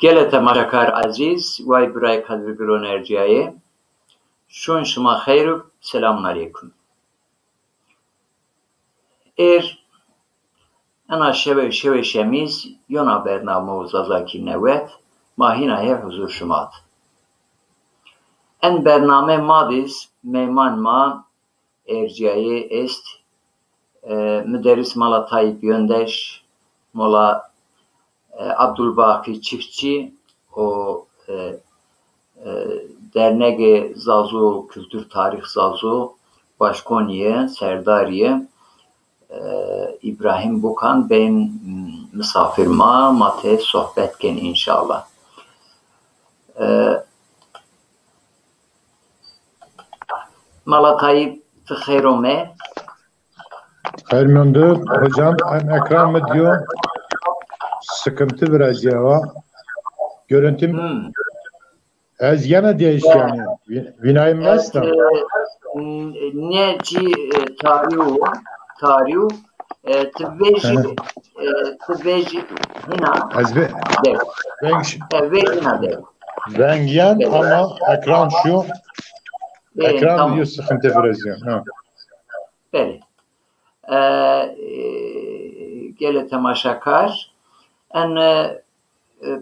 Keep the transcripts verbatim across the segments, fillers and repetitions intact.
Gelê temaşakar ezîz, way birayê qedrgirûn ercîyayê. Şûn şima xeyr û selamun aleykum. Êr ena şewe, şewê şemîz yona bername o Zazakî newet, ma hîna hê huzur şima d. En bername ma diz meyman ma ercîyayê est, e, muderris Mala Tayyip Yöndeş, Mola, e, Abdulbaqî Çiftçî û, e, e, Dernegê Zazo, Kultur Tarîx Zazo, başkonî yê, serdarî yê, e, Îbrahîm Bukan bên misafir ma, ma tê sohbet kên înşallah. E, Mala Tayyip, ti xeyr ome. Xeyr mendin. Hocam, em ekran mi diyor. Sıkıntı biraz ya. Görüntüm. Hmm. Ez yine değişken. Vî-, vînayê mi esta. E, n-, ne cî, e, tarî o, tarî o, e, ti vejî, e, ti vejî hîna. Ez ve-, dew. Veng ş-, e, vejî hîna dew. Veng yen ama ekran şu. E, ekran tamam. Diyor sıkıntı biraz ya. Ha. Belê. E, e, gelê temaşakar, en, e,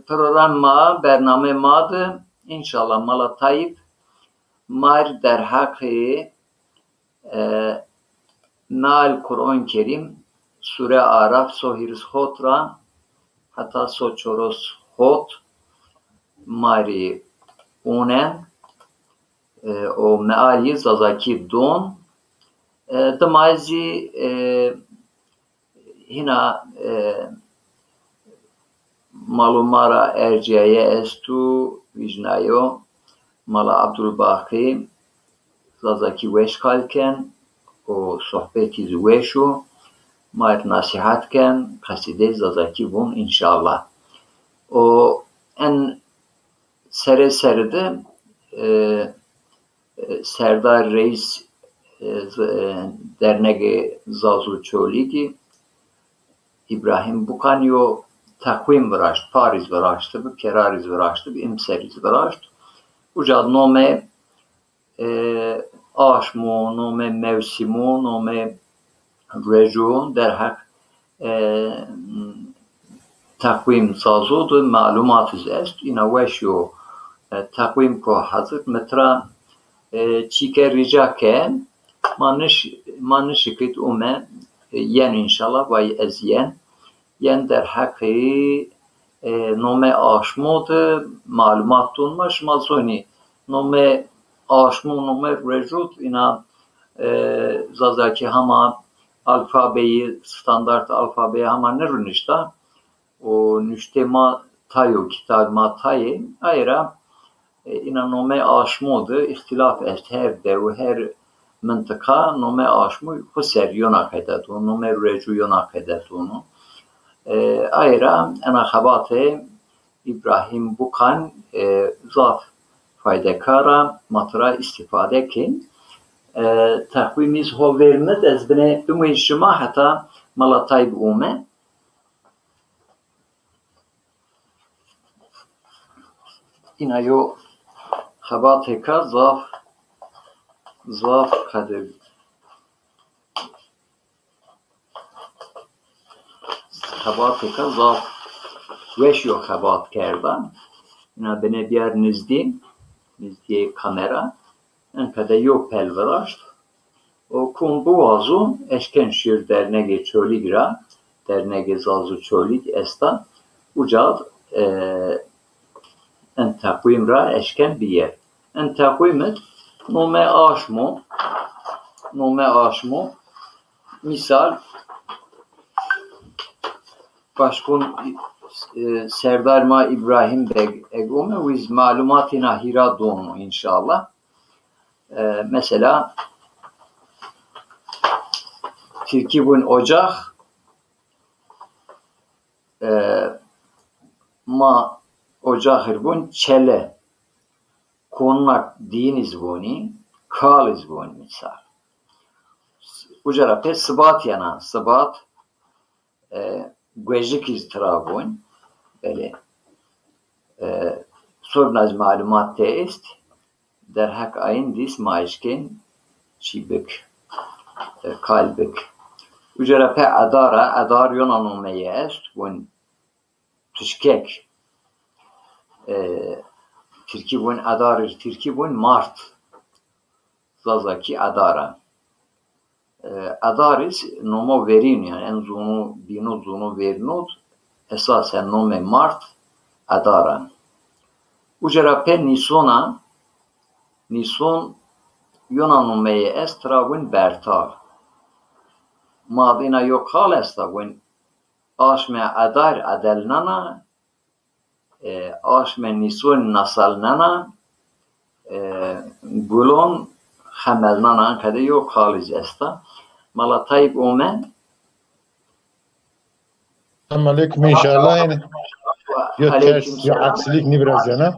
program ma, bername ma de, înşallah Mala Tayyip, ma r derheqê, e, meal Qur'on Kerîm, Sure Araf, so hîris hot ra heta so çoros hot ma rî unen, e, o mealî Zazakî don. E, dima zî, e, hîna, e, malûma ra ercîyaye esto, vîjnayo, Mala Abdulbaqî Zazakî weş qal ken û sohbetî zî weş o. Ma id nasîhat ken, qesîdeyê Zazakî vûn înşallah. O en serê serî de, e, e, Serdar Reîs, e, z-, e, Dernegê Zazo Çolîgî, Îbrahîm Bukanî yo teqwîm viraşt, parîz viraştibi, kerarîz viraştibi, îmserîz viraşt. Uca nome, e, aşmo, nomê mewsimo, nomê ruejo derheq, e, teqwîm Zazo de malumat iz est. Îna weş yo, e, teqwîm ko hazir. Mi tira, e, çîke rica ke, ma niş-, ma nişikit ome, e, yen înşallah, vay ez yen. Yen derheqê, e, nomê aşmo de malumat don ma, şima zonî. Nomê aşmo, nomê ruejo, îna, e, Zazakî hema alfabeyî, standart alfabeyî hema nirunişta. O nuştê ma tay o, kitabê ma tay ê. Ay ra, e, îna nomê aşmo de îxtîlaf est. Her dew, her mintiqa nomê aşmo xwu ser yona qede don, nomê ruejo yona qede don. E, ay ra ena xebatê Îbrahîm Bukan, e, zaf faydekar a, ma tira îstîfade kên. E, teqwîmîz ho vêr mid, ez binê bimwîn şima heta Mala Tayîb ome. Îna yo xebatêka zaf, zaf qede, xebatêka zaf weş yo xebat kerda. Îna binê biyar nizdî, nizdîyê kamera. Enka de yo pel viraşt. O kom biwazo eşken şir dernegê Çolîg ra, dernegê Zazo Çolîg esta, uca, e, en teqwîm ra eşken biyer. En teqwîm id nome aşmo, nome aşmo, mîsal, başkon, e, Serdar ma Îbrahîm Beg eg ome, wiz malumatîna hîra dono înşallah. E, mesela, Tirkî vûn ocax, e, ma ocaxir vûn çele, konak dîn iz vûnî, kal iz vûnî misal. Uca ra pê sibat yena, sibat, e, guejik iz tira vûn. Belê. E, sobna iz malumat tê est, derheq ayin dîs ma eşkên çî bik, e, kal bik. Uca ra pê edar a, edar yona nomeyê est, vûn tişkek. E, Tirkî vûn edar ir, Tirkî vûn mart. Zazakî edar a. E, edar iz nomo verîn, yanî en zûnû bîno, zûnû verîno, esasen nomê mart edar a. Uca ra pê nîson a, nîson yona nomeyê est, tira vûn bertar. Ma dîna yo qal esta, vûn aşmê edar edelnena, e, aşmê nîson nasalnena, e, gulon xemelnena, enka de yo qal iz esta. Mala Tayîb ome. Selam aleyküm, înşallah. Yanî, yo ters, yo aksîlîk nîvirazena.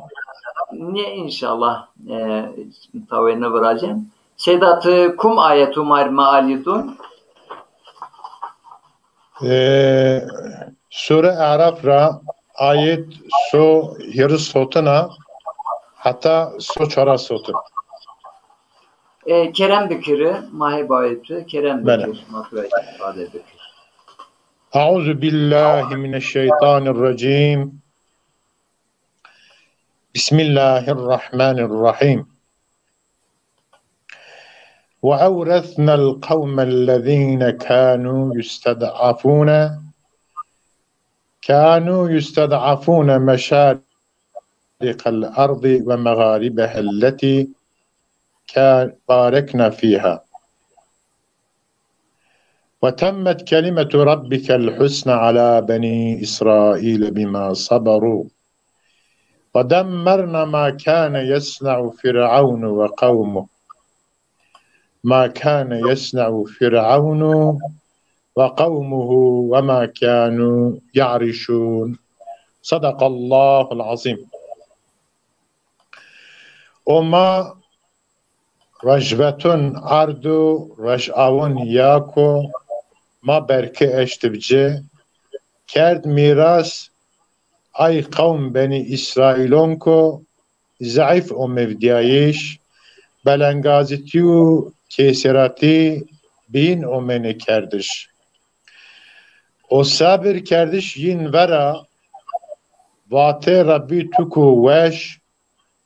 Nê, înşallah, e, tawê nîvirazên. Seyda, ti kum ayet û mar mealî dun? E, Sure Araf ra ayet so hîris sotin a heta so çara sotin. E, kerem bikiri, ma hê bayê tu, kerem bikir, ma tu ra îfade bikir. أعوذ بالله من الشيطان الرجيم. بسم الله الرحمن الرحيم. وأورثنا القوم الذين كانوا يستضعفون، كانوا يستضعفون مشارق الأرض ومغاربها التي كا-، باركنا فيها. وتمت كلمة ربك الحسنى على بني إسرائيل بما صبروا. ودمرنا ما كان يصنع فرعون وقومه. ما كان يصنع فرعون وقومه وما كانوا يعرشون. صدق الله العظيم. O ma rejvetun ard û rejawun ya ku ma berki eşt bi ci, kerd mîras ay qewm Benî Îsraîlon ku zeîf û mevdîyayîş, belengazîtî û kêseratî bîn omenê kerdiş. O sebir kerdiş yin vera, vatê Rebbî tu ku weş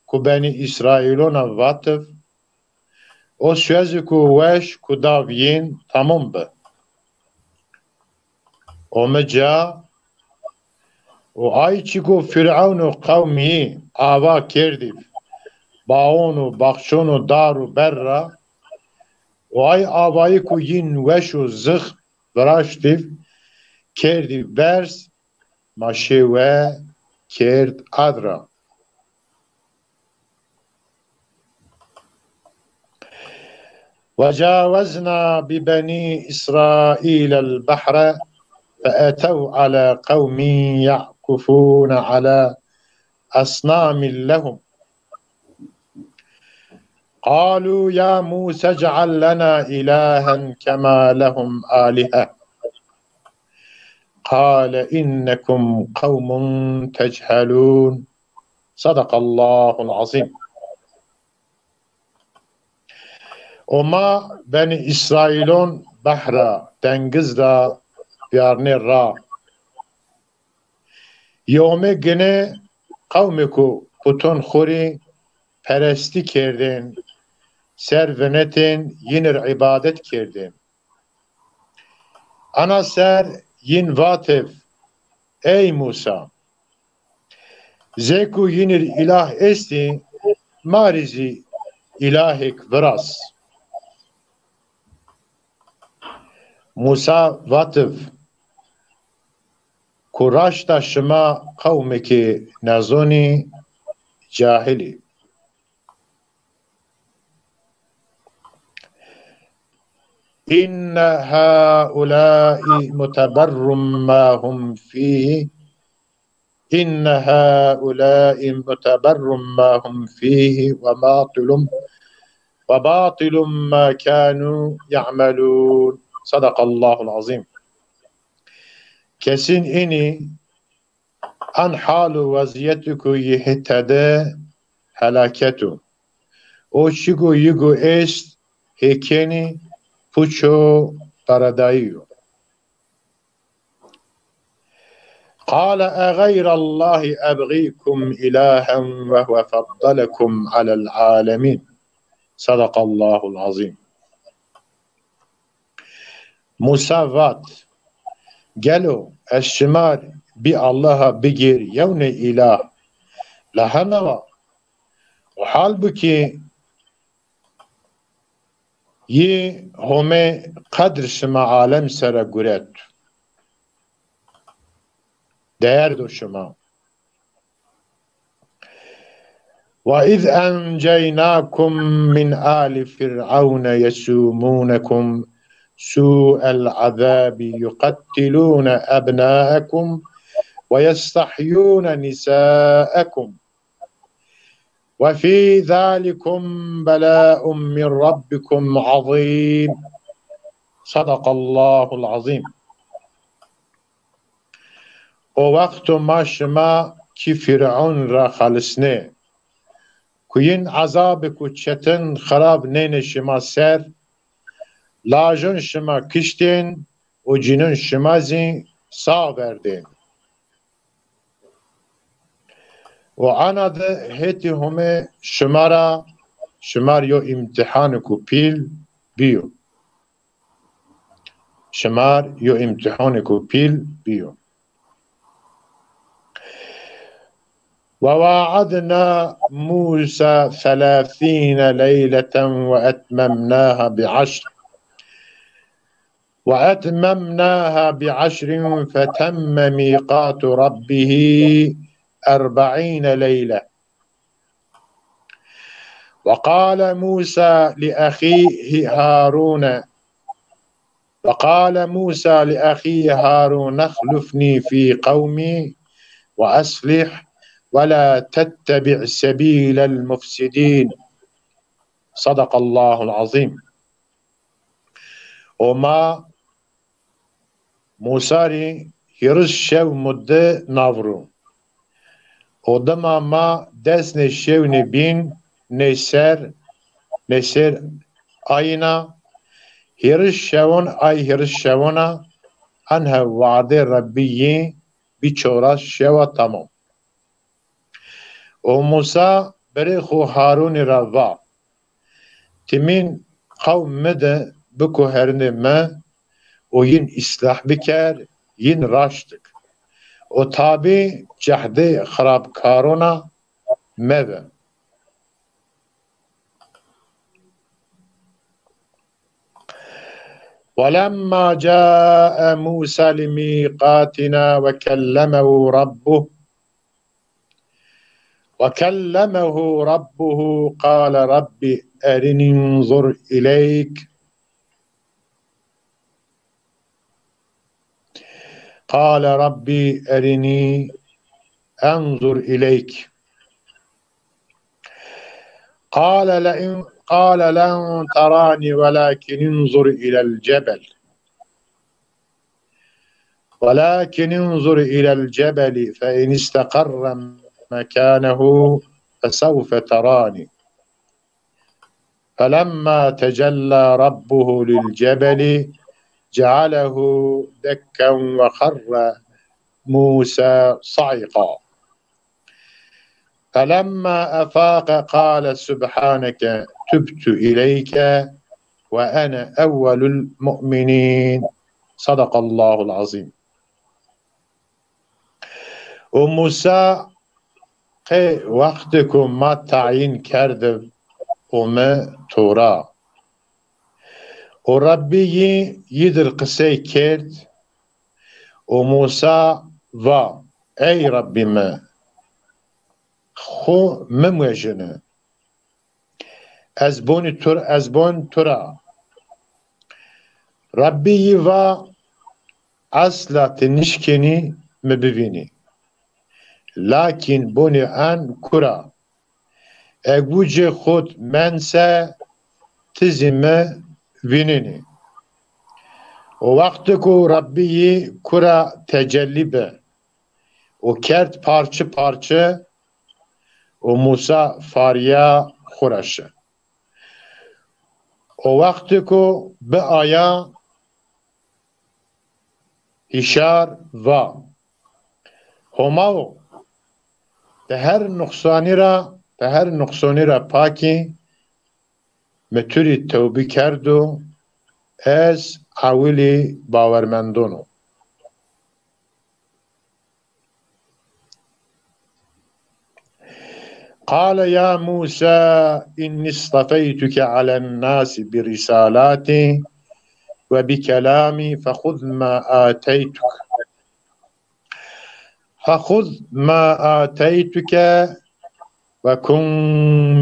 ku Benî Îsraîlona vativ, o sueziku weş ku dav yin tamom bi. Ome ca û ay çîko Fîrewn û qewm yî ava kerdîv, baon û baxçon û dar û ber ra û ay avayî ku yîn weş û zix viraştîv, kerdîv berz, ma şêwe kerd ad ra. وجاوزنا ببني إسرائيل البحر فأتوا على قوم يعكفون على أصنام لهم قالوا يا موسى اجعل لنا إلها كما لهم آلهة قال إنكم قوم تجهلون. صدق الله العظيم. O ma Benî Îsraîlon behra, dengiz ra vîyarnê ra. Yewme gine qewmêko puton xo rê perestî kerdên, ser vinetên, yînir îbadet kerdên. Ana ser yîn vatev, ey Musa, zê ku yînir îlah estî, ma rê zî îlahêk viraz. Musa vativ, ku raşta şima qewmêkê nezonî, cahil î. إن هؤلاء متبر ما هم فيه إن هؤلاء متبر ما هم فيه وباطل وباطل ما كانوا يعملون. صدق الله العظيم. Kesin înî an hal û wezîyetêko yê hê tede helaket o. O çîko yîgo est hê kenî puço paradayî yo. قال أغير الله أبغيكم إلها وهو فضلكم على العالمين. صدق الله العظيم. Musa vat, gelo ez şima rê bî Allaha bigêr yewnê îlah? La hema wa, o halbukî yî Homê qedr şima alem sere guret. Değer do şima. وإذ أنجيناكم من آل فرعون يسومونكم سوء العذاب يقتلون أبناءكم ويستحيون نساءكم وفي ذلكم بلاء من ربكم عظيم. صدق الله العظيم. O wexto ma şima kî Fîrewn ra xelisnê, ku yin ezabêko çetin xirab nênê şima ser, lajon şima kiştên û cînon şima zî sa verdên. Û ana de hetî Homê şima ra, şima rê yo îmtîhanêko pîl bîyo. Şima rê yo îmtîhanêko pîl bîyo. وواعدنا موسى ثلاثين ليلة وأتممناها بعشر وأتممناها بعشر فتم ميقات ربه أربعين ليلة. وقال موسى لأخيه هارون، وقال موسى لأخيه هارون اخلفني في قومي وأصلح ولا تتبع سبيل المفسدين. صدق الله العظيم. O ma Musa rê hîris şew mudde nav ro. O dima ma desnê şewnê bîn nê ser, nêsêr ayîn a, hîris şewon, ay hîris şewon a, enhew we'dê Rebbî yî bî çewres şewa temam. Û Mûsa birê xwu Harûnî ra va, Ti mîn qewm mi de biko herindê mi û yin îslah biker, yin raşt dik. Û tabî cehdê xirabkarona mebe. ولما جاء موسى لميقاتنا وكلمه ربه، وكلمه ربه قال رب أرني أنظر إليك، قال رب أرني أنظر إليك، قال لئن، قال لن تراني ولكن انظر إلى الجبل، ولكن انظر إلى الجبل فإن استقر مكانه فسوف تراني. فلما تجلى ربه للجبل جعله دكا وخر موسى صعقا. فلما أفاق قال سبحانك تبت إليك وأنا أول المؤمنين. صدق الله العظيم. Û Mûsa qey wextêko ma tayîn kerdib û mi to ra. Û Rebbî yî, yî dir qisey kerd û Mûsa va, Ey Rebbî mi, xwu mi muejine. Ez bonî tu, ez bon tu ra. Rebbî yî va, Esla ti nişkenî mi bivînî. Lakîn bonî en kura. Eg wucê xut mense ti zî mi vînenî. O wextêko Rebbî yî kura tecellî bi û kerd parçe parçe û Mûsa farîya xwu ra şi. O wextêko bi aya hîşar va, Homao, ti her nuqsanî ra, ti her nuqsanî ra pak î, mi tu rî tewbî kerdo, ez ewilî bawermendon o. قال يا موسى إني اصطفيتك على الناس برسالاتي وبكلامي فخذ ما آتيتك، فخذ ما آتيتك وكن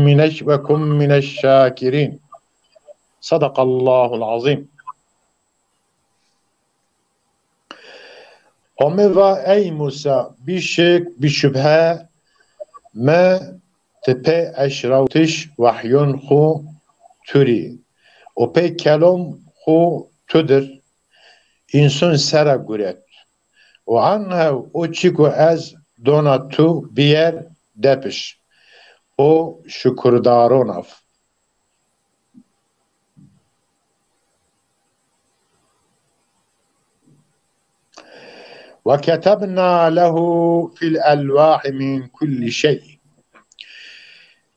من الش-، وكن من الشاكرين. صدق الله العظيم. Homê va, Ey Mûsa, bî şik, bî şubhe, mi ti pê eşrawtiş wehyon xwu tu rî û pê kelom xwu tu dir înson sera guret. Û anhew o çîko ez dona tu bîyer depiş û şukurdaron af. وكتبنا له في الألواح من كل شيء،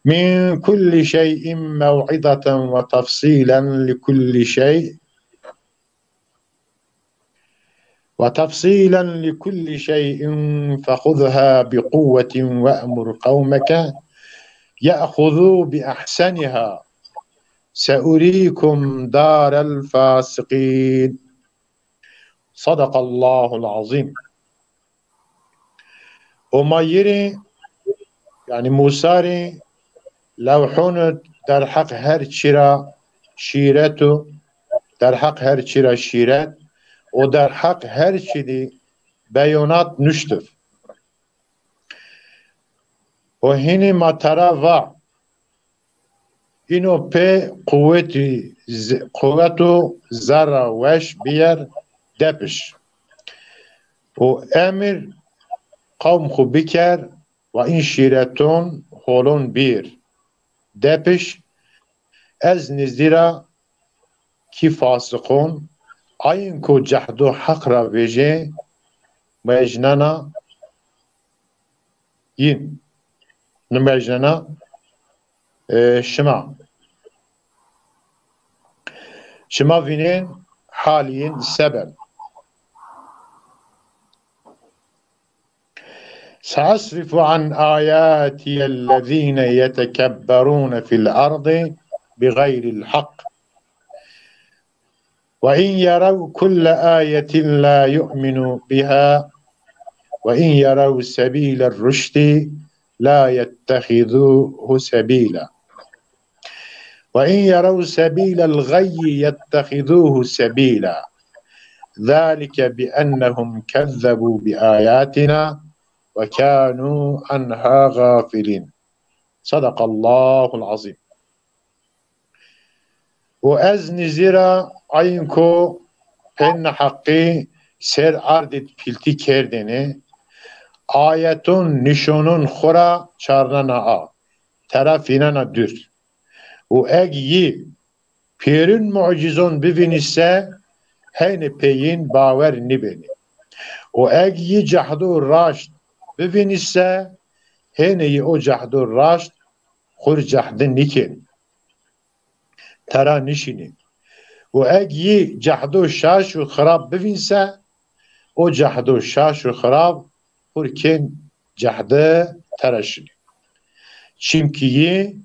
من كل شيء موعظة وتفصيلا لكل شيء، وتفصيلا لكل شيء فخذها بقوة وأمر قومك يأخذوا بأحسنها سأريكم دار الفاسقين. صدق الله العظيم. Û ma yi rê, yanî Mûsa rê, lewhûn derheq her çî ra şîret û derheq her çî ra şîret û derheq her çî dî beyonat nuştiv. Û hînî ma tera va, Îno pê quwetî z-, quwet û zerra weş bîyer depiş. Û emir qewm xwu biker wa în şîreton holon bîr. Depiş, Ez nizdî ra kî fasiqon, ayin ku cehdo Heq ra vejê, mejnena yin, nimejnena, e, şima. Şima vînên halî yin se ben. سأصرف عن آياتي الذين يتكبرون في الأرض بغير الحق وإن يروا كل آية لا يؤمنوا بها وإن يروا سبيل الرشد لا يتخذوه سبيلا وإن يروا سبيل الغي يتخذوه سبيلا ذلك بأنهم كذبوا بآياتنا وكانوا عنها غافلين. صدق الله العظيم. Û ez nizî ra ayin ku ên neheqî ser erdî pîltî kerdêne, ayeton, nîşonon xwu ra çarnena a, tera fînena dûr. Û eg yî pêrin mucîzon bivînî se, heynî pê yin bawer nîbenî. Û eg yî cehdo raşt bivînî se, heynî yî o cehdo raşt xwu rê cehdi nîkên, tera nîşînî. Û eg yî cehdo şaş û xirab bivîn se, o cehdo şaş û xirab xwu rê kên cehdi, tera şinî. Çimkî yî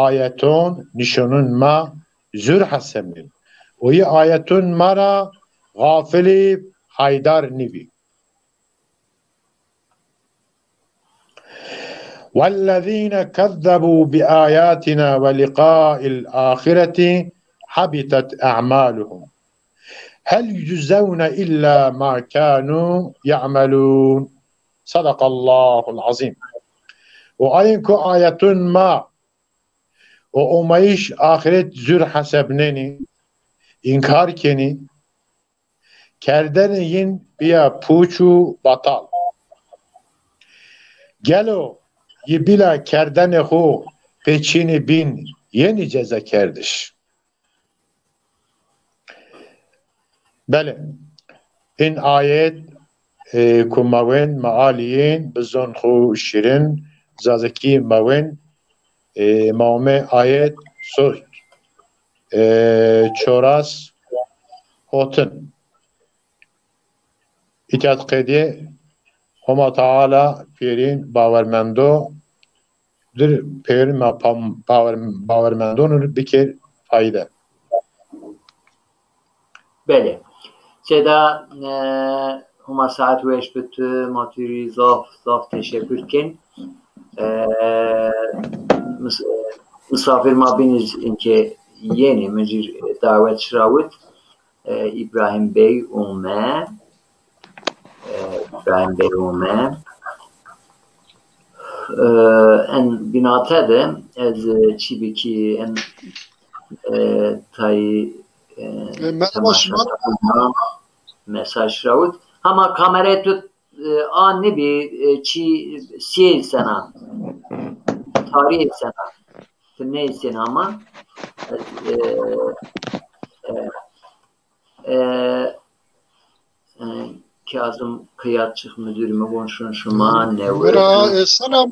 ayeton, nîşonon ma zur hesebnên. Û yî ayeton ma ra xafilî, haydar nîbî. والذين كذبوا بآياتنا ولقاء الآخرة حبطت أعمالهم هل يجزون إلا ما كانوا يعملون. صدق الله العظيم. Û ayin ku ayeton ma û omayîş axiret zur hesebnenî, înkar kenî, kerdenê yin bîya pûç û batal. Gelo yî bîla kerdenê xwu pê çînî bîn yenî cezakerdiş? Belê. În ayet, e, ku ma wên, ma alîyên, bi zon xwu şîrin, zazakî ma wên, e, ma ome ayet so-, e, çoras hotin. Îtya di qedîye Homa Teala pêrîn bawermendo dir, pêrîn ma pam-, bawer-, bawermendon bikir fayde. Belê. Seyda, e, Homa saet weş bi tu, ma tu rî zaf, zaf teşekkür ken. E, mis-, misafir ma bîn iz inke yenî, mi cîr dawet şirawit. E, Îbrahîm Bey ome. E, Îbrahîm Bey ome. E, en bînate de ez, e, çî bikî en, e, tayî, e, e, merhaba şima. Mesaj rawit. Hama kamerayê tu, e, a nibî, e, çî siyê sena. Tarîhê sena. Tu neysen ama. E, e, e, e, Kazım Kıyaççık müdürümü konuşun şuma ne. Mira, e, selam.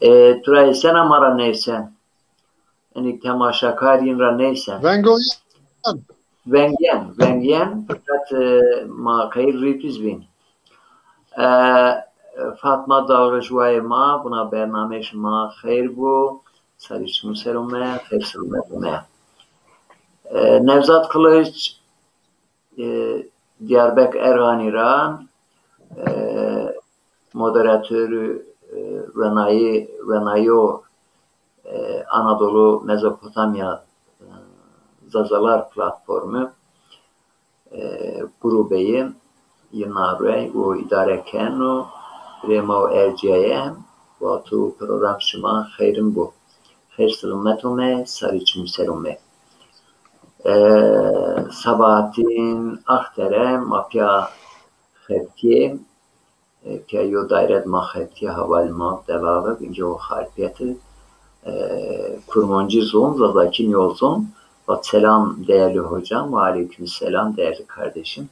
E, tura, e, selam ara neyse. Enî temaşakarîn ra neyse. Vengoyen. Vengyen, vengyen, fakat, e, ma qeyr rîpiz bîn. E, Fatma Dağış wayê ma, buna bernameyê şima xeyr bo. Sarî çimû ser ome, xeyr selamet ome. E, Nevzat Kılıç, e, Diyarbek Erhanî ra, e, moderatörü, e, Renayî, Renayo, e, Anadolu Mezopotamya, e, Zazalar Platformu, e, grubeyî yina rey û îdare keno, rê ma û ercîyaye, wexto program şima xeyrin bo. Xeyr selamet ome, sarî çimû ser ome. E, Sabahattin Aktere ma pîya xebitîyê, e, pîya yo daîre de ma xebitîyê, hevalê ma delaxî, vînce o Xarpêt id. e, Kurmancî zon, Zazakî nîyo zon. Bak, selam değerli hocam. Ve aleyküm selam değerli kardeşim.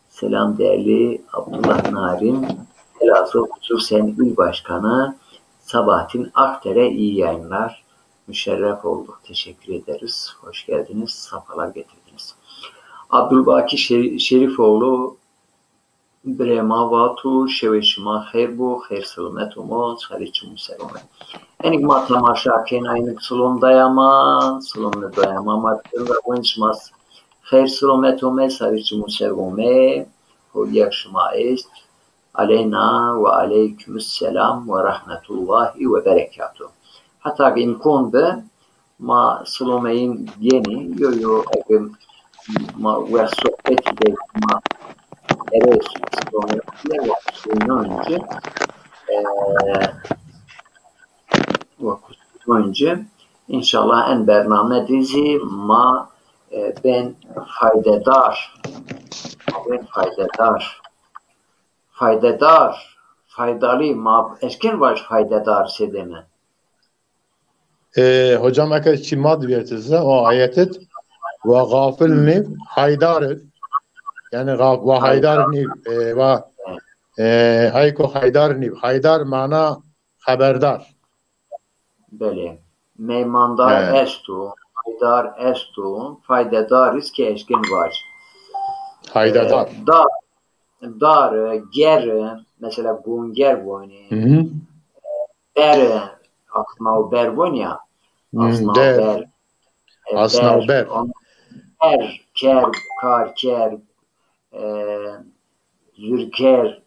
Selam değerli Abdullah Narin. Elazığ Huzur Sen İl Başkanı Sabahattin Akder'e iyi yayınlar. Müşerref olduk. Teşekkür ederiz. Hoş geldiniz. Safalar getirdiniz. Abdülbaki Şeri- Şerifoğlu, birê ma, vato şewê şima xeyr bo, xeyr silomet omo, sarê çim û ser ome. Enik ma temaşa kên, enik silom daya ma, silom nidaya ma, ma pêrin ra wend şima xeyr silomet ome, sarê çim û ser ome, holîyek şima est. Aleyna ve aleykümüsselam ve rahmetullahi ve berekatuh. Heta ki imkon bi, ma silomeyin yenî, yo yo, eke ma wext sohbetî de ma ere silomeyin, wext silomeyin, e, wext silomeyin, înşallah en bername de zî ma, e, bên faydedar, ma bên faydedar, faydedar, faydalı, ma eşkên vaj faydedar sedeme. E, hocam, eke çi ma di vîyertî se, o ayetit, wa gafil nîv, haydar id. Yani ga- wa haydar nîv, e, wa, e, hayko haydar nîv. Haydar mana xeberdar. Belê. Meymandar esto, haydar esto, faydedar iz ki eşkên vaj. Haydedar. E, dar, dar, ger, mesela gonger vonî, Hı hı. Ber, asnaw ber von ya. Hmm, Asnaw der. Ber. E, Asnaw ber. On- Ber, ker, kar, ker, e, zürker,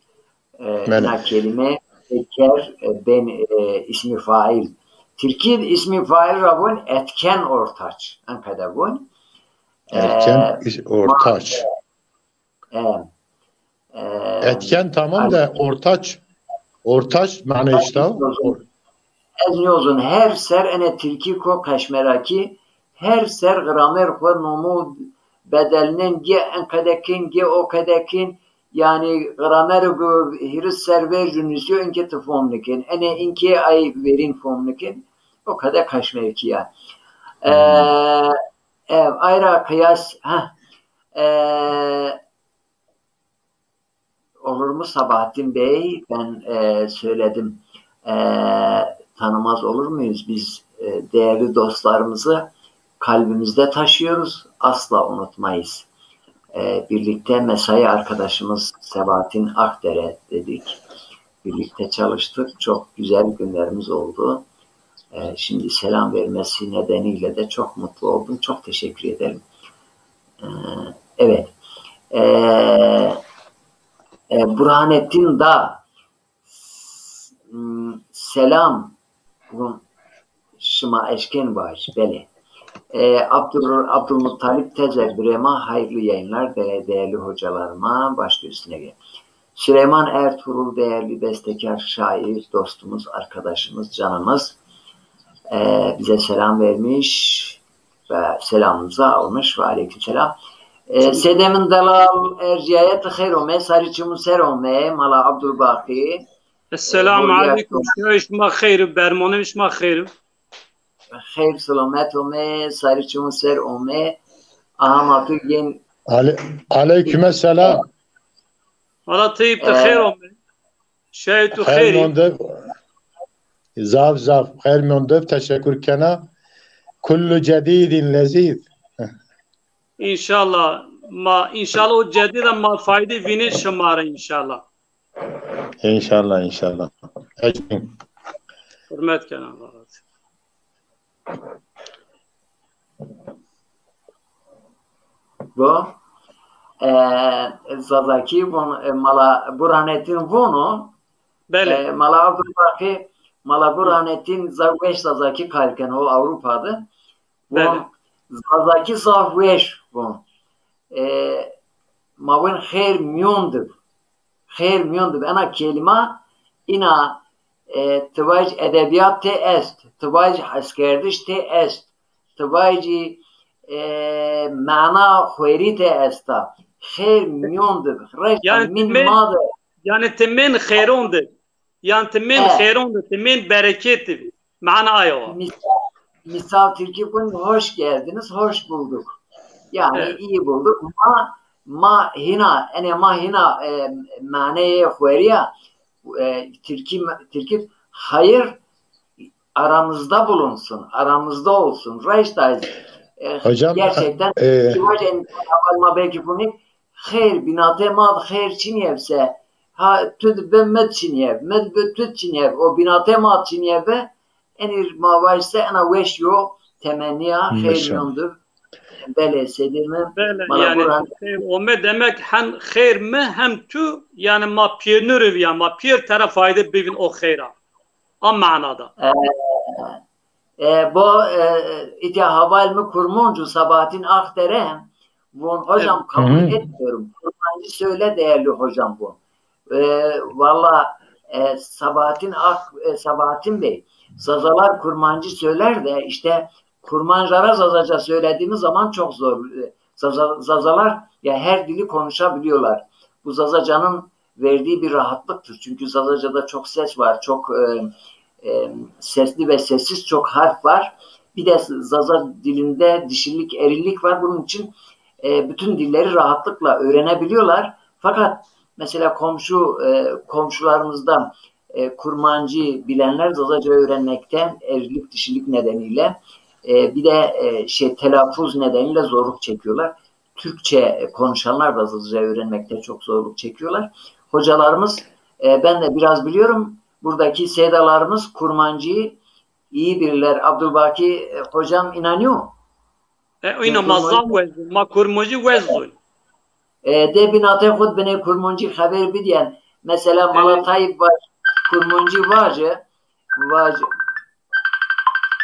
e, Bele. Ina kelîme, e, ker, e, bên, e, ismi fail. Tirkî ismi fail ra von etken ortaç. En qede von. Etken E, is- ortaç. E, e, Etken tamam da ortaç. Ortaç mane işte. Ez nîyozun her ser ene tirkî ko qeşmerakî, her ser gramer xo nomo bedelnen, ge en qede kên, ge o qede kên, yanî gramer gu hîris ser ver jü nusîyo, inkê ti fom nikên. Ene inkê ay verîn fom nikên. O qede qeşmerakî ya. E, e, ay ra qiyas, ha, e, Olur mu Sabahattin Bey? Ben, e, söyledim. E, tanımaz olur muyuz? Biz, e, değerli dostlarımızı kalbimizde taşıyoruz. Asla unutmayız. E, birlikte mesai arkadaşımız Sabahattin Akdere dedik. Birlikte çalıştık. Çok güzel günlerimiz oldu. E, şimdi selam vermesi nedeniyle de çok mutlu oldum. Çok teşekkür ederim. E, evet. E, e, Burhanettin Dağ, s- m, selam. Şima eşkên vaj, belê. E, Abdul, Abdülmuttalip Tezer birê ma, hayırlı yayınlar, de- değerli hocalarıma, baş üstüne gel. Süleyman Ertuğrul, değerli bestekar, şair, dostumuz, arkadaşımız, canımız, e, bize selam vermiş ve selamımızı almış ve aleyküm selam. E, Sedemin Delal, erciyayet xeyr ome, sarî çimû ser ome, mala Abdülbaqî. Esselamu aleyküm. Şima xeyr, bermonê şima xeyr. Xeyr, selamet ome, sarî çimû ser ome. Aha, ma tu gen. Ale, aleyküm selam. Mala Teyip de xeyr ome. Şayê tu xeyr. Zaf zaf xeyr mondev, teşekkür kena. Kullu cedîdin lezîz. İnşallah. Ma, inşallah o cedîda ma fayde vînê şima ra inşallah. İnşallah, inşallah. Ecmaîn. Hürmet kena, Allah razı olsun. Bu, e, Zazakî von, e, mala Burhanettin vono. Belê. E, mala Abdülbaqî, mala Burhanettin za-, weş Zazakî kar keno, o Ewropa de. Von, Zazakî zaf weş von. E, ma win xêr mîyon di bi. Xêr mîyon di bi. Ena kelîma îna, e, ti vajî edebîyat tê est, ti vajî heskerdiş tê est, ti vajî, e, mana xwerî tê esta. Xêr mîyon di bi. Reşta min ma de. Yanî ti min xêron di. Yanî ti min xêron di, ti min bereketî bi. Mana ayo. Misal, misal Tirkî kun hoş geldiniz, hoş bulduk. Yani iyi bulduk. Ma, ma hina, ene ma hina e, maneyê xweriya e, Tirkî, Tirkî hayır aramızda bulunsun, aramızda olsun. Reştayız. E, Hocam, gerçekten e, kivac en-, ma belki bunu xeyr, binatê ma xeyr çinyev se, ha, tu di bi mi çinyev, mi di bi tu çinyev, o binatê ma çinyev, enir ma vajse ena weş yo, temenniya, xeyr miyondu. Belê, seydir mi? Belê, yani, xeyr ome demek hem xeyr mi hem tu, yani ma piyê nuriv ya, ma piyê tera fayde bivin o xeyra. A manada. E, e, bo, e, itya haval mi Kurmoncu Sabahattin Akdere, von hocam kabul etmiyorum. Kurmancı söyle değerli hocam, von. E, valla e, Sabahattin Ak, e, Sabahattin Bey, Zazalar Kurmancı söyler de işte Kurmanjlara Zazaca söylediğimiz zaman çok zor. E, Zaza, Zazalar ya her dili konuşabiliyorlar. Bu Zazacanın verdiği bir rahatlıktır. Çünkü Zazaca'da çok ses var, çok e, e, sesli ve sessiz çok harf var. Bir de Zaza dilinde dişillik, erillik var. Bunun için e, bütün dilleri rahatlıkla öğrenebiliyorlar. Fakat mesela komşu e, komşularımızda e, Kurmancı bilenler Zazaca öğrenmekte erillik dişillik nedeniyle e, bir de e, şey telaffuz nedeniyle zorluk çekiyorlar. Türkçe konuşanlar da Zazaca öğrenmekte çok zorluk çekiyorlar. Hocalarımız, e, ben de biraz biliyorum, buradaki seydalarımız Kurmancı'yı iyi bilirler. Abdülbaki e, hocam inanıyor. E, ina ma zaf wez, ma Kurmancı wez zon. E, de binatê xud binê Kurmancı xeber bidyen. Mesela Mala Tayyip var, Kurmancı vaje, vaje.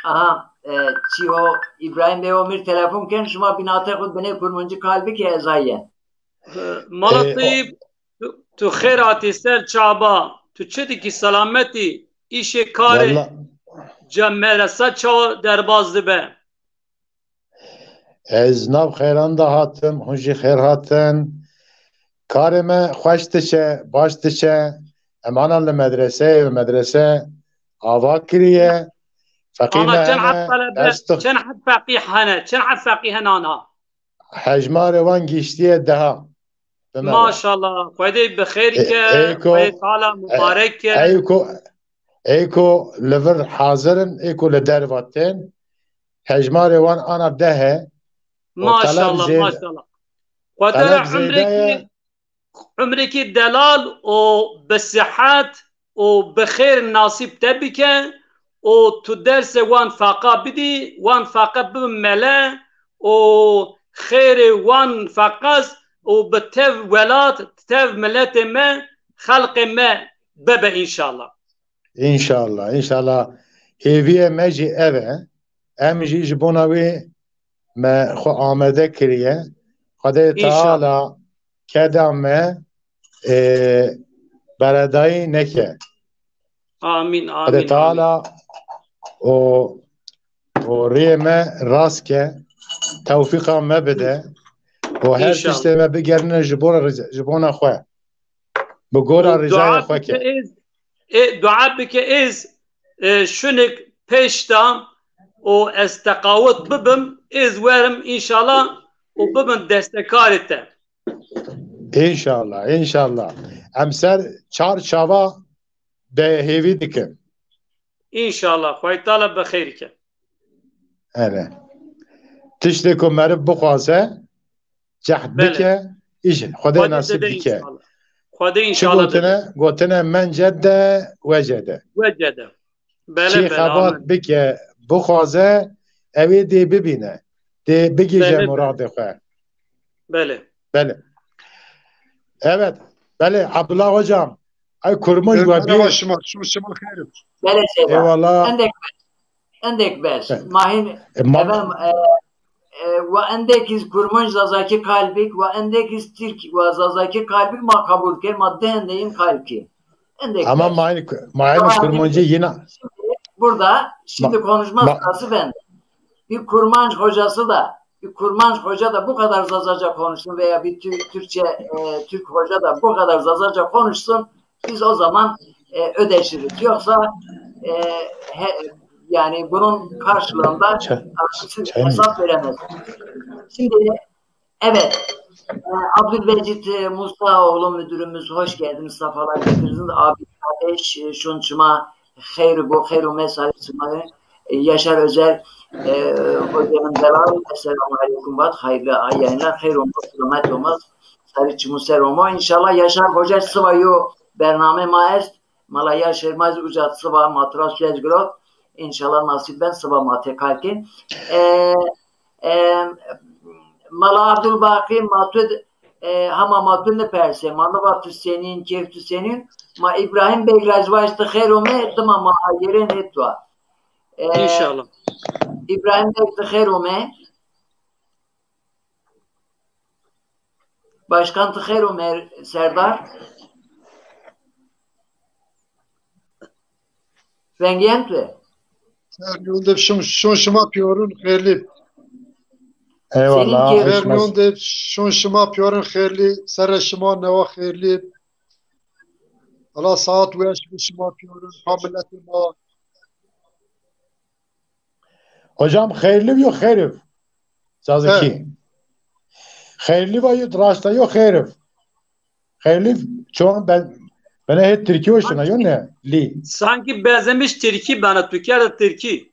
Aha, e, çiho İbrahim Bey Omir telefon ken, şuma binatê xud binê Kurmancı kal bike ez ayen. E, Mala Tayyip, tu, tu xêr hatî ser çaba, tu çi dikî selametî, îşê karê ca medresa çawa derbaz dibe? Ez nav xeyran de hatim, hûn jî xêr hatin. Karê me xweş diçe, baş diçe. Em ana li medreseyê, medrese ava kiriye. Feqî me hene, ez tu- Çend heb feqî hene, çend heb feqî hene ana? Hejmarê wan giştiye deha. Maşallah. Xwedê bi xêr ke, Xwedê Teala mubarek ke. Ey ku, ey ku li vir hazir in, ey ku li derva tên, hejmarê wan ana deh e. Maşallah, maşallah. Xwedê umrekî, umrekî delal û bi sihet û bi xêr nasîb te bike û tu dersê wan feqa bidî, wan feqa bibin mele û xêrê wan feqas û bi tev welat, tev miletê me, xelqê me bebe înşallah. Înşallah, înşallah. Hêviyê me jî ev e. Em jî ji bona wê me xwe amade kiriye. Xwedê Teala keda me e, beredayî neke. Amîn, amîn. Xwedê Teala o, o rê me rast ke, tewfîqa me bide. O her tiştê me bigerine ji bona, ji bona xwe. Bi gora rîzaya xwe ke. Ê, dua bike ez e, şunik pêş de û ez teqawit bibim, ez werim înşallah û bibim destekarê te. Înşallah, înşallah. Em ser çar çava de hêvî dikin. Înşallah, Xwedê Teala bi xêr ke. Ere. Tiştê ku meriv bixwaze, cehd bike, îş, Xwedê nasîb bike. Xwedê înşallah. Çi gotine, gotine men cedde, we cede. We cede. Bele, çi xebat bike, bixwaze, ewê dê bibîne. Dê bigîje muradê xwe. Bele. Bele. Evet. Bele, Abdullah hocam. Ay kurmuş. Merhaba şima. Şima, şima xeyr. Bele, eyvallah. Endek Endek bes. Ma hîn, e, ma efendim, e, e, wa endek iz Kurmanc Zazakî qal bik, wa endek iz Tirk, wa Zazakî qal bik, ma qebul kerd, ma di hende yin qal kî. Endek bes. Ama ma aynı, ma aynı Kurmancı yine. Şimdi burada, şimdi konuşma sırası bende. Bir Kurmanc hocası da, bir Kurmanc hoca da bu kadar Zazaca konuşsun veya bir Tür-, Türkçe, e, Türk hoca da bu kadar Zazaca konuşsun, biz o zaman e, ödeşiriz. Yoksa e, he, Yani bunun karşılığında siz hesap veremezsiniz. Şimdi evet, e, Abdülmecit, e, Musaoğlu müdürümüz, hoş geldiniz, sefalar getirdiniz. Abi kardeş, e, şun şima xeyr bo, xeyr ome, sarî şima. E, Yaşar Özel, e, hocamın delal, esselamu aleyküm vat, hayırlı yayınlar, xeyr olmaz, selamet olmaz, sarî çimu ser omo. İnşallah Yaşar Hoca sıva yo bername ma est, mala Yaşar ma uca sıva matra suez girot. İnşallah nasip ben sıva ma tekal kin. E, e, mala Abdülbaki ma tu, e, hama ma tu niperse, ma niva tu senin, keyf tu senin, ma İbrahim Beg ra zî vajî ti xêr ome, dima ma ayêrên ê tu a. E, İnşallah. İbrahim Beg ti xêr ome. Başkan ti xêr ome, Serdar. Vengên tu. Serrî de şun, şun şima pîyorun xêrlî. Eyvallah. Serrî de şun şima pîyorun xêrlî. Serre şima newa xêrlî. Allah saat weş bi şima pîyorun. Pa miletê ma. Hocam, xeyrli yo xeyriv? Zazakî. Xeyrli va yo, raşta yo xeyriv. Xeyrli çon ben, bena hê Tirkî o şina yo ne? Lî. Sanki benzemiş Tirkî bana, tu kerda Tirkî.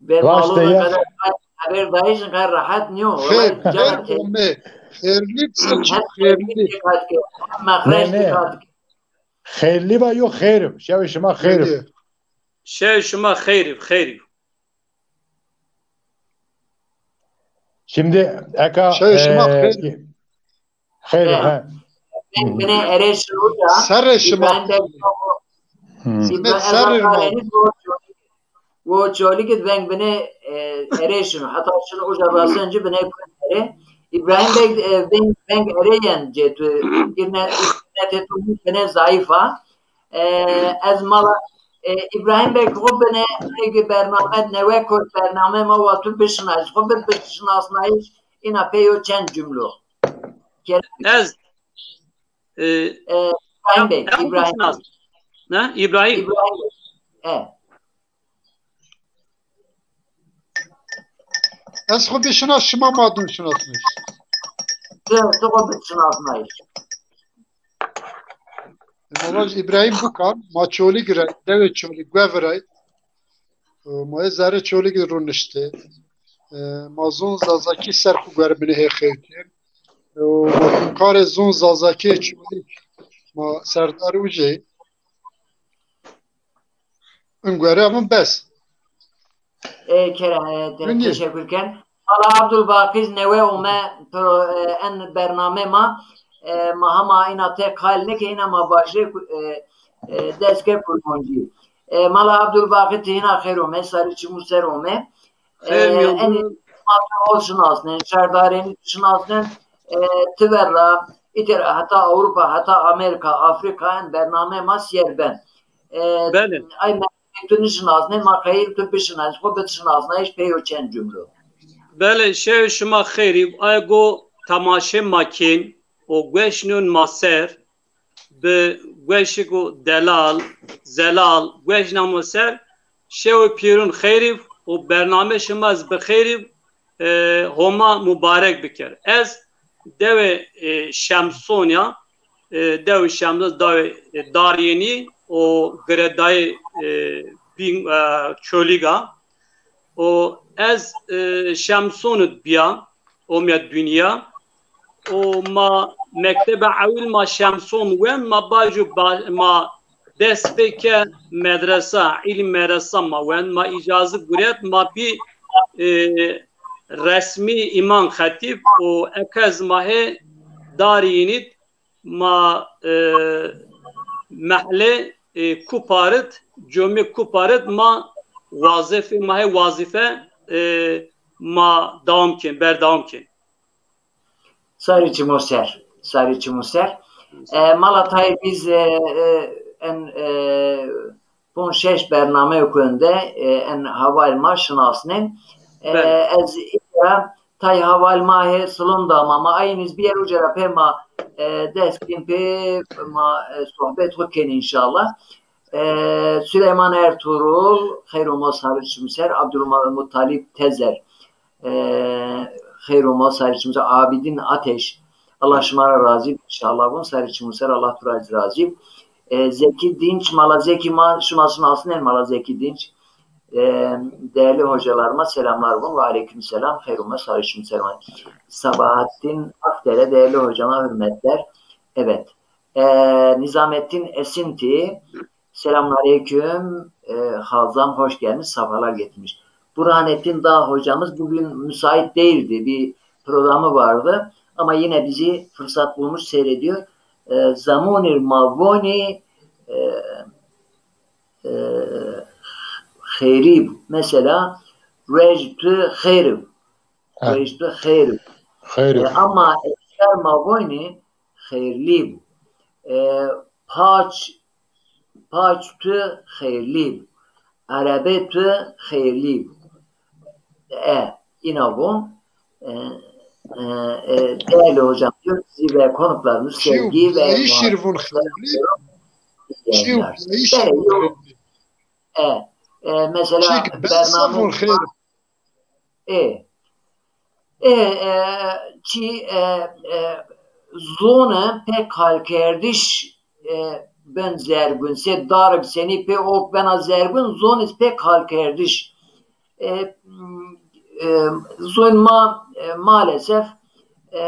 Raşta ya. Haber dayışın kadar rahat niyo. Xeyr, xeyr ome. Xeyrli, xeyrli. Ne, ne. Xeyrli va yo xeyriv. Şev şima xeyriv. Şev şima xeyriv, xeyriv. Şimdi eka, şev şima, e, xeyriv. Xeyriv, he. Bine erê şino da. Serre şima. Serre ma. Wo Çolîg id veng binê, e, erê şino. Heta şino uca rasencî binê kuyê erê. İbrahim Beg, e, veng, veng erê yen cê tu. Înternetê tu binê zayıf a. E, ez mala, e, İbrahim Beg xo binê, egi bername newe kot bername ma wa tu bişinayış. Xo bir bişinasnayış, ina pê yo çend cümlo. Ez, e, e, İbrahim Beg, İbrahim. Ne? İbrahim. İbrahim Beg. E. Ez xo bişinas, şima ma dun şinasnayış. Ti, ti xo bişinasnayış. E, ma vaj İbrahim Bukan, ma Çolîg ra, dewê Çolîg, Gueviray. E, ma ê zerrê Çolîg rûniştê. E, ma zon Zazakî ser xo guer binê hê xewtî. E, ma karê zon Zazakî Çolîg, ma Serdar Ucê. In guere ama bes. E, kere, e, te-, teşekkür ken. Mala Abdülbaqî newe ome pro-, e, en bername ma, e, ma hama ina te qal neke, ina ma vajê ku, e, e, dest ke kurmancî. E, Mala Abdülbaqî ti hîna xêr ome, sarî çimû ser ome. E, enî ma te hol şinasnen, şerdarênî şinasnen, e, ti ver ra, îtê ra heta Avrupa, heta Amerika, Afrika en bername ma sîyer ben. E, ay me- tu nişinasnê, ma qey tu bişinasnê, xo bid şinasnayış pê yo çend cumlo. Belê, şew şima xeyrî, ay go temaşe ma kên û gueş nûn ma ser, bi gueşik û delal, zelal, gueş namo ser, şew pîrun xeyrî û bername şima ez bi xeyrî, e, Homa mubarek biker. Ez dewê, e, Şemsonî ya, e, dewê Şemson, dawê, e, Daryenî û girêdayê, e, Bîn-, e, Çolîg a. Û ez, e, Şemsonî d bîya, omîya dinya. Û ma mektebe ewil ma Şemson wend, ma bajo ba-, ma dest pê ke medresa, îlm medresa ma wend, ma îcazi guret, ma bî, e, resmî îmam xetîb û eke ez ma hê Daryenî d ma, e, mehle, e, Kuparit, comê Kuparit ma wazifê, ma hê wazîfe, e, ma dewam kên, berdewam kên. Sarî çimo ser, sarî çimo ser. E, mala tayê biz, e, e, en, e, ponc şeş bernameyêk önde, e, en haval ma şinasnên. E, ez îkra tay haval ma hê silon da ma, ma ayniz bîyer uca ra pê ma, e, dest kên pê ma, e, sohbet xo kên înşallah. Ee, Süleyman Ertuğrul, xeyr û ma sarê çimû ser. Abdülmuttalip Tezer, ee, xeyr û ma sarê çimû ser. Abidin Ateş, Allah şima ra razî bi înşallah. Vûn sarê çimû ser, Allah tu ra zî razî bi. Ee, Zeki Dinç, mala Zeki ma, şima şinasnên mala Zeki Dinç. Ee, değerli hocalarıma selamlar vûn ve aleyküm selam. Xeyr û ma sarê çimû ser. Sabahattin Akdere, değerli hocama hürmetler. Evet. Ee, Nizamettin Esinti, selamünaleyküm. Ee, Hazam, hoş gelmiş, safalar getirmiş. Burhanettin Dağ hocamız bugün müsait değildi, bir programı vardı. Ama yine bizi fırsat bulmuş seyrediyor. Ee, Zamunir Mavoni e, e, Xeyrî, mesela, ruej tu xeyr bi. Ruej tu xeyr bi. Xeyr bi. E, ama eskar ma voynî xeyrlî bi. E, paç, paç tu xeyrlî bi. Erebe tu xeyrlî bi. E, îna von. E, e, e, değerli hocam, diyor, sizi ve konuklarınızı sevgi ve muhabbetle selamlıyorum. Çî û bîyayîş vûn xeyrlî. E, e, mesela bername e, e, e, çî, e, e, zone pê kalkerdiş, e, ben zergûn. Se darik senî pê ok bena zergûn, zon iz pê kalkerdiş. E, e, zon ma, e, maalesef, e,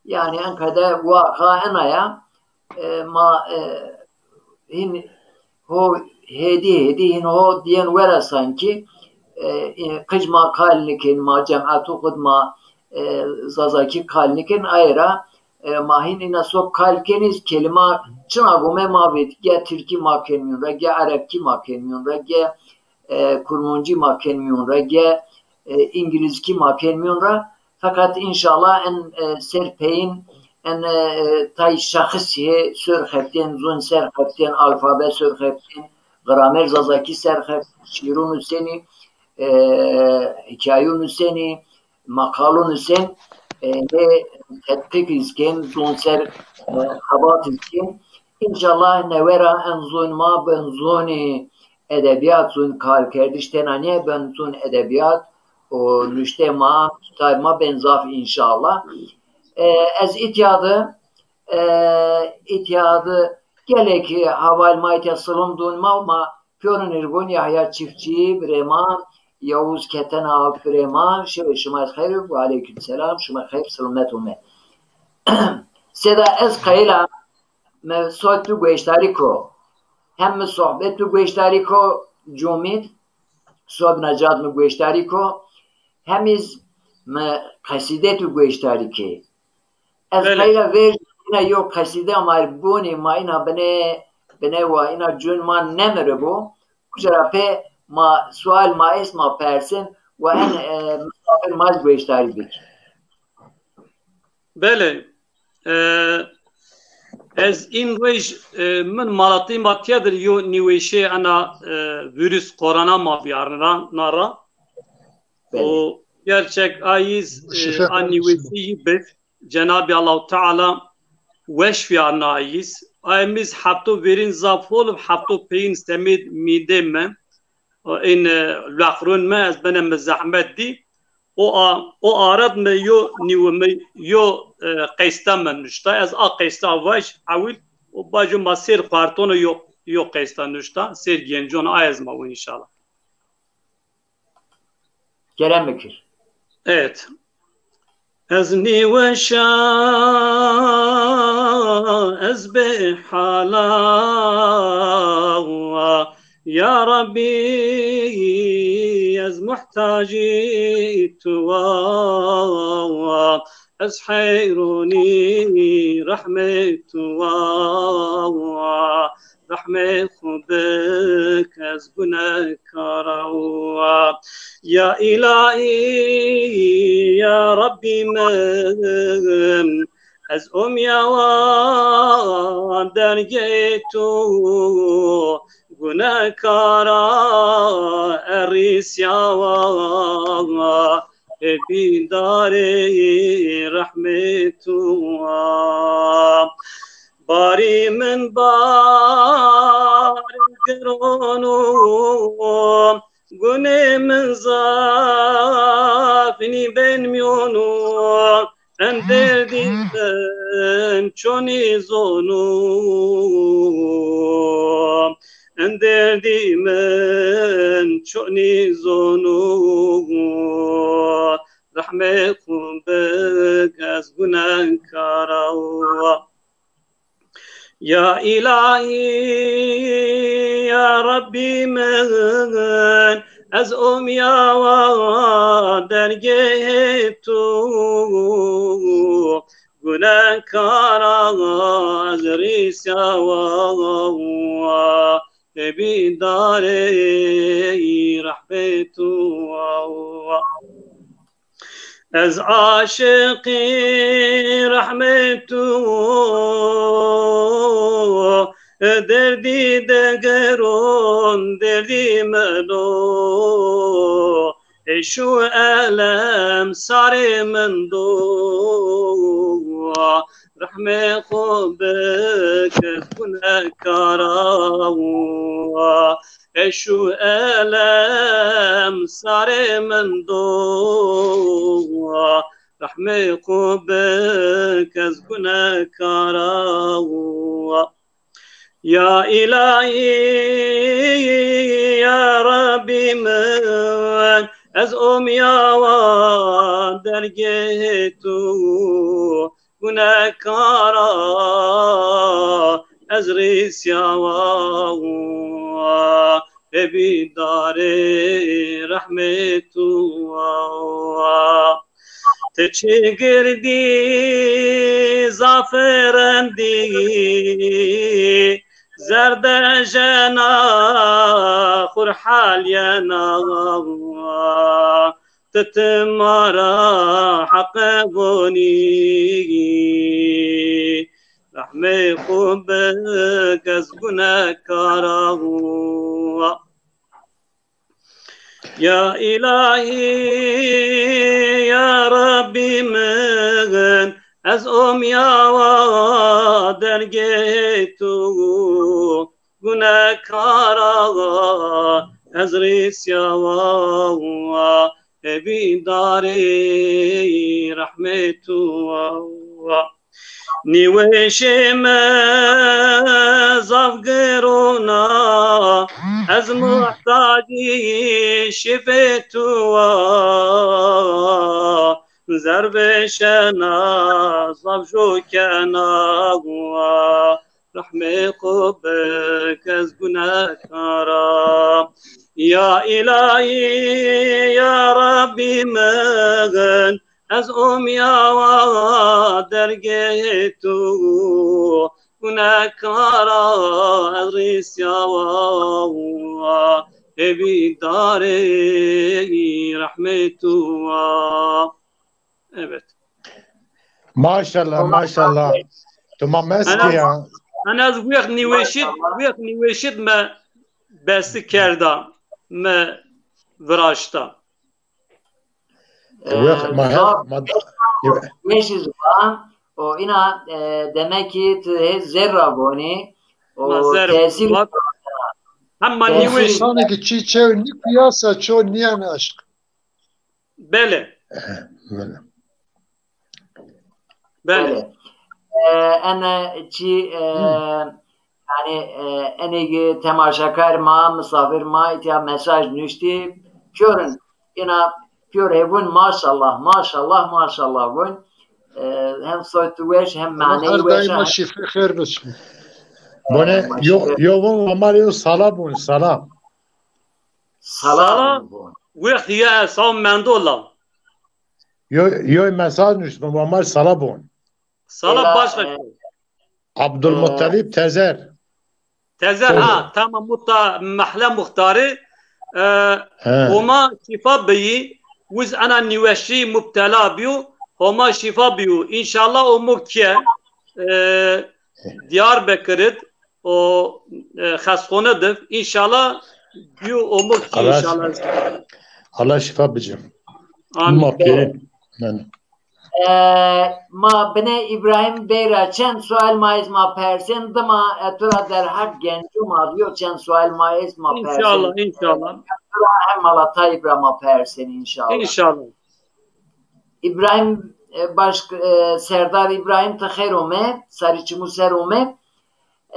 yani en qede waqa ena ya, e, ma, e, hin ho hêdî hêdî hin ho dîyen wera sankî, e, e, qij ma qal nikên, ma cemato xud ma, e, Zazakî qal nikên, aye ra, e, ma hin îna so qal kenî, kelîma çina gome ma vêt, ge tirkî ma kên mîyon ra, ge erebkî ma kên mîyon ra, ge, e, kurmuncî ma kên mîyon ra, ge, e, îngilizkî ma kên mîyon ra. Feqet înşallah en, e, ser peyin, en, e, tay şexis hê, ser xeftên, zon ser xeftên, alfabe ser xeftên, gramer Zazakî ser xeftên, şîrû nusenî, e, hîkayû nusenî, maqalû nusen, e, hê tedqîq îz kên, zon ser, e, xebat îz kên. Înşallah newe ra en zon ma ben zonî edebîyat, zon kalkerdiş tena nê, ben zon edebîyat û nuştê ma, kitabê ma bên zaf înşallah. E, ez îtya de, e, îtya de gelek heval ma îtya silom dûn ma, ma pîyorûn ir vûn, Yahya Çiftçî, birê ma, Yavuz Keten Alp, birê ma, şewê şima ez xeyr û aleyküm selam, şima xeyr, selamet ome. Seda ez qayîl a, mi sot tu gueştarî ko. Hem mi sohbet tu gueştarî ko, Cumîd, Sob Necat mi gueştarî ko, hem îz mi qesîde tu gueştarî kê. Ez qeyra ver îna yo qesîde ma bonî, ma îna binê, binê wa îna cun ma nemiribo. Uca ra pê ma sual ma est ma persin, wa en, e, misafir ma ez gueştarî bik. Belê. E, ez în ruej, e, min malatî ma tiya dir yo nîweşê ena, e, vîrus korona ma vîyarna ra, na ra. Belê. O gerçek a yîz, e, a nîweşî yî bir. Cenabê Allahu Teala weş vîyarna a yîz. A yîz hefto verîn zaf hol ib, hefto peyin semêd mîndê mi. O în, e, lueqrûn mi, ez bene mi zehmet dî. O a, o arad mi yo nîwe mi yo, e, qeysta mi nuşta. Ez a qeysta vaj hewil. O bajo ma sêr xuartono yo, yo qeysta nuşta. Sêr gencon a ez ma win înşallah. Kerem bikir. Evet. Ez nîweş a, ez bêhal a, ya Rabbî, ez muhtacî tu a, ez heyronî rehmê tu a. Rehmê xwu bik, ez gunekar a. Ya îlahî, ya Rabbî min, ez omyawa dergê tu, gunekar a, erîsyawa. Ê bîdarê rehmê tu a. Barî min bar giron o, gunê min zaf nîben mîyon o, en derdî min çonî zon o, en derdî min çonî zon o, rehmê xwu bik ez gunekara wa. Ya îlahî, ya Rebbî min, ez omyawa dergehê to, gunekara ez rîsyawa, ê bîdarê rehmê to. Ez aşiqî rehmê to, derdî de giron derdî min o, eş û elem sarê min do, rehmê xwu bik ez gunekara wa. Eş û elem sarê min do, rehmê xwu bik ez gunekara wa. Ya îlahî, ya Rebbî min, ez omyawa dergehê to, gunekara ez rîsyawa, ê bîdarê rehmê to. Ti çi girdî zaf rindî, zerdejena xurhalyena, ti ti ma ra heqe vonî, rehmê xwu bik ez gunekara wa. Ya îlahî, ya Rebbî min, ez omyawa dergehê to, gunekara ez rîsyawa, ê bîdarê rehmê to. Nîweşê mi zaf giron a, ez muhtacî şifê tu wa. Zervêşena zaf jokena wa, rehmê xo bik ez gunekar a. Ya Îlahî, ya Rabbî min, ez omyawa dergehê tu, gunekar a, ez rîsyawa, ê bîdarê rehmê tu wa. Evet. Maşallah, maşallah. Tamam, eski ya. En az wêx nîweşîd, wêx nîweşîd me besti kerda, me viraşta. E, wêx, e, ma her, ma, wêşî ziwan, o îna, e, demek ki tu hê zerra vonî, o ma zerra tesîr. Hema nîweşîd. Sanki çi çew nî piyasa ço niyan aşk. Belê. Belê. Belê. E, ene çi, e, yanî, e, enê ki temaşakar ma, misafir ma, îtya mesaj nuştî. Pîyor in, îna pîyor hêvun, maşallah, maşallah, maşallah vun. E, hem sewt weş, hem maneyî weş. Daîma şîfê xêr bisin. E, bone, yo, yo vun, wa ma rê yo sala bun, sala. Sala. Sala. Wêx ya, saw mendo la. Yo, yo mesaj nuştî, wa ma rê sala bon. Sala başka. E, Abdülmuttalip, e, Tezer. Tezer, ha, tamam, mutta, mehle muxtarî. E, Homa şîfa biyî, wiz ena nîweşî mubtela bîyo, Homa şîfa bîyo. Înşallah o mo ke, e, Diyarbekir id, o, e, xestxone di, înşallah bîyo o mo kî, înşallah. Allah şîfa bicim. Amîn. Ma pêrin. E, ma binê Îbrahîm Bey ra çend sual ma ez ma persên, dima e tu ra derheq gencû ma biyo çend sual ma ez ma persên. İnşallah, inşallah. Tu ra hem Mala Tayyip ra ma persên inşallah. İnşallah. Îbrahîm, e, Başk-, e, Serdar Îbrahîm, ti xêr ome, sarî çimû ser ome.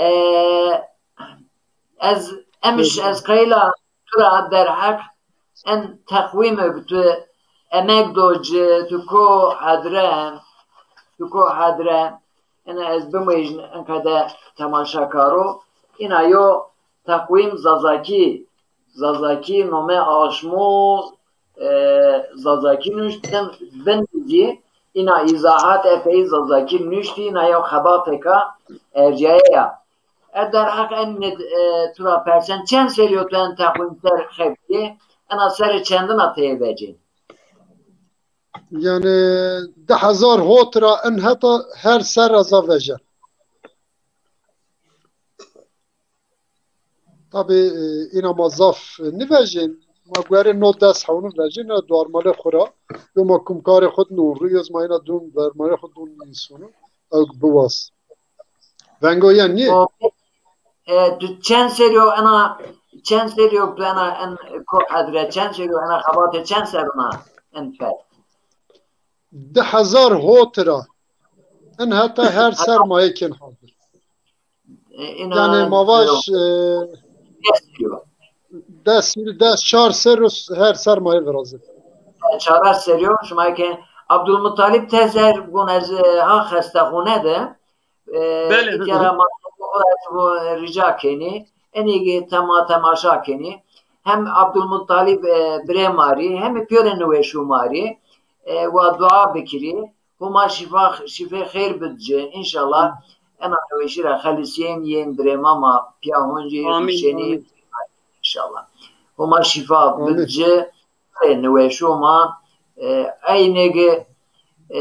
E, ez, emiş, ez qayîl a tu ra derheq en teqwîmêk tu emeg do ci, tu ko hedre, tu ko hedre, ena ez bimwejin enka de temaşakaro. Ina yo teqwîm Zazakî, Zazakî nome aşmo, e, Zazakî nuşt, bin, bin zî ina îzahat epey Zazakî nuştî, ina yo xebatêka ercîyaye ya. E, derheq en nid, e, tu ra persên, çend serî yo tu en teqwîm ser xebitî, ena serê çendina teye vecên? Yanî di hezar hot ra in heta her ser ra zaf vejen. Tabî, e, ina ma zaf nivejên, ma guerê no des hewnû vejên, ina duarmalê xwu ra. Yo ma kumkarê xwu di nûn rû, yo zî ma ina dûn vermalê xwu dûn însûnû, ew biwas. Vengo yen nîyê? O, e, tu çend serî yo ena, çend serî yo tu ena en ko hedre, çend serî yo ena xebatê çend serûna en fer? Di hezar hot ra. En heta her ser ma yê kên hazir. E, ina Yanî ma vaj, e, des serî yo. Des, des, çar serr her ser ma yê virazê. E, çar serî yo, şima ke Abdulmuttalib Tezer gon ez, e, ha xestexûne de, e, Belê, hı hı. Îtya ra ma ez bu rica kenî, enî ki tema temaşa kenî. Hem Abdulmuttalib, e, birê ma rî, hem pîyorê niweşû ma rî, e, wa dua bikirî. Homa şîfa, şîfê xêr bid ci. Înşallah ena niweşî ra xelisîyên yên birêma ma pîya honcî Amîn, ruşenî. Amîn. Înşallah. Homa şîfa bid ci. Amîn. E, niweşo ma, e, eynî ki, e,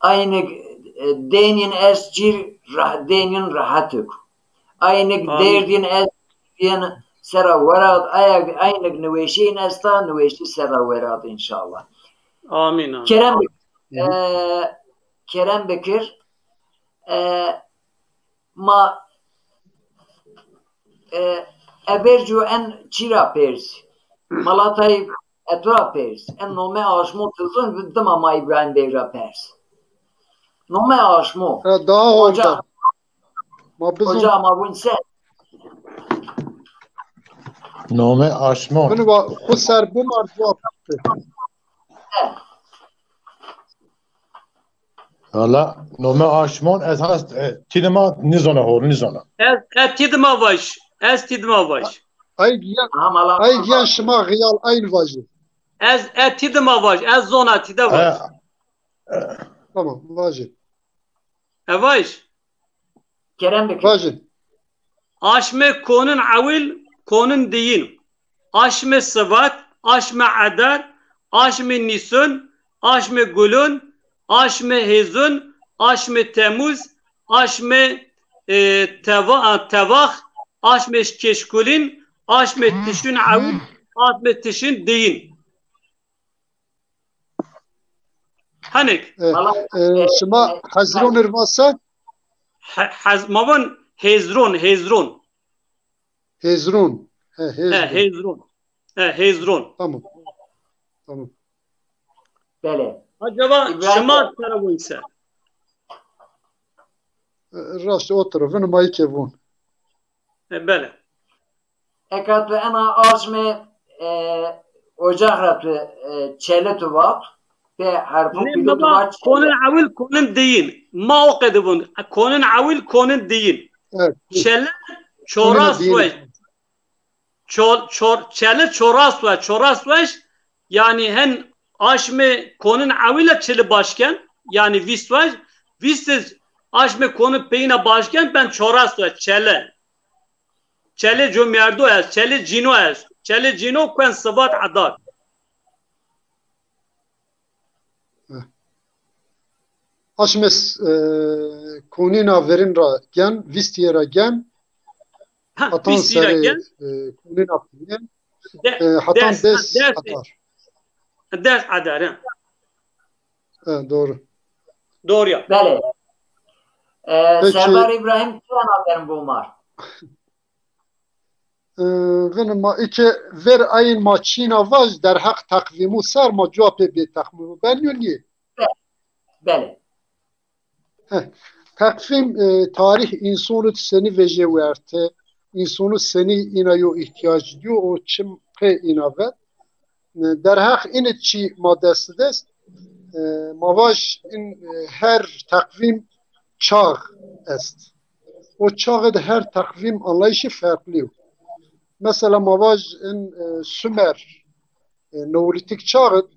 eynî ki, e, deynîn est cîr, rah-, deynîn rehetik. Eynî ki Amîn. Derdîn est yên sera werat, aya-, eynî ki niweşîn esta, niweşî sera werat înşallah. Amîn, amîn. Kerem bikir, Hı hı. e, kerem bikir, e, ma, e, ebercu en çî ra pers. Malatay e tu ra pers. En nome aşmo tu zon, dima ma Îbrahîm Bey ra pers. Nome aşmo. Ha, daha Hoca. Hoca. Ma bizon. Hoca ma vun se. Nome aşmo. Bini va xu ser bimar cevap. He. Wala, nome aşmon ez hast, e, tîdima nizona hol, nizona. Ez, e, tîdima vaj. Ez tîdima vaj. Ay giyan, Aha, mala, ay giyan şima xiyal aynî vajî. Ez, e, tîdima vaj. Ez zona tîde vaj. E, e. Tamam, vajî. E vaj. Kerem bikir. Vajî. Aşmê konin ewil, konin diyin. Aşmê Sivat, aşmê Edar, aşmê Nîsun, aşmê Gulun, aşmê Hêzun, aşmê Temuz, aşmê, e, Teva-, Tevax, aşmê Keşkulîn, aşmê Tişun Ewil, aşmê Tişun Diyin. Henik. E, Valla, e, e, şima e, Hezron ir vasa? He-, hez-, ma van Hezron, Hezron. Hezron. He, He, Hezron. Hezron. He, Hezron. Tamam. Tamam. Belê. Acaba İbrahim şima Bey. Sera vun se? E, rast otur, vin ma ke vun. E, belê. Eka tu ena aşmê, e, ocax ra tu, e, çele tu vat, pê herfo Nê, pîlo tu baba, vat çele. Konin ewil, konin diyin. Ma o qede vun. Konin ewil, konin diyin. Evet. Çele, çoras weş. Ço-, çor-, çele çoras weş, çoras weş. Yanî hen aşmê konin ewile çili başken, yanî vîst weş, vîst aşmê konin peyîna başken ben çoras weş, çele. Çelê comîyardo est, çelê cîno est. Çelê cîno kuen Sivat Edar. Aşmê, e, konîna verin ra gen, vîstîye ra gen, ha, hatan vîstîye ra serê, gen. E, konîna peyîn, de, e, hatan des, des, des Edar. Des Edar, he. E, doğru. Doğru ya. Belê. E, Peki. Serdar İbrahim, çi ena derin bo mar? E, vin ma îke ver ayın ma çîna vaj derheq teqvîmu ser ma cuwa pê bê teqvîmu ben yun yê. Belê. Heh. Teqvîm, e, tarîh însonu senî vejê werte, însonu senî îna yo îhtîyac dîyo, o çim qê îna vet. E, derheq îni çî ma dest dest, e, ma vaj in, e, her teqvîm çağ est. O çağı de her teqvîm anlayışı farklı yo. Mesela ma vaj in, e, Sümer, e, Neolitik çağı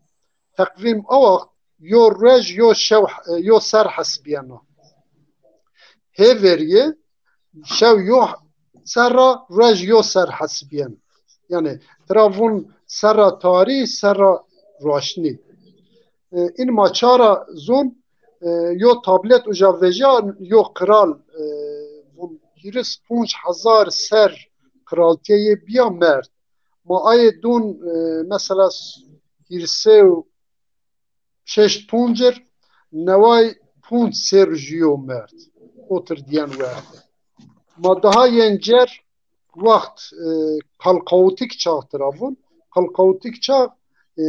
teqvîm a waxt yo ruej yo şew, e, yo ser hesbiyena. Hê verîye şew yo serra, ruej yo ser hesbiyen. Yani tira vun serra tarî, serra roşnî. E, in ma çara zon, e, yo tablet uca veja yo qral, e, vun hîris punc hezar ser qraltiyê biya merd. Ma ayê dun, e, mesela hîrsê û şeşt puncir, neway punc ser jüyo merd. Otir diyen werde. Ma daha yencer waxt, e, kalkaotik çağ tira vun. Kalkaotik çağ, e,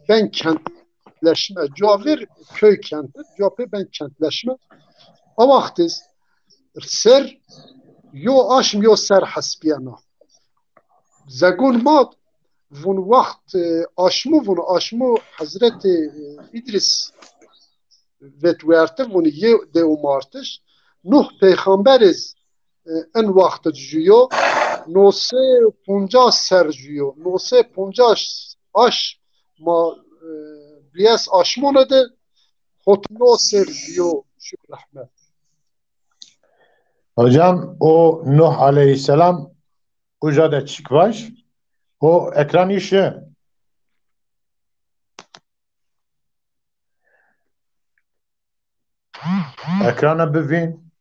ben kentleşme. Cuwa ver köy kenti, cuwa pê ben kentleşme. A waxt iz ser yo aşm yo ser hesbiyena. Zegun mat vun waxt, e, aşmu vun aşmu Hezretî, e, İdris vet werte vun yê de umartiş. Nuh peyxamber iz, e, en waxt jüyo, no sey puncas ser jüyo, no sey puncas aş ma, e, biyes aşmone de hot no ser jüyo şu rehmet. Hocam, o Nuh aleyhisselam uca de çik vaj? O ekran işi. Ekrana bivîn.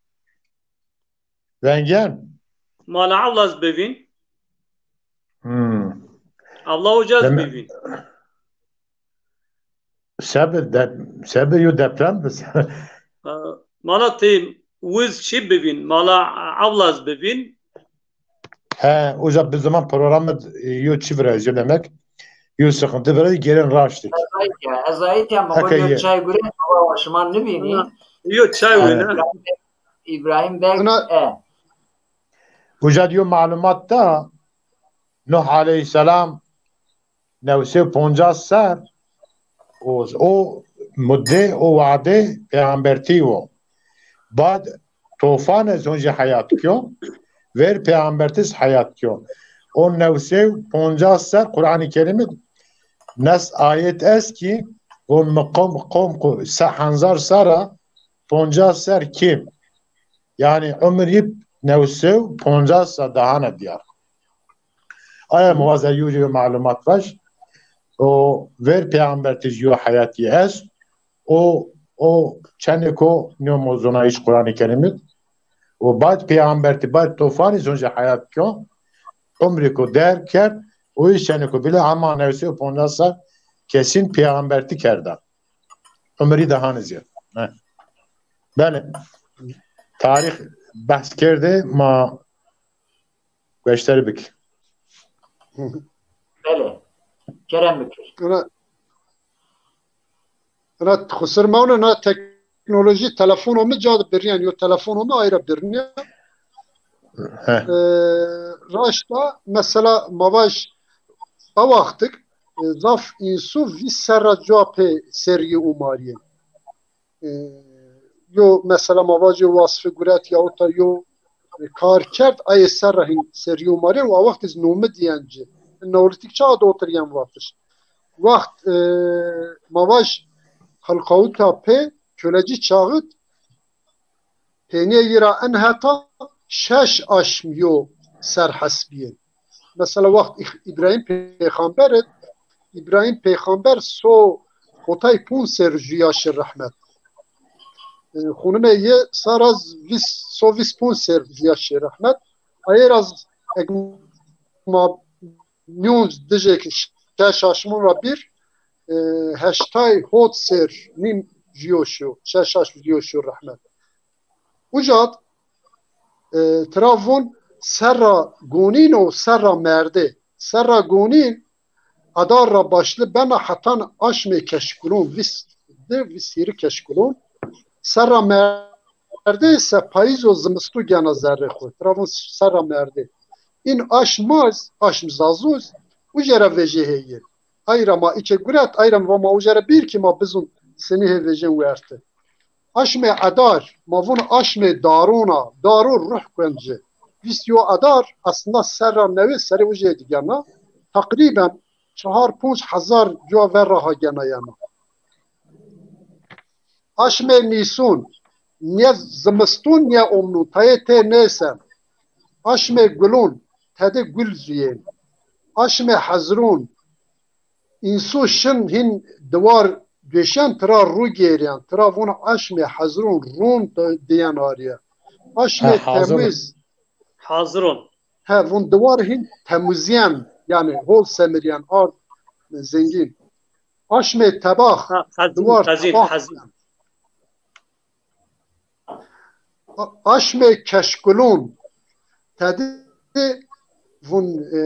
Vengen. Mala Avlaz bivîn. Hmm. Avla Ocaz bivîn. Sebe de, sebe yo deprem biz. Mala te wiz çi bivîn, mala Avlaz bivîn. He, uca bi zaman programı yo çi virajı demek. Yo sıkıntı virajı gelen raştık. Ezayit ya, ezayit ya, ma yo çay gure, baba şima nibînî. Yo çay wina. İbrahim Beg, e. Uca diyor malumat da Nuh aleyhisselam new sey poncas ser o, o mudde, o wade peyxambertî wo. Bad tofan ez honca heyat kyo, ver peyxambertis heyat kyo. O new sey poncas ser Kur'an-ı Kerim'in nes ayet est ki, von mi qom, qom ku se hezar sera poncas ser kim. Yani umir yip new sey poncas ser dahana diyar. Aya muvaze yo yo malumat vaj. O ver peyxambertis yo heyatî est. O, o çeneko nîyo mozonayîş Qur'an-ı Kerim'it. O bad peyxamberti bad tofanî zonce heyat kyo. Umriko der kerd. O iş çeneko bile ama new sey poncas ser kesin peyxamberti kerda. Umri daha nizî. Bele. Tarih behs kerde ma gueşteri bik. Belê. Kerem bikir. Ina, ina xusir mewne, na teknoloji telefono mi ca de birîyen, yo telefono mi ayra birîyen. E, raşta mesela ma vaj a waxtik, e, zaf însu vîst serra cuwa pê serrî umarîyen. E, yo mesela ma vacê wasfê guret yahut da yo, e, kar kerd, ayê serra hin serrî umarîyen û a wext iz nomi diyen ci. Neolîtîk çax de otirîyen vatiş. Wext, e, ma vaj xelqawita pê kölecî çaxit, pênê yi ra en heta şeş aşm yo ser hesbîyên. Mesela wext Î-, Îbrahîm pêxamber id, Îbrahîm pêxamber so kotay pûn ser jûya şi rehmet. E, xunime yi sara vîst, so vîst pûn ser jûya şi rehmet. Ayê ra z-, ek ma nîyon dijê ki şeş aşmon ra bîr, heştay hot sêr nîm jîyo şîyo, şeş şaş jîyo şîyo rehmet. Uca d, e, tira vûn serra gonîn û serra merdê. Serra gonîn edar ra başli bena hetan aşmê keşkulûn, vîst di, vîst hîrî keşkulûn. Serra merdê se payîz û zimistû gena zerrê xwu. Tira vûn serra merdê. În aşm ma z, aşm zazû z, uca ra vejê hê yên. Ay ra ma îke guret, ay ra mi va ma uca ra bîr kî ma bizûn senî hê vejên werti. Aşmê edar, ma vûn aşmê darûn a, darû ruh kuencî. Vîst yo edar, aslında serra newê serê ujê di gena, teqrîben çehar ponc hezar cuwa ver ra ha gena yena. Aşmê nîsûn, nîye zimistûn nîye omnûn, tayê tê nêsen. Aşmê gulûn, tede gul zuyên. Aşmê hezrûn, însû şin hîn diwar döşen tira rû gêrîyen. Tira vûn aşmê hezrûn, rûn di-, diyen arîye. Aşmê Ha, hazir. Temûz. Hazirûn. He, vûn diwar hîn temûzîyen, yanî hol semirîyen, ard zengîn. Aşmê tebax, Ha, xezîn, diwar xezîn, tebax xezîn. A-, aşmê keşkulûn, tedi vûn, e,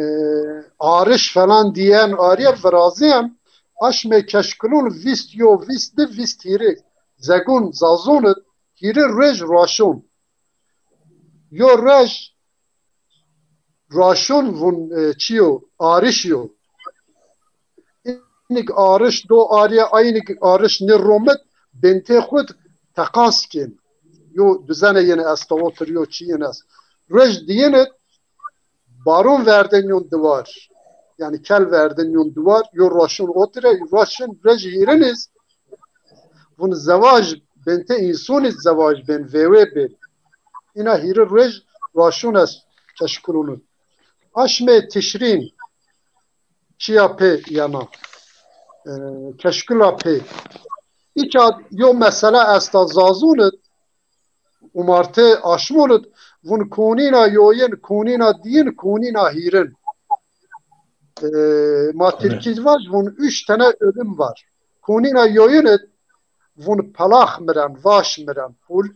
ariş falan diyen arîye virazîyen, aşmê keşkulûn vîst yo, vîst di, vîst hîrî, zegûn zazûn id, hîrî ruej ruaşûn. Yo ruej ruaşûn vûn, e, çi yo, ariş yo. Înîk ariş do arîye, ay înîk ariş nêromit, bentê xwu d teqas kên. Yo duzene yene esta, otir yo çi yene est. Ruej diyine barûn verde nîyon diwar. Yanî kel verde nîyon diwar, yo ruaşûn otire, ruaşûn ruej hîrin iz, vûn zevaj bên, tê însûnî zevaj bên, vêwê bên. Îna hîrî ruej ruaşûn est keşkulûnû. Aşmê tişrîn, çiya pê yena, e, keşkula pê. Îka yo mesela esta zazûn id, umarte aşmûn id, vûn konîna yoyin, konîna diyin, konîna hîrin. E, ma Evet. Tirkî vaj vûn üç tane ölüm var. Konîna yoyin id vûn pelax miren, vaş miren, pul.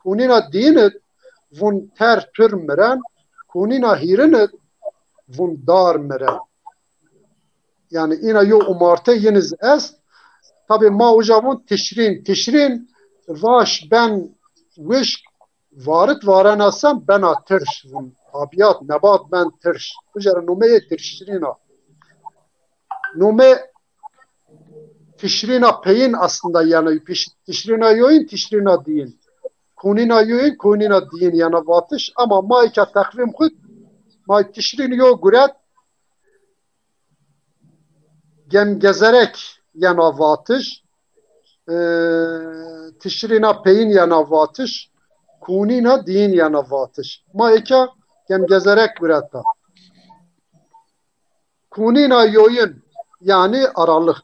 Konîna diyin id vûn ter tur miren. Konîna hîrin id vûn dar miren. Yanî îna yo umarte yin iz est. Tabî ma uca vûn tişrîn. Tişrîn vaş ben wişk, varit varena sem bena tirş. Vûn tabîat, nebat ben tirş. Uca ra nomeyê tişrîn a. Nome tişrîna peyin aslında yena, piş-, tişrîna yoyin, tişrîna diyin. Konîna yoyin, konîna diyin yena vatiş. Ama ma îka teqvîm xwu d, ma tişrîn yo guret, gemgezerek yena vatiş, e, tişrîna peyin yena vatiş, konîna diyin yena vatiş. Ma îka gemgezerek gureta. Konîna yoyin, yanî aralık.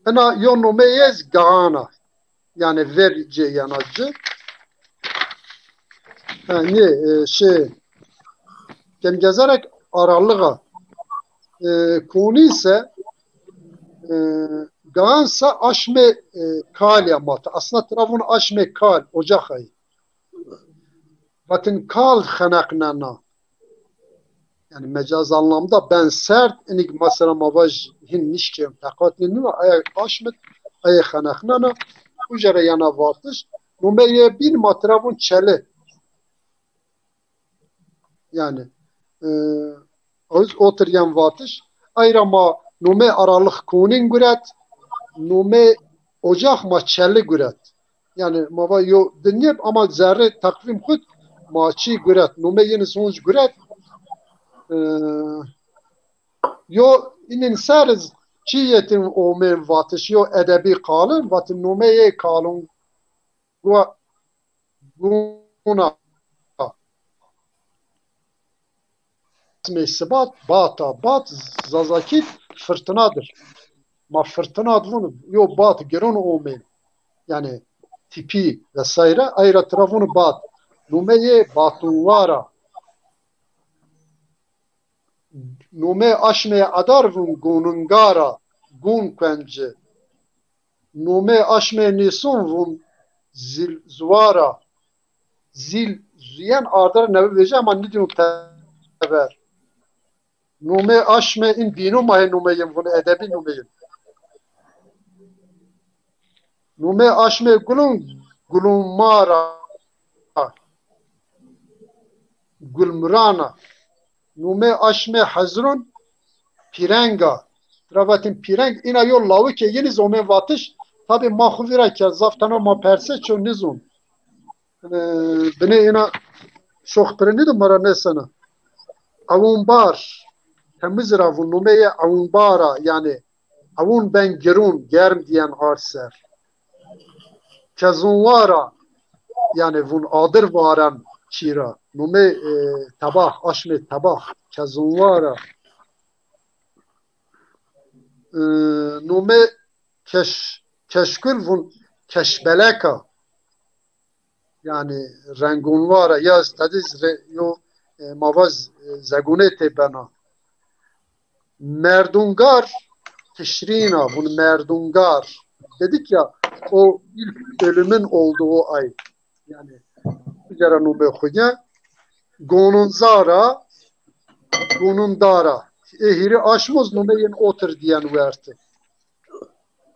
Ina yo nomeyê z gaan a. Yanî ver cê yena ci. Ha, nê, e, şey, gemgezerek aralık a. E, konî se, e, gaan se aşmê, e, kal ya ma ti. Aslında tira vûn aşmê kal, ocak ay. Vatin kal xeneqnena. Yanî mecaz anlamda ben sert, inik mesela ma vaj hin nişkên, teqat nînî, aya aşmit, aya xeneqnena, uca ra yena vatiş. Nomeyê bîn ma tira vûn çeli. Yanî, e, o yüz otir yen vatiş. Ay ra ma nomê aralık konîn guret, nomê ocak ma çeli guret. Yanî ma va yo dinyeb ama zerrê teqvîm xwu d ma çî guret. Nomê yin iz honc guret. E, yo inin ser iz çî yetin omên vatiş, yo edebî qalin, vatin nomeyê kalon gua-, guna. Ismê sibat, bata, bat, Zazakî fırtınadır. Ma fırtına d vûn, yo bat giron omên. Yanî tipi vesaire, ay ra tira vûn bat. Nomeyê batunwar a. Nomê aşmê edar vûn goningara, gon kuenci. Nomê aşmê nîsûn vûn zîl zuwara. Zîl zuyen arder nevi vêje ama nidîno teber. Nomê aşmê in dîno ma hê nomê yin vûn edebî nomê yin. Nomê aşmê gulûn gulûmara. Gulmurana. Nomê aşmê hezrûn pîrenga. Tira vatên pîreng, îna yo lawikê yinî zomên vatiş. Tabî ma xwu vîra ke zaf tena ma perse ço nizon. E, binê îna şox pire nîdo ma ra nêsena. Ewonbar. Temizî ra vûn nomê yê ewonbara, yanî ewon ben girûn, germ diyen ard ser. Kezonwara, yanî vûn adir varen çî ra. Nomê, e, tebah, aşmê tebah, kezonwara. E, nomê keş, keşkul vûn keşbeleka. Yanî rengonwara ya ez tedî zre-, yo, e, ma va z-, e, zegonê tê bena. Merdungar, tişrîna, vûn merdungar. Dedik ya, o ilk ölümün olduğu ay. Yani, üzere nube xuye. Gonunzara, gonundara. E hîrî aşmoz nome yên otir diyen werti.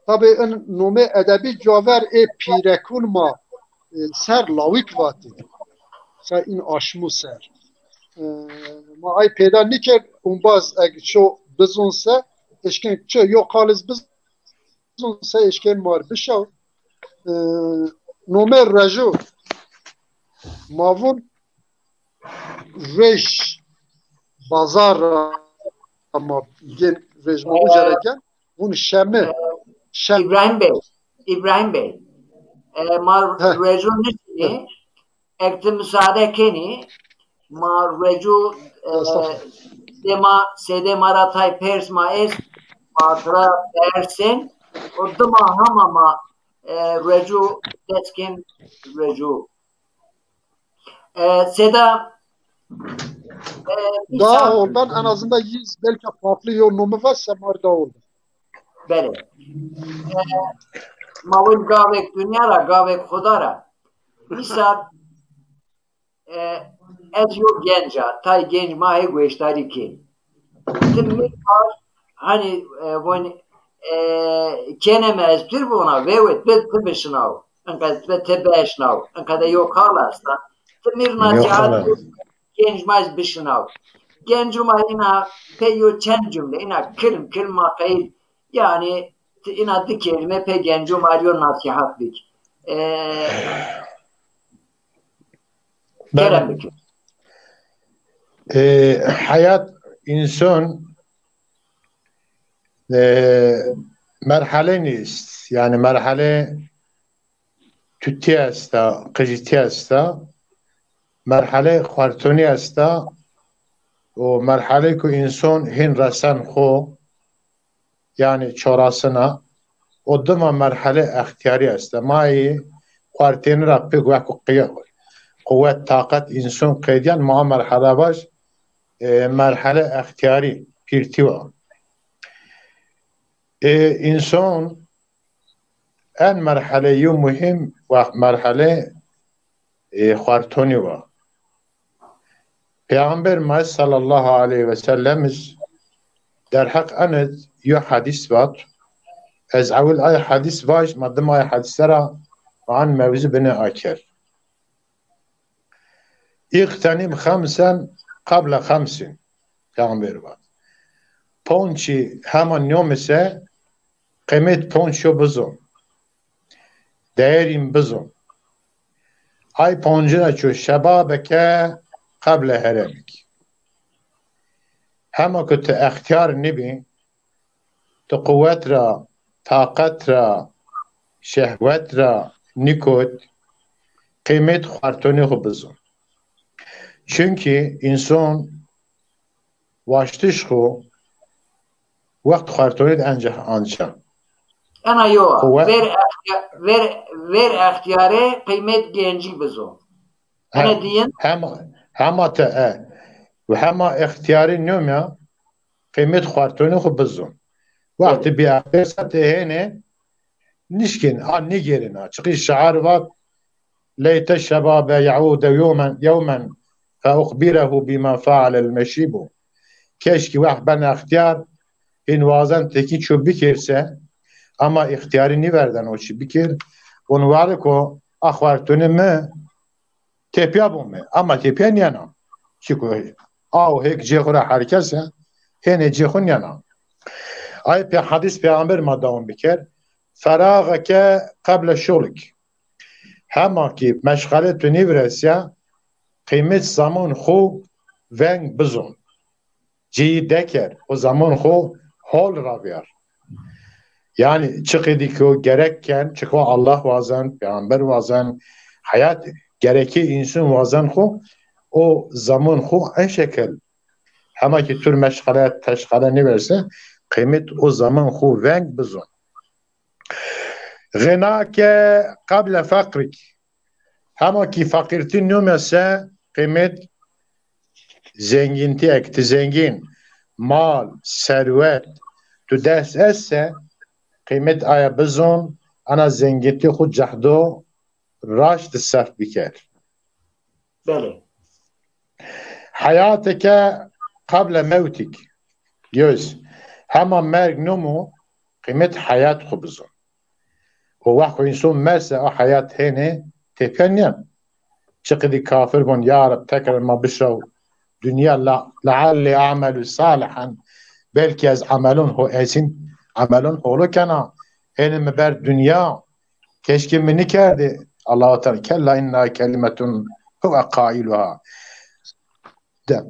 Tabî in nome edebî caver ê pîrekun ma, e, ser lawik vatî. Ser in aşmu ser. E, ma ay peyda nikerd, umbaz eg ço bizun se, eşken çi yo qaliz bizun se eşken mar bişaw. E, nome reju ma vun rej bazar ra ma gen rej ma uca ra gen. Vun şemi. Şem. İbrahim Bey, İbrahim Bey, e, ma Heh. rejo nişinî, eg ti müsaade kenî, ma rejo, e, Estağfurullah. Sêdê ma, sêdê ma ra tay pers ma est, ma tira persên, o dima hama ma, e, rejo dest kên rejo. E, Seda, e, Daha insan oldan en azından yüz belki farklı yol numu varsa mar daha oldu. Belê. E, ma win gavêk dinya ra, gavêk Xuda ra. Misal, e, ez yo genc a, tay genc ma hê gueştarî kên. Ti mi var, hani, e, von, e, keneme ez pir bona, vewet, bi, ti bişinaw. Inqe bi, ti beşnaw. Inqe de yo kal esta. Ti mir nasihat, genc ma ez bişinaw. Gencu ma ina pê yo çend cümle, ina kilm, kilm ma qeyl, yani, ti ina di kelime pê gencu ma yo nasihat bik. E, Ben, kerem bik. E, hayat, insan, e, merhale nîst. Yani merhale tutî esta, qijîtî esta, merhale xwertonî esta û merhale ku însan hîn resen xo, yanî çorasina, o dima merhale extîyarî esta. Ma yê xwertênî ra pêk weko qî-, quwet, taqet însan qedîyen, ma a merhale vaj, e, merhale extîyarî, pîrtî wa. E, însan en merhale yo muhîm wa merhale, e, xwertonî wa. Peyxamber ma sallallahu aleyhi ve sellem iz derheq enid yo hadîs vat. Ez ewil ay hadîs vaj, ma dim ay hadîse ra ma an mewzu bine aker. İğtenim xemsen qable xemsin. Peyxamber vat. Ponçî hema nîyomise qîmet ponço bizon. Değerîn bizon. Ay poncina ço şebabeke qeble heremik. Hema ku ti extîyar nîbî, ti quwet ra, taqet ra, şehwet ra nîkot, qîmet xwertonê xwu bizon. Çunkî însan waştiş xwu wext xwertonî de encî anca. Ena yo, ver extîya-, ver, ver extîyarê qîmet gencî bizon. Ene diyin? Hema, hema te, e, ve hema extîyarî nîyomya, qîmet xwertonî xwu bizon. Wextî bî extiyar se ti hênê nişkên, a nêgêrên a. Çiqî şair vat, "Leyte şebabe yaude yewmen, yewmen fe uxbirehu bima fealel meşîbu." Keşkî wext ben extiyar, hîn wazen tekî ço bikêr se, ama extiyarî nîverden o çi bikêr. Von wariko a xwertonî mi tepya bo mi, ama tepya nîyena. Çiko aw hêk cê xwu ra herkese, hênê cê xwu nîyena. Ay pe hadîs peyxamber ma dewam biker. Ferageke qeble şuxlik. Hema ki meşxale tu nîviresya, qîmet zaman xwu veng bizon. Cîyî deker, o zaman xwu hol raviyar. Yanî çiqîdî ki o gerek ken, çiqo Allah wazen, peyxamber wazen, heyat gerekê însan wazen xwu, o zaman xwu en şekil. Hema ki tur meşxale, teşxale nîverse, qîmet o zaman xwu veng bizon. Xinake qeble feqrik. Hema ki feqîrtî nûmese, qîmet zengîntî, eke ti zengîn, mal, serwet tu dest est se, qîmet aya bizon, ana zengîntî xwu cehdo raşt sef biker. Belê. Heyateke qeble mewtîk. Yoz, hema merg nûmo, qîmet heyat xwu bizon. O wext ku însan merse, a heyat hênê tepya nîyen. Çiqîdî kafir von, "Ya Reb, tekrar ma bişaw dinya, la, leallî amelu salihan." Belkî ez emelon ho-, ez hîn emelon holo kena, hênê mi ber dinya. Keşkê mi nîkerdî. Allahu Teala, "Kella inna kelimetun huve qailuha." De,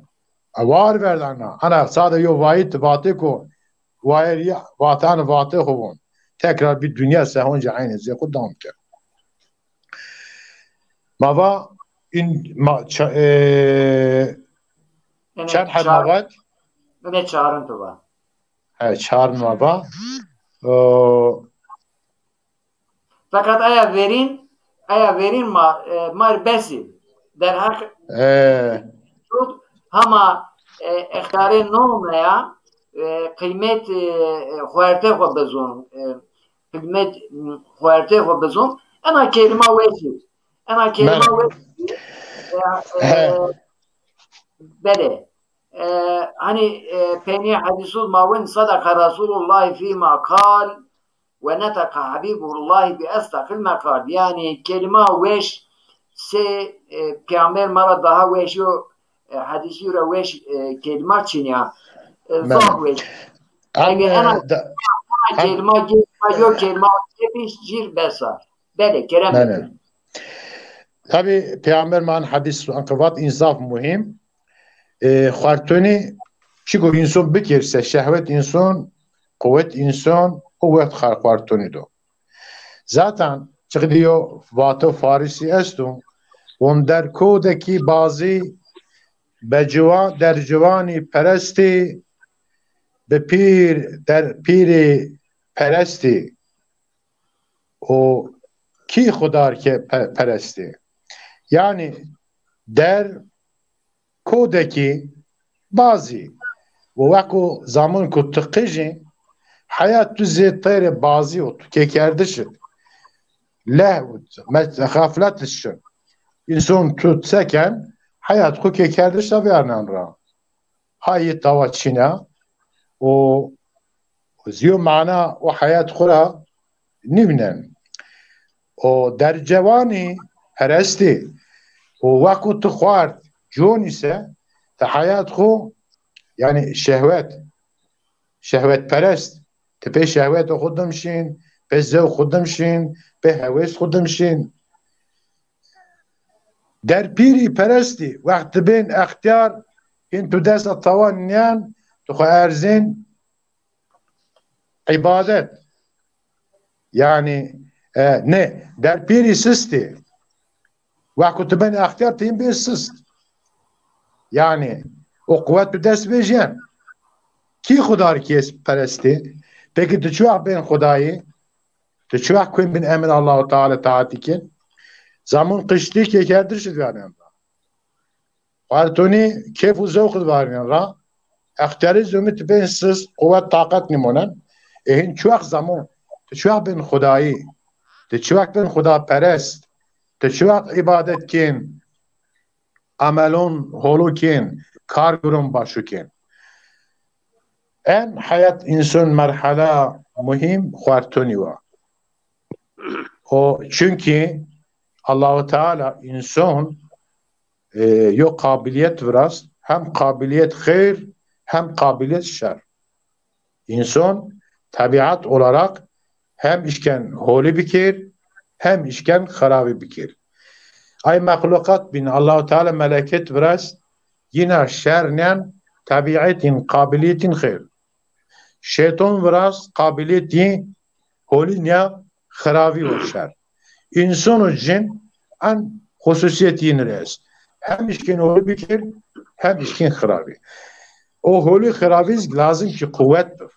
war verdana. Ana sade yo vayît vatê ko, wayerî vatan vatê xo von. Tekrar bir dünya se honca aynı zê xo dam ke. Ma va in, ma, ça-, e, Ene çend heb ma çar-, va? Ene çarin tu va. He, çar ma va. O, Feqet aya verîn, aya verîn ma, e, ma rê bes î. Derheq e, hama, e, extiyarê nûmeya, e, qîmet, e, e, xuertê xo bizon, e, qîmet, m, xuertê xo bizon. Ena kelîma weş î. Ena kelîma weş î. E, e, belê. E, hani, e, peynî hedîsû ma win, "Sadaka Resulullah fîma kal." "Ve neteka Habibullahi bi esdaqil meqal." Yanî kelîma weş sey, e, Peyxamber ma ra daha weş yo, e, hedîsî ra weş, e, kelîma çin ya. E, zaf weş. Ege ena, e, ena kelîma, kelîma yo kelîma tepîş cîr besa. Belê, kerem. Tabî Peyxamber ma hedîs anqe vat, în zaf muhîm. E, xwertonî çiko însan bikêr se, şehwet însan, quwet însan, o wext xer-, xwertonî do. Zaten çiqdî yo vato Farisî esto, von der ko de ki bazî be ciwa-, der ciwanî perestî, bi pîr, der pîrî perestî. O kî xudar ke pe-, perestî. Yanî der ko de ki bazî, û weko zaman ku tu qij î, heyat tu zê têrê bazî û tu kêkerdiş id, lehw id, me-, xeflet id şi. Însan tu seken, heyat xwu kêkerdiş de vîyarnen ra. Hayê tawa çîn a û zîyo mana o heyat xwu ra nîvînen. O dercewanî perestî û weko tu xward, conî se, ti heyat xwu, yanî şehwet, şehwetperest, ti pê şehwetê xwu dim şîn, pê zewq xwu dim şîn, pê hewês xwu dim şîn. Der pîrî perestî, wext ti bên extîyar, hîn tu dest a tawan nîyen, tu xwu erzên îbadet. Yanî, e, ne, der pîrî sistî. Wext ku tu bên extîyar, ti hîn bên sist. Yanî, o quwet tu dest vejîyen. Kî xudar kî est perestî? Peki tu çi wext bên xudayî? Tu çi wext kuên bin emir Allahu Teala taatî kên? Zaman qiştî kêkerdiş id vîyarnen ra. Xwertonî kêf û zewq id vîyarnen ra. extiyarî zûmî ti bên siz, quwet, taqet nîmonen. E hîn çi wext zamo, ti çi wext bên xudayî, ti çi wext bên xudaperest, ti çi wext îbadet kên, emelon holo kên, kar guron başu kên. En heyat înson merhela muhîm xwertonî wa. O çunkî Allahu Teala înson, e, yo qabiliyet virast, hem qabiliyet xeyr, hem qabiliyet şer. Înson tebiat olarak hem îşken holî bikir, hem îşken xirabî bikir. Ay mexluqat bîn Allahu Teala meleket virast, yîna şer nîyen, tebiatîn, qabiliyetîn xeyr. Şeyton virast, qabiliyetî holî nîya, xirabî û şer. Înson û cin en xususîyet yin rê est. Hem îşkên holî bikir, hem îşkên xirabî. O holî xirabî lazim ki quwet bif.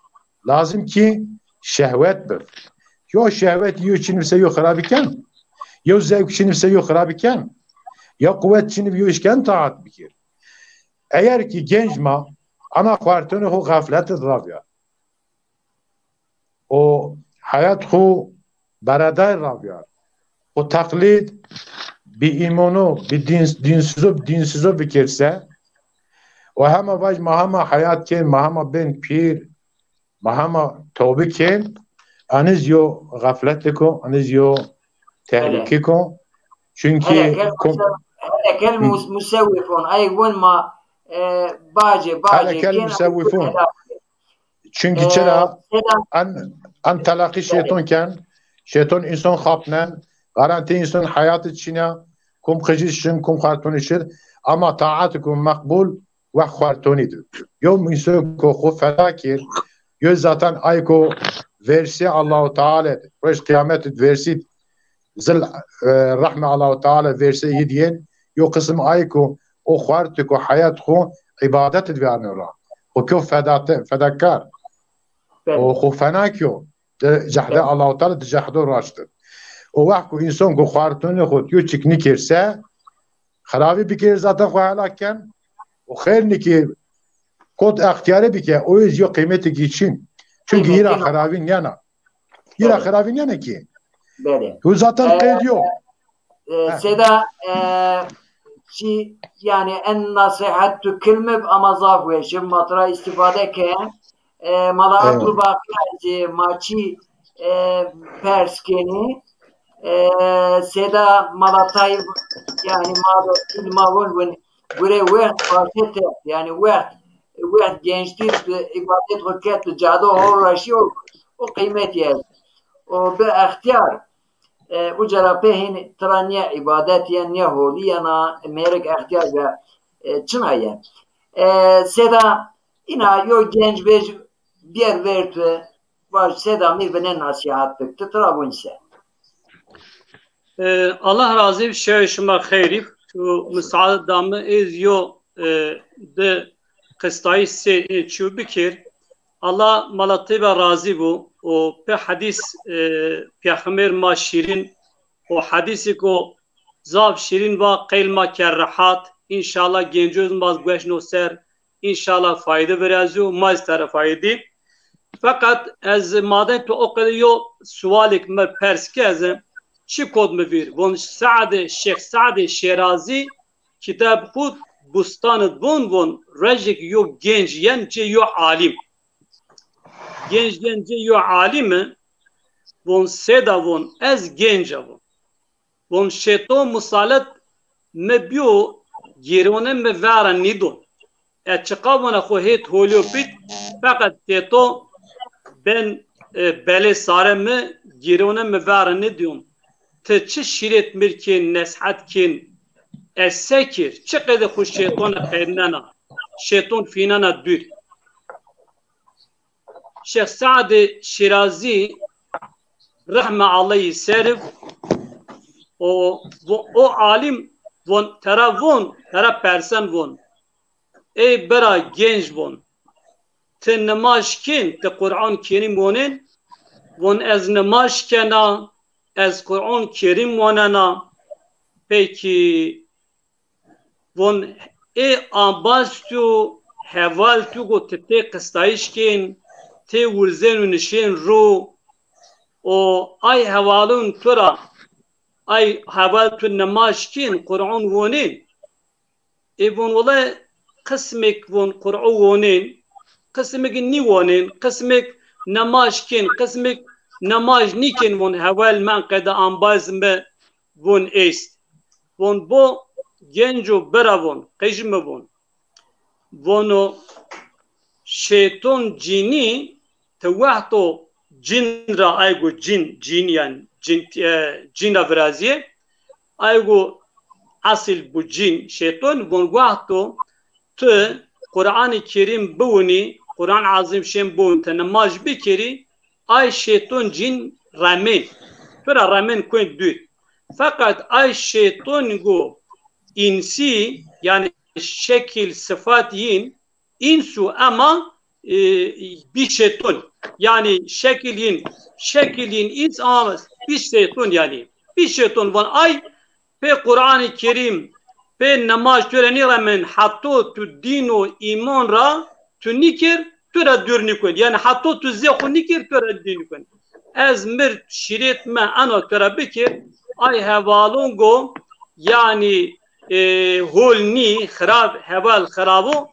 Lazim ki şehwet bif. Yo şehwet yo çin vise yo xirabî ken. Yo zevk çin vise yo xirabî ken. Yo quwet çin yo îşken taat bikir. Eger ki genc ma ana xwertonê xo xeflet id ravya. O heyat xo bereday ravya. O teqlîd bi îmono, bi dîn, dînsizo, dînsizo bikirse, o hema vaj ma hema heyat kên, ma hema bên pîr, ma hema tobî kên, aniz yo xeflet ko, aniz yo tehlike ko. Çünkü hele gel kom- hele gel mus- musewwifon, ay won ma, e, bacê, bacê hele gel kên, musewwifon. Çünkü e, çira en, en telaqî şeyton ken, şeyton insan xapnen, garanti insan hayatı çine, kum xijî şin, kum xartoni şir, ama taatı kum makbul, wext xwertonî di. Yo însan ko xo feda kir, yo zaten ay ko versî Allahu Teala di, roj qîyamet di versî zil, e, rehme Allahu Teala versî yî dîyen, yo qisim ay ko o xwert ko heyat xo îbadet di vîyarno ra. Xo ko fedate, fedakar. Belê. O xo fena kyo. Di cehde Allahu Teala di cehdo raşt. O wext ku însan ku xwartinê xo yo çik nikirse, xirabî bikir zaten xo helak ken. O xeyr nikir, kot extiyarê bike, o iz yo qîmetê ki çin. Çünkü yira xirabî niyana. Yira xirabî niyana ki. Belê. O zaten qeyd yo. E, Seda, e, çi, yani en nasihat tu kilme ama zaf weşim, ma tira istifade ke. E, mala Abdulbaqî ez ê ma çi, e, pers kenî. E, Seda mala tay, yani ma da ilma vun vun gure wext paşe te, yani wext, wext gençtir, ibadet xo ket, cado hol raşî o, o qîmet ye. O bi extiyar, e, uca ra pê hîn tira nîya îbadet yen, nîya holî yena, mêrik extiyar be, e, çina ye. E, Seda, îna yo genc vej bîyer ver tu, vaj Seda mi vine nasîhat bik, tu tira vun se. E, Allah razî bi, şewe şima xeyrî. Tu musaade dami ez yo, e, di qistayîş sê, e, çîyo bikir. Allah mala teyba razî bo. O pe hedîs, e, peyxember ma şîrin, o hedîsêko zaf şîrin va, qeyl ma ke rehat. Înşallah gencoz ma gueş no ser. Înşallah fayde virazîyo, ma iz tera fayde. Feqet ez madem tu o qede yo sualêk mi pers ke ez çi kot mi vîr. Von Saadê, Şêx Saadê Şêrazî kitab xu Bustan id von, von rejêk yo genc yen cê yo alim. Genc yen cê yo alîmi, von Seda von, ez genc a von. Von şêton musalet mi bîyo, gêrone mi vera nîdon. Ez çiqa vona xo hêt holîyo bît, feqet şêton ben, e, belê sare mi, gêrone mi vera nîdon. Ti çi şîret mir kên, nesîhet kên, ez se kir? Çi qede xo şêtone qednena, şêton fînena dûr. Şêx Saadê Şîrazî rehme Allehî ser ib, o, o alim von, tera von, tera persen von. Ey bira genc von, ti nimaj kên, ti Quran Kerîm wonen? Von ez nimaj kena, ez Quran Kerîm wonena. Pekî, von ê ambaz tu heval tu go ti tê qistayîş kên, tê wurzen û nişên ro, o ay hevalon tu ra, ay heval tu nimaj kên, Qur'on wonên. Ê von wele qismêk von Qur'o wonên, qismêk nîwonên, qismêk nimaj kên, qismêk nimaj nîkên von heval men qede ambaz mi von est. Von bo genco bira von, qejime von. Vono şeyton cinî ti wexto cin ra ay go cin, cin yani cin, e, cin ra virazîye. Ay go esil bu cin, şeyton, von wexto tu Qur'an-ı Kerim biwinî, Qur'an Azim şên biwin, ti nimaj bikerî, ay şeyton cin remên. Tu ra remên kuen dûr. Feqet ay şeyton go însî, yani şekil, sifat yin, însu ema, e, bî şeyton. Yani şekil yin, şekil yin îns ama bî şeyton yani. Bî şeyton van ay pê Qur'an-ı Kerim, pê nimaj tu ra nîremin, hato tu dîn û îman ra tu nîkir, tu ra dûr nîkun. Yani hato tu zê xu nîkir, tu ra dûr nîkun. Ez mir şîret me eno tu ra bikir, ay hevalon go, yani, e, hol nî, xirab, heval xirabo,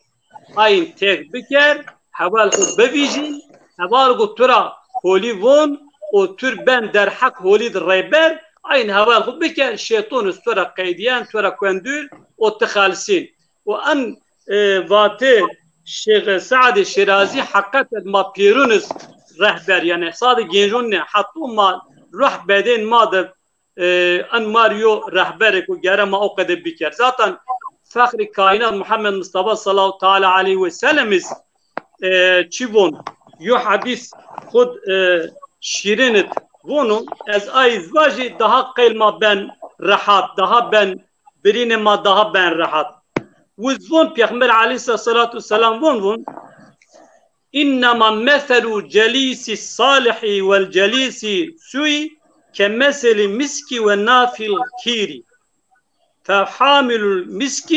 ayin têk biker, heval xu bivîjîn, heval go tu ra holî von, o tur ben derheq holî di rêber, ayin heval xu biker, şeyton iz tu ra qeydîyen, tu ra kuen dûr, o ti xelsîn. O en, e, vatê Şêx Se'dê Şîrazî heqet ma pêrun iz rehber, yani sadê gencon ne, hato ma ruh bedên ma de e, en ma rê yo rehberêko gere ma o qede biker. Zaten Fexrê Kaînat Muhammed Mustafa sallallahu teala aleyhi ve sellem iz, e, çi von, yo hedîs xud, e, şîrin id vono, ez ay iz vajî daha qeyl ma ben rehat, daha ben birînê ma daha ben rehat. Wiz von Peyxamber aleyhissalatu vesselam von von, إنما مثل الجليس الصالح والجليس السوء كمثل المسك ونافخ الكير. فحامل المسك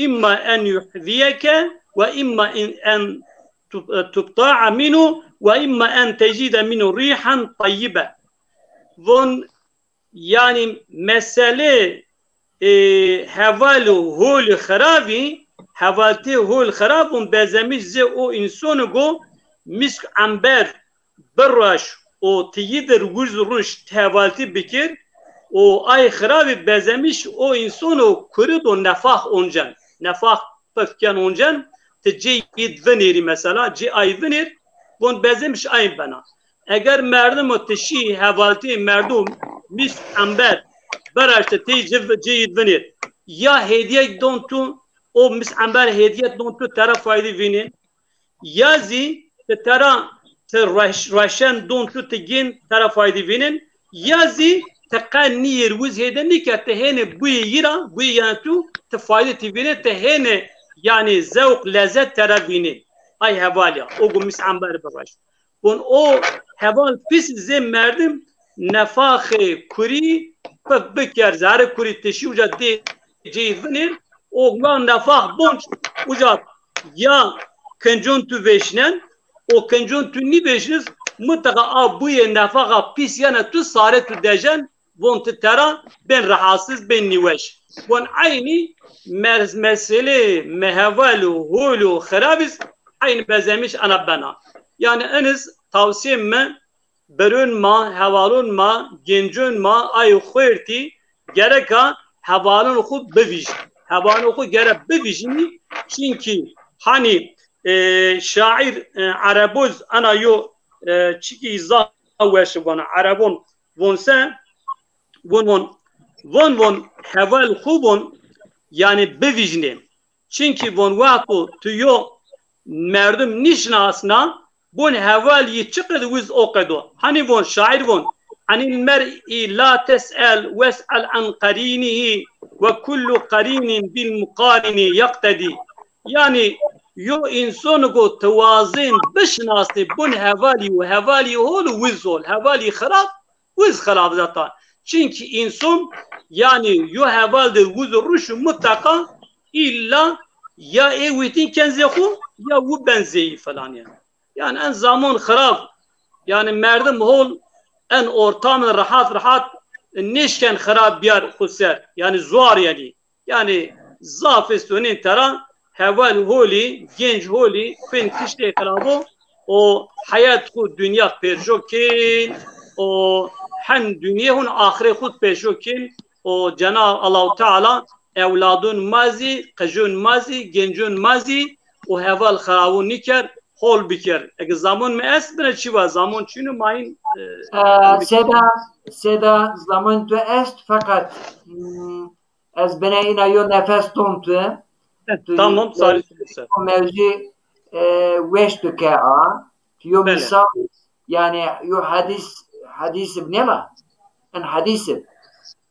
إما أن يحذيك وإما أن تب-، تبتاع منه وإما أن تجد منه ريحا طيبة. Von Yanî meselê, e, heval û holî xirabî, hevaltê hol xirab ûn bezemîş zê o însonî go mîsk ember biraş û ti yi dir wirz rûnş ti hevaltî bikir û ay xirabî bezemîş o însono kuri do nefaq oncen. Nefaq pif ken oncen, ti cê yi di vinêrî mesela, cê ay vinêr, von bezemîş ayn bena. Eger merdimo ti şî hevaltî merdum mîsk ember beraşte tey ci, cê yi di vinêr. Ya hêdîye don tu, o mîsk ember hêdîye don tu tera faydî vînên. Ya zî ti tera ti reş-, reşen don tu ti gên tera faydî vînên. Ya zî ti qe nîyêr wiz hêde nîke ti hênê buyê yi ra, buyê yanê tu ti faydî ti vînê, ti hênê yanî zewq, lezet tera vînên. Ay heval ya, o go mîsk ember biraş. Von o heval pîs zê merdim nefaxê kurî pif biker, zerê kurî tişî uca dê cê yi vinêr, o ma nefax bonc uca ya kincon tu vêşnen, o kincon tu nîvêşniz, mutlaka a buyê nefaxa pîs yena tu sare tu dejen, von ti tera bên rahatsiz, bên nîweş. Von eynî mes-, meselê mi heval û hol û xirab iz eynî bezemîş ana bena. Yanî iniz tawsîyê mi birûn ma, hevalûn ma, gêncûn ma, ay xwêrtî gereka hevalûn xwu bivîjî. Hevalûn xwu gere bivîjînî, çimkî hanî, e, şaîr, e, Ereboz ana yo, e, çikî îzah weş vana. Erebon von se, von, von, von, von, heval xwu von, yanî bivîjnê. Çimkî von wexto tu yo merdim nîşinasna, bon heval yi çiqid wiz o qid o. Hanî von, şaîr von, عن المرء لا تسأل واسأل عن قرينه وكل قرين بالمقارن يقتدي. Yanî yo înson go ti wazên bişinasnê, bon hevalî û hevalî hol û wiz hol, hevalî xirab, wiz xirab zaten. Çimkî înson, yanî yo heval de wiz û rûş û mutlaka îlla ya ê wîtîn ken zê xwu, ya wu ben zeyîf falan yanî. Yanî en zamon xirab, yanî merdim hol en ortamê rehat rehat nêşken xirab biyar xwu ser. Yanî zuar yanî. Yanî zaf est onîn tera heval holî, genc holî, xwên tiştê xirabo û heyat xwu dinya pêrjo kên û hem dinya hûn axirê xwu pêrjo kên û Cenab Allahu Teala ewladun ma zî, qijun ma zî, gencun ma zî û heval xirabo nîker, hol biker. Eke zamon mi est bine çi va, zamon çîno ma hîn, e, Ee, Seda, Seda, zaman tu est, fakat, hmm, ez bine ina yo nefes ton tu. Heh, tu tamam, yo, sarı. O mevzu, e, weş tu ke a. Tu yo misal, yani yo hadis, hadis ibn Ela. En hadis ib.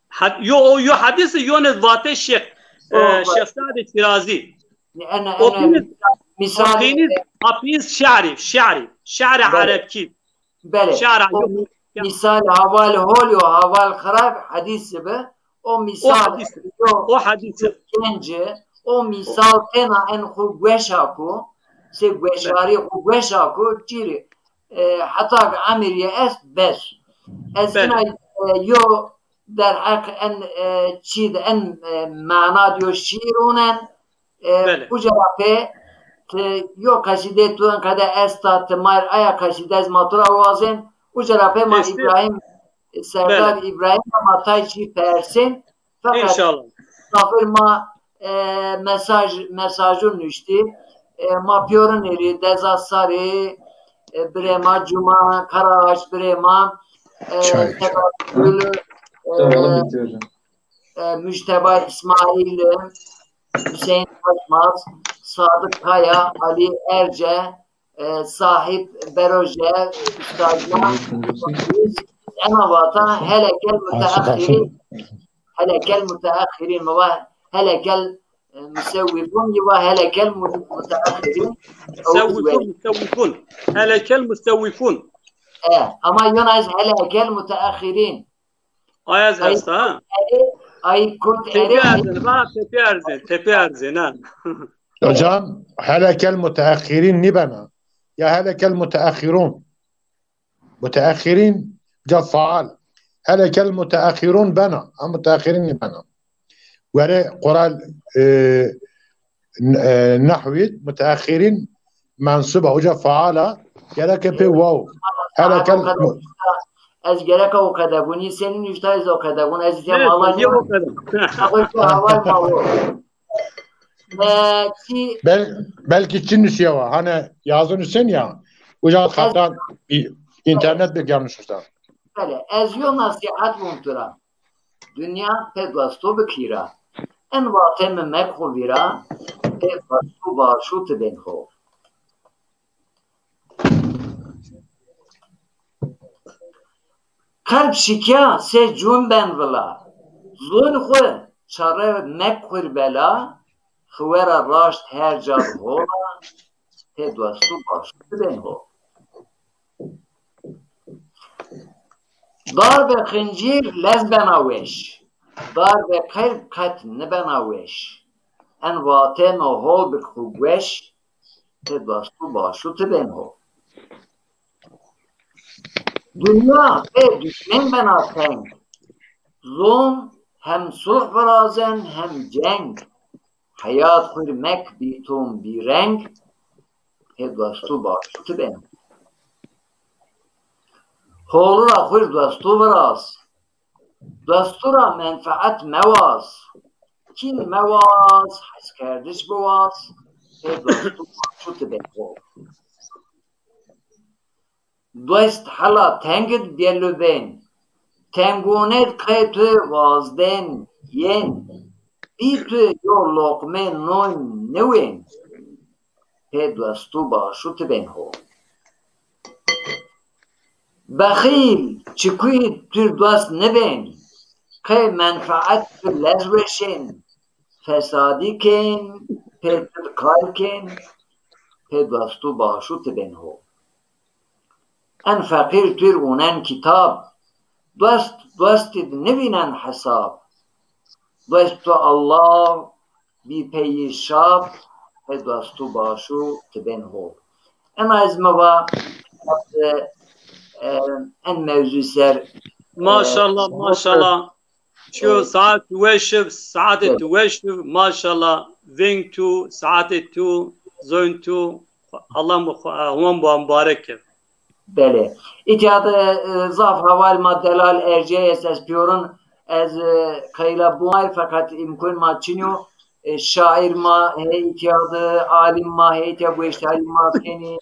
Had-, yo, o yo hadis, yo ne vate Şeyh, e, Şeyh Saad Şirazi. En, en, o biniz, misal, o biniz, e, apiniz şari, şari, şari Arabki. Belê. Şara, o yo, ya. Misal haval hol yo, haval xirab hadis bi. O misal yo, o hadis. Genci, o misal tena en xu gueşa ku, se gueşari xu gueşa ku, ciri, e, heta ki emir ye est, bes. Ez ina, e, yo derheq en, e, çî de en, e, mana diyo şiir onen, E, uca ra pê ti yo qesîdê tu enqede esta, ti ma rê aya qesîde ez ma tu ra wazên. Uca ra pê ma Îbrahîm, Serdar Îbrahîm ra ma tay çî persên. Feqet misafir ma, e, mesaj, mesajû nuştî. E, ma pîyorin êrî, Deza Sarî, e, birê ma, Cuma Karaağaç birê ma, e, Sedat Gül, e, e, Müjteba İsmail, Hüseyin Taşmaz, Sadık Kaya, Ali Erce, e, Sahip Beroje, Üstadlar, biz ena vata hele kel müteahhirin, hele kel müteahhirin, mi va hele kel, e, musewwifun, yi va hele kel mu-, müteahhirin. Musewwifun, musewwifun. Hele kel musewwifun. E, ama yona ez hele kel müteahhirin. Ay ez hesta, ha? Ay kurt ere. Tepî erzên, va tepî erzên, tepî erzên, ha. Hocam, hele kel muteahhirin nîbena. Ya hele kel muteahhirun. Muteahhirin ca faal. Hele kel muteahhirun bena. Ha muteahhirin nîbena. Were qoral, e, n-, e, nehwî muteahhirin mensub a, uca faal a, gereke pê waw. Hele kel Ez gereka o qede gunî, senî nuşta ez o qede gun, ez îtya mala nîyo. Bel-, belki çi nuşiye wa, hani yazı nuşen ya, uca xetan, internet belki yanlış nuşta. Belê, ez yo nasîhet vûn tu ra. Dinya pê dosto bikî ra. En vatê mi meko vîra, pê dosto başû ti bên xo. Qelb şikya se cûn ben vila. Zûn xwu çare mekurbela, xiwera raşt her ca hola, pê dosto başû ti bên ho. Darbe xincîr lez bena weş. Darbe qelb qet nibena weş. En vatê mi hol bik xwu gueş, ti dost û başû ti bên ho. Dinya pê duşmên bena teng. Zon hem sulh virazen hem ceng. Heyat xwir mek bî tom bî reng, pê dost û başû ti bên. Holu ra xwir dostu viraz. Dostu ra menfaet mewaz. Kîn mewaz, heskerdiş biwaz. Pê dostu başû ti bên xo. Dost hela tengid bêlubên. Tengunêd qey tu vazdên yên. Bî tu yo loqmê non niwên. Pê dostu başû ti bên ho. Bexîl, çikuyî tu dost nibên. Qey menfaet tu lez weşên. Fesadî kên, pê tu kay kên. Pê dostu başû ti bên ho. En feqîr tu unen kitab. Dost, dostid nivînen hesab. Dost tu Allah, bî peyî şab, pê dostu başu ti bên hol. Ena ez mi va, e, e, en mewzu ser, e, Maşallah, maşallah. Çiyo saet weş ib, saetê tu weş ib, maşallah. Veng tu, saetê tu, zoyn tu, Allah mu-, Huan bu mubarek ib. Belê. Îtya de, e, zaf heval ma delal ercîyay est, ez pîyorin, ez, e, qeyla bûmay, feqet îmkûn ma çin yo. E, şaîr ma hey îtya de, alim ma hey îtya gueştarî ma kenî,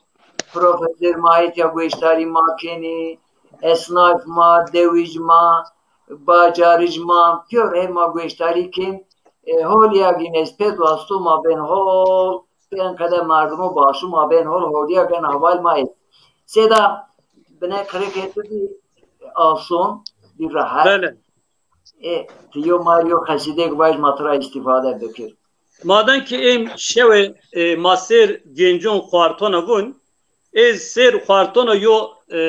profesor ma hey îtya gueştarî ma kenî, esnaf ma, dewij ma, bacarij ma, pîyor hey ma gueştarî kên. E, holîya gîn est pê dostu ma bên hol, enqede merdumo başu ma bên hol, holîya gen heval ma est. Sêda bine qirikê tu bî ason, bî rehet. Belê. E, ti yo ma yo qesîdêk vaj ma ti ra îstîfade bikir. Maden ki êm şewe, e, ma sêr gencon xuartona vun, ez sêr xuartona yo, e,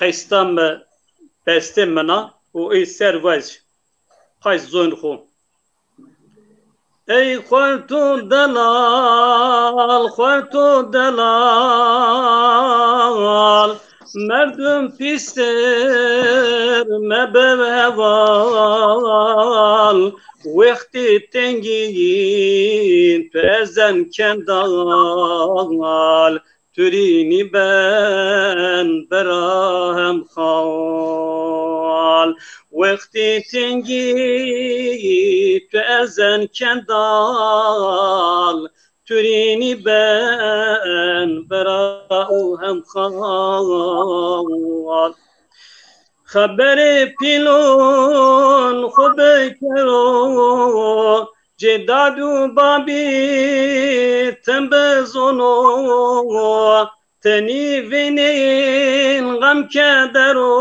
qesîda mi bestê mina û ez ser vaj pay zon xu. Ey xuarto delal, xuarto delal, merdim pîstir mebiv heval, wextî tengî tu erzen kendal, tu rî nîben bira hem xal. Wextî tengî tu erzen kendal, tu rî nîben bira û hem xal. Xeberê pîlon xwu bikero, cê dad û babî tim bizono, tenî vînên xem kedero,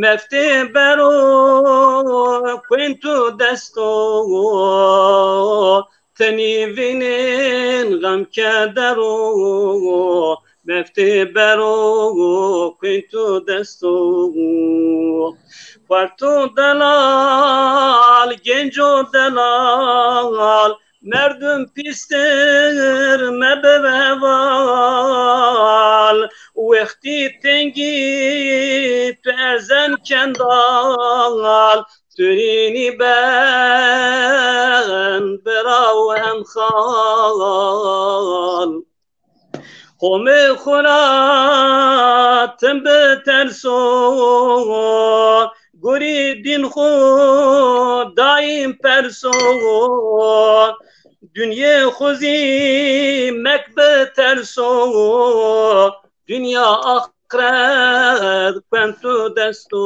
meftê bero kuên tu desto. Tenî vînên xem kedero, meftê bero kuên tu desto. Xuarto delal, genco delal, merdim pîstir mebiv heval. Wextî tengî tu erzen kendal, tu rî nîben bira û hem xal. Qomê xwu ra tim biterso, gurî dîn xwu daîm perso. Dinyê xwu zî mek biterso, dinya axret kuên tu desto.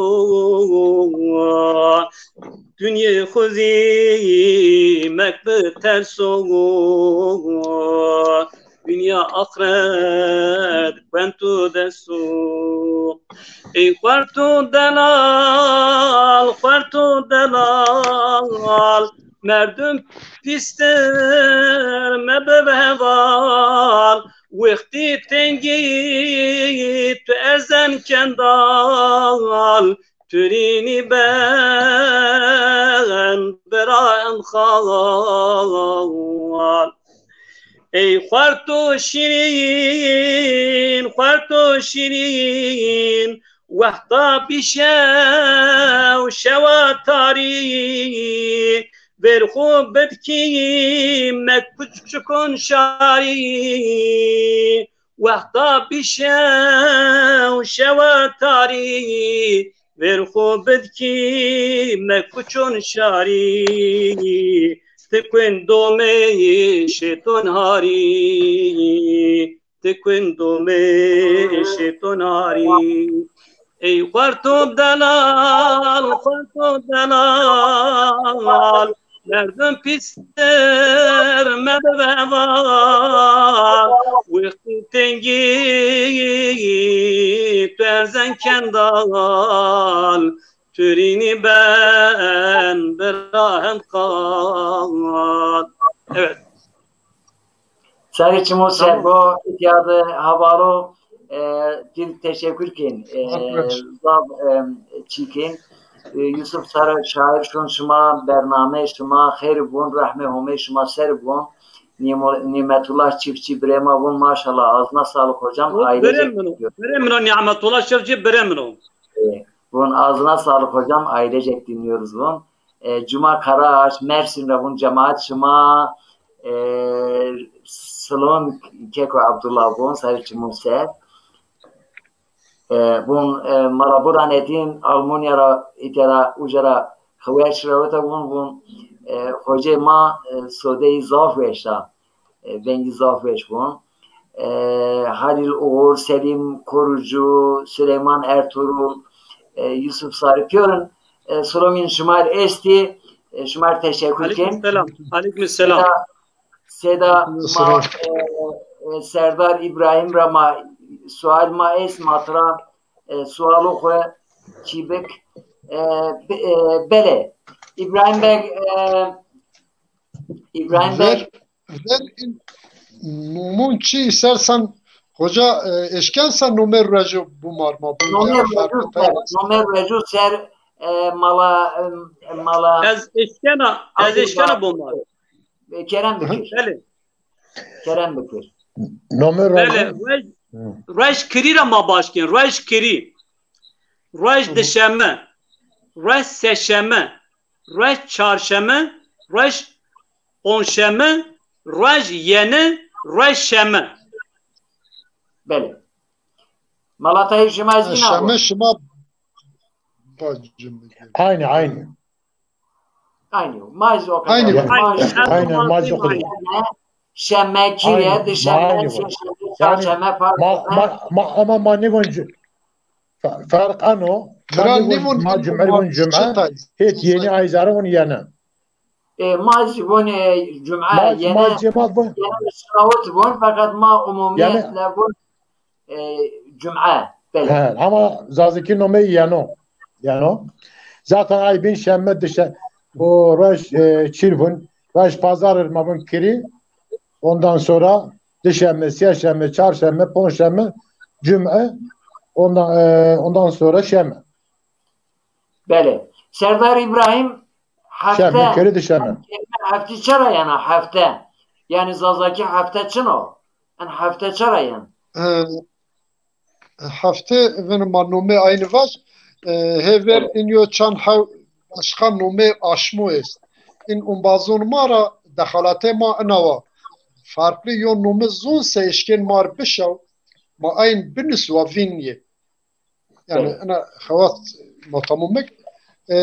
Dinyê xwu zî mek biterso, dinya axret kuên tu desto. Ey xuarto delal, xuarto delal, merdim pîstir mebiv heval. Wextî tengî tu erzen kendal, tu rî nîben bira hem xal. Ey xuarto şîrîn, xuarto şîrîn, wexta bî şew, şewa tarî, vêr xwu bid kî mek kuçikon şarî. Wexta bî şew, şewa tarî, vêr xwu bid kî mek kuçon şarî. Ti kuên domê şêton harî, ti kuên domê şêton harî. Ey xuarto delal, xuarto delal, merdim pîstir mebiv heval. Wextî tengî tu erzen kendal, tu rî nîben bira hem xal. Evet. Sarê çimo serbo, îtya de havaro, e, pîl teşekkür kên, e, zaf, e, çî kên. E, Yusuf Sara şair şon şima, bernameyê şima xeyr bon, rehmê Homê şima ser bon. Nîmo-, Nimetullah Çiftçi birê ma vun, maşallah, ağzına sağlık hocam, ailecek dinliyoruz. Birê min o, birê min o, Nimetullah Çiftçi birê min o. E, vun ağzına sağlık hocam, ailecek dinliyoruz vun. E, Cuma Karaağaç, Mersin ra vun, cemaat şima, e, Silom Keko Abdullah vun, sarı çimun ser. E, vun, e, ma ra bu ra nedîn Almanya ra, îtya ra, uca ra xewer şiraweta vun, vun, e, hocê ma, e, sodeyî zaf weş a. E, vengî zaf weş vun. E, Halil Uğur, Selim Korucu, Süleyman Ertuğrul, e, Yusuf Sarı. Pîyorin, e, silomîn şima rê estî, e, şima rê teşekkür kên. Aleyküm selam. Aleyküm selam. Seda, Seda ma, e, e, Serdar İbrahim ra ma sual ma est, ma tira, e, sualo xo çî bik. E, be-, e, belê. İbrahim Beg, e, İbrahim Beg. Ver, ver in, numon çi istersen hoca, e, eşken sen numer recu bumar ma. Numer recu ser, numer recu ser, e, mala, e, mala. Ez eşkena, ez eşkena bumar. E, kerem bikir. Belê. Kerem bikir. Nomê Belê, rej, rej kirî ra ma baş kên. Rej kirî. Rej dişeme. Rej seşeme. Rej çarşeme. Rej ponşeme. Rej yene. Rej şeme. Belê. Malatayê şima ez nîna. Şeme şima bacim. Aynı, aynı. Aynı. Ma zî o kadar. Aynı. Aynı. Aynı. Ma zî o kadar. Şeme, kîye, dişeme, sêşeme, çarşeme, ma, ma, ma, ama ma nêvon cu-, fe-, ferq ano. Ma nêvon, ma cum'e vun cum'e. Hêt yenî ay zere vun yene. E, ma zî vun, e, cum'e, yene. Ma cum'e vun. Yene şinawit vun, fakat ma umumiyetle vun. E, cum'e. Belê. He, ama zazakî nomeyî yeno. Yeno. Zaten ay bin şeme, dişe-, o roj, e, çîr vun. Roj pazar ma vun kirî. Ondan sonra dişeme, sêşeme, çarşeme, ponşeme, cum'e. Ondan, e, ondan sonra şeme. Belê. Serdar İbrahim, hefte. Şeme, kirî dişeme. Hefte çara yena hefte? Yanî zazakî hefte çin o? En hefte çara yen? E, Hefte vin ma nomê aynî vaj. E, hê ver in yo çan hew başka nomê aşmo est. In umbazon ma ra dexalatê ma inawa. Farklı yo nomê zon se eşkên ma r bişew, ma ayn biniswa vîn yê. Yani ina xewat ma tamamik. E,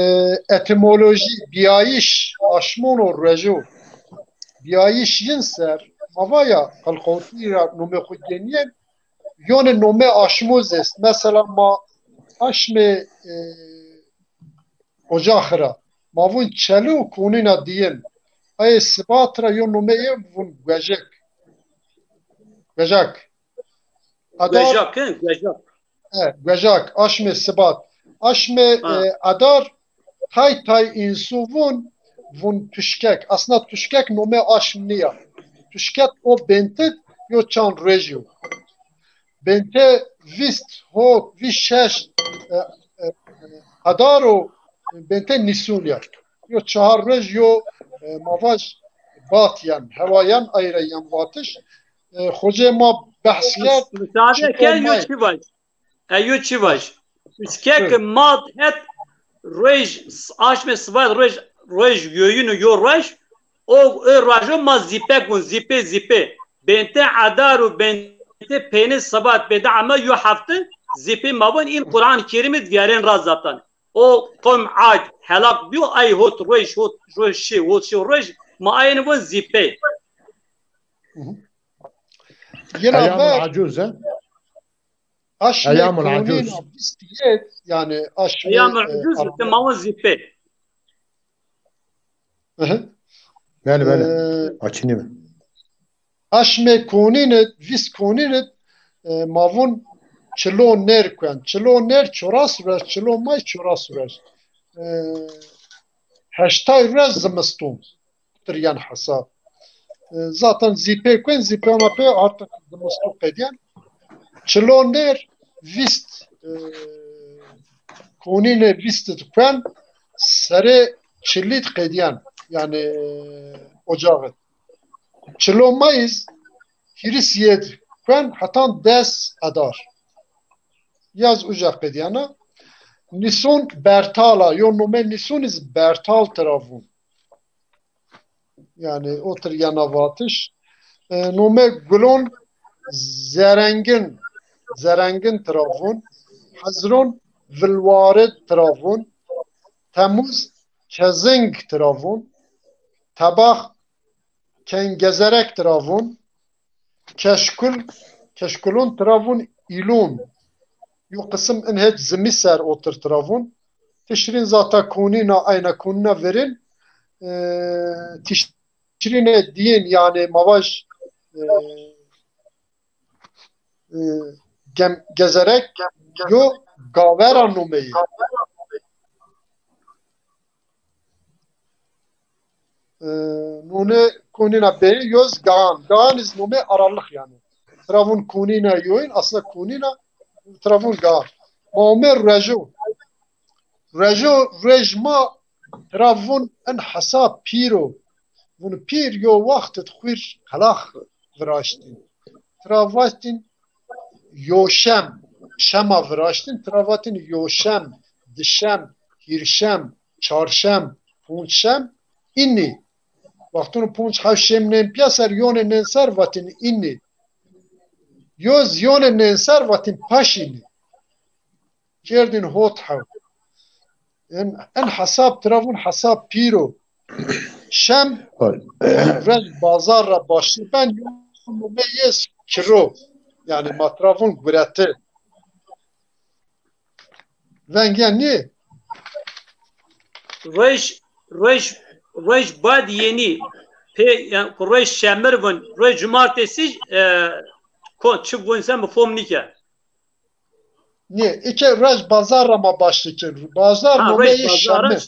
etimoloji, biyayış, aşmono rejo. Biyayış yin ser, ma vaya qelqotî ra nomê xwu gênîyen, yonê nomê aşmo zî est. Mesela ma aşmê, e, ocaxî ra, ma vun çelû konîna diyin. Ayê sibat ra yo nomê yê vun guejek. Guejak. Adar, guejak, he, guejak. E, guejak, aşmê sibat. Aşmê, e, adar, tay tay însû vun, vun tuşkek. Aslında tuşkek nomê aşm nîya. Tuşkek o bente yo çan rejî yo. Bente vîst hot, vîst şeş, e, e, adar o bente nîsûn ya. Yo çahar rej yo, e, ma vaj bat yen, hewa yen, ay ra yen vatiş. E, xocê ma behs kerd. Müsaade ker, yo çi vaj. E, yo çi vaj. Üskek mat het rej, aşmê sibat rej, rej yoyunu yo rej. O, o rajo ma zîpek vun, zîpê, zîpê. Bente adar û bente pêne sibat, bente ama yo hefte zîpê ma vun, in Quran Kerim id viyarên ra zaten. O qom Ad helak biyo, ay hot rej, hot rej şi, hot şi rej, ma ayni vun zîpê. Yena ver. Acuz, he? Aşmê Eyamul konîna acuz. Vîst yed, yani aşmê, Eyamul e, acuz, araba. Te ma vun zîpê. Hı hı. Belê, belê. E, açinî mi? Aşmê konîne, vîst konîne, e, ma vun çilo ner kuen. Çilo ner çoras rej, çilo may çoras rej. E, heştay rej zimiston. Tir yan hesab. E, zaten zîpê kuen, zîpê ona pê artık zimiston qedyen. Çilo ner vîst, e, konîne vîst id kuen, serê çilî d qedyen. Yani, e, ocağı. Çilo Mayıs hîris yêd kuen hetan des Adar. Yaz uca qediyana. Nîson bertal a, yo nome Nîson iz bertal tira vûn. Yanî otir yena vatiş. E, nome gulon zerengin, zerengin tira vûn. Hezron vilwarid tira vûn. Temuz çezing tira vûn. Tebax kengezerek tira vûn. Keşkul, keşkulon tira vûn îlon. Yo qisim in het zimî ser otir tira vûn. Tişrîn zata kunîna, ayna kunîna verîn. E, tişrînê dîyin, yanî ma vaj, e, e, gem-, gezerek yo gavera numeyî. E, nune kunîna beyî yoz gaan. Gaan iz nome aralık yanî. Tira vûn kunîna yoyin, aslında kunîna tira vûn gaan. Ma ome ruejo. Ruejo, ruej ma tira vûn in hesab pîr o. Vûn pîr yo waxt id xwîr qelax viraştîn. Tira vatîn yoşem, şema viraştîn, tira vatîn yoşem, dişem, hîrşem, çarşem, pûnçşem, înî. Wextûn pûnç hew şêm nên pîya ser, yonê nên ser vatîn înî. Yoz yonê nên ser vatîn paşînî. Kerdîn hot hew. En, en hesab tira vûn hesab pîr o. Şem rej bazar ra başlî ben yo nome yêz kiro. Yanî ma tira vûn gureti. Veng ya nî? Ruej, ruej, ruej bad yenî. Pê, yanî, ku ruej şemir vûn, ruej cumartesî, e, kon, çi vûn se mi fom nîke. Nê, îke ruej bazar ra ma başlî kên. Bazar ha, nomeyê şemi.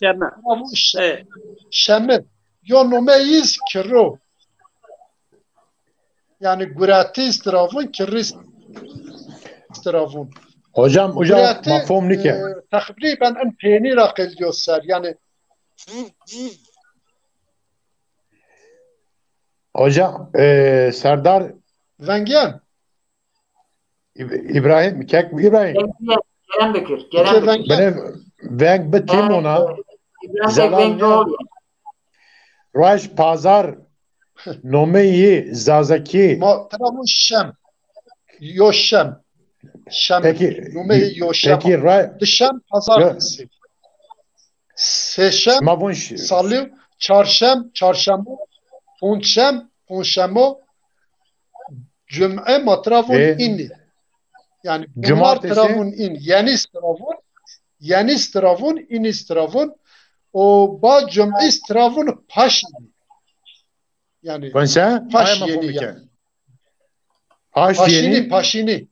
Şemi. Şemi. Yo nomeyî iz kiro. Yanî guretî iz tira vûn, kirrî iz tira vûn. Hocam, hocam, guretî, mafhum nîke. E, teqrîben in peynî ra qelîyo ser. Yanî Hocam, e, Serdar. Vengîyen. İb-, İbrahim, kek İbrahim. Kerem bikir, kerem bikir. Bine veng bi tim ona. İbrahim veng ne oluyor? Ruej pazar nomeyî zazakî. Ma tira vûn şem. Yo şem. Şem. Peki, nomeyî yo şem. Peki, ra... Dişem pazartesi. Sêşem, salî, çarşem, çarşemo, pûnçşem, pûnçşemo, cum'e ma tira vûn înî. Yanî bunlar tira vûn în. Yenî tira vûn, yenî tira vûn, înî tira vûn. O ba cum'î tira vûn paşînî. Yanî paşînî yanî. Paşînî, paşînî.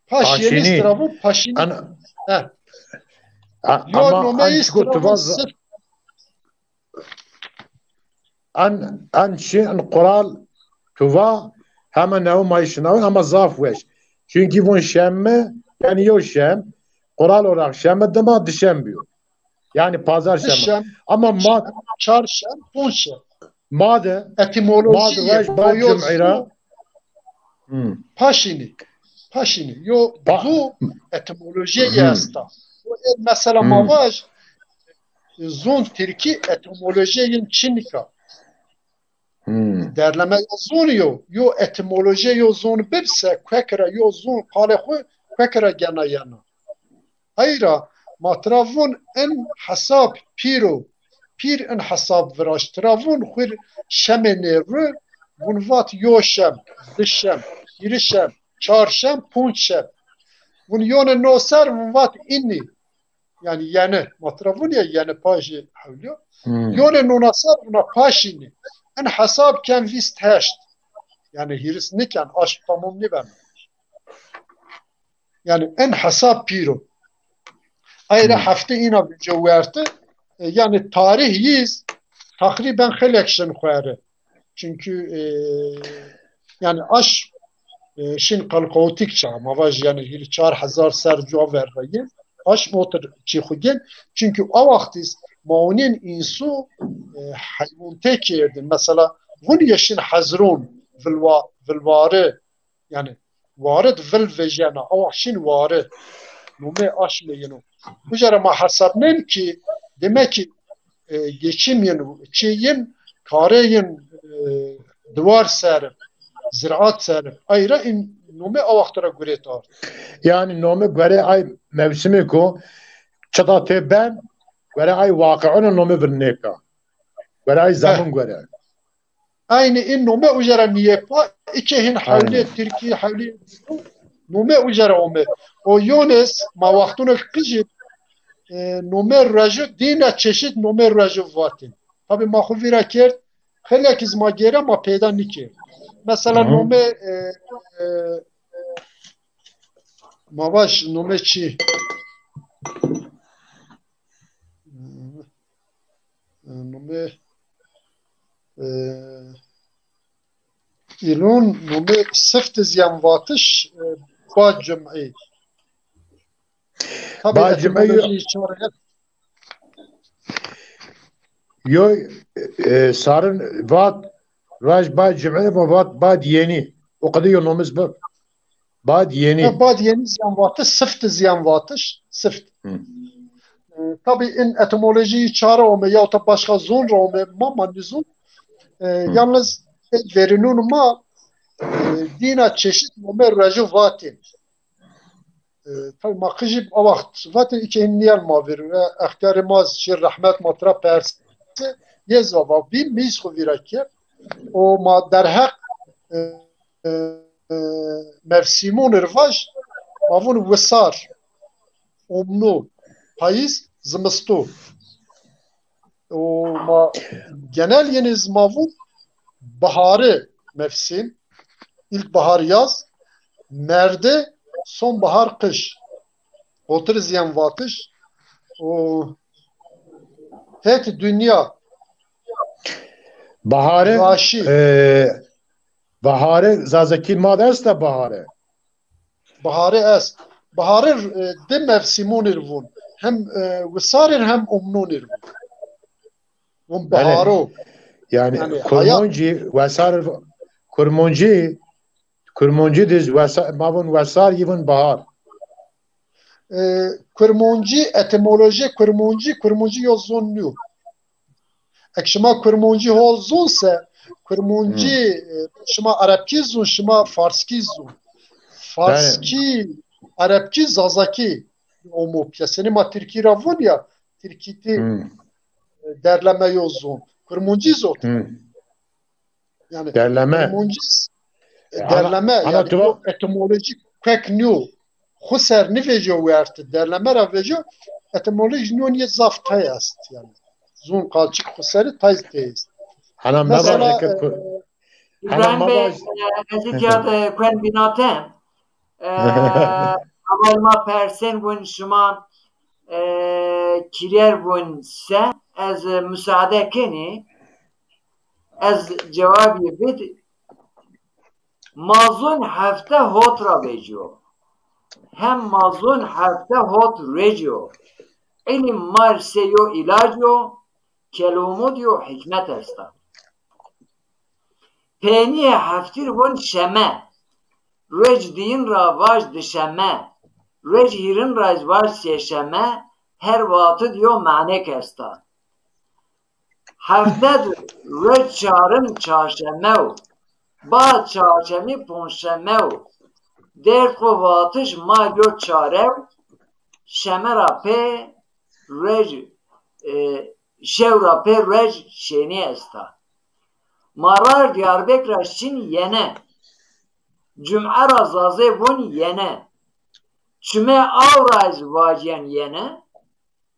Paşînî. Paşînî. Yo nome iz tira vûn sif. An, an şi, an qural tu va hema newe ma şinawin ama zaf weş. Çünkü vûn şemme, yanî yo şem, qural olarak şemme dima dişem biyo. Yanî pazar şeme. Ama ma... Çarşem, pûnçşem. Ma de etimolojî ma de vaj ba cum'î ra. Paşînî. Paşînî. Yo zu etimolojîye esta. O mesela ma vaj zûn tirkî etimolojîye yin çinîka. Derleme yo zûn yo, yo etimolojîye yo zûn bibse, kuekira yo zûn qalê xwu kuekira gena yena. Ay ra ma tira vûn in hesab pîr o. Pîr in hesab viraşt. Tira vûn xwir şemê nêrû, vûn vat yo şem, di şem, hîrî şem, çar şem, pûnc şem. Vûn yonê no ser, vûn vat înî. Yanî yeni. Ma tira vûn ya yeni pajî hewlî yo. Yonê nona ser vûna paşînî. In hesab ken vîst heşt. Yanî hîris niken, aşm tamom nîben. Yanî en hesab pîr o. Ay ra hefte îna vîco werte, e, yanî tarîh yiz teqrîben xelek şin xweri. Çünkü, e, yanî aş, e, şin qalkaotik ça, ma vaj yanî hîrî çar hezar ser cuwa ver ra yin. Aş motir çî xwu gên. Çünkü a wextîz maonên însu, e, heywonte kerdin. Mesela Vun yeşin hezron, vilwa-, vilwari, yani wari di vil vejena, awa şin wari. Nome aşme yeno. Uca ra ma hesabnen ki, demek ki, e, geçim yin, çi yin, kare yin, e, diwar ser, ziraat ser. Ayra in nome a wexti ra guret ard. Yani nome gore ay mevsimê ko, çita tê ben, gore ay waqi'un nome vir nêka. Gore ay Heh. zaman gore. Aynı in nome uca ra nîyepa, ike hin hewlê Aynen. Tirkî, hewlê nome uca ra ome. O yones ma wextuna qijî, e, nome ruejo, dîna çeşit nome ruejo vatin. Tabi ma xu vîra kerd, xeylek iz ma gêra ma peyda nikerd. Mesela Hı. nome, e, e, ma vaj nome çi? E, nome, e, Îlon nome sift zîyan vatiş, e, ba cum'î. Tabi Ba cum'î etimolojî çare. Yo, e, sarin vat, vaj ba cum'î ma vat ba yenî. O kadar yo nomiz bi. Bad yenî. Ha, bad yenî zîyan vatiş, sift zîyan vatiş, sift. Hı. E, tabi in etimolojî çare ome, ya da başka zon ra ome, ma ma nizon. E, Hı. Yalnız e, verinun ma, e, dîna çeşit nome ruejo vatin. E, tabi ma qijî a waxt vatin ike hin niyan ma vir. E, extiyarê ma şi rehmet ma tira persi. Yê zava bî, mîz xu vîra kerd. O ma derheq, e, e, e, mevsîmûn ir vaj, ma vûn wisar, omnû, payîz, zimistu. O ma genel yenî iz ma vûn biharî mevsîm, ilkbahar yaz, merdî, sonbahar qij. Otir zîyan vatiş. O het dinya. Baharî, Raşî. E, Baharî, Zazakî ma de esta baharî. Baharî est. Baharî, e, di mevsîmûn ir vûn. Hem, e, wisar ir hem omnûn ir vûn. Vûn Belê. Baharo. Yani, yani Kurmoncî, wesar, Kurmoncî, Kurmoncî diz wesar, ma vûn wesar, yî vûn bahar. E, Kurmoncî, etimolojî Kurmoncî, Kurmoncî yo zon nîyo. Ek şima Kurmoncî hol zon se, Kurmoncî, Hmm. e, şima Erebkî zon, şima Farskî zon. Farskî, Erebkî, Zazakî omo pîya. Senî ma Tirkî ra vûn ya, Tirkîtî Hmm. e, derleme yo zon. Kurmoncî zot. Hmm. Yani Derleme. Kurmoncî, e, E, ana, derleme, ana yani tu va- yo etimolojîk kek nîyo. Xu ser nivêjo werti. Derleme ra vêjo, etimolojî nîyo nîye zaf tay est yani. Zon qalçik xu seri tay tê est. Ana Mesela, mebajeke e, ku-, ana İbrahim Bey, mebaj- e, ez îkya de kuen bînate. E, Aval ma persên vûn şima, e, kîryer vûn se, ez, e, musaade kenî, ez cewabî bid. Ma zûn hefte hot ra vecîyo. Hem ma zûn hefte hot ruecîyo. Îlim mar se yo îlac yo, kelomû di yo hîkmet esta. Peynîyê heftî ri vûn şeme. Ruec diyin ra vaj dişeme. Ruec hîrin ra vaj sêşeme. Her wati di yo manêk esta. Hefte di ruec çarin çarşeme o. Bad çarşemî ponşeme o. Derd xo vatiş ma yo çare o. Şeme ra pê ruec, e, şew ra pê ruec şênî esta. Ma rar Diyarbek ra şin yene. Cume ra Zazê vûn yene. Çimê aw ra ez vacîyen yene.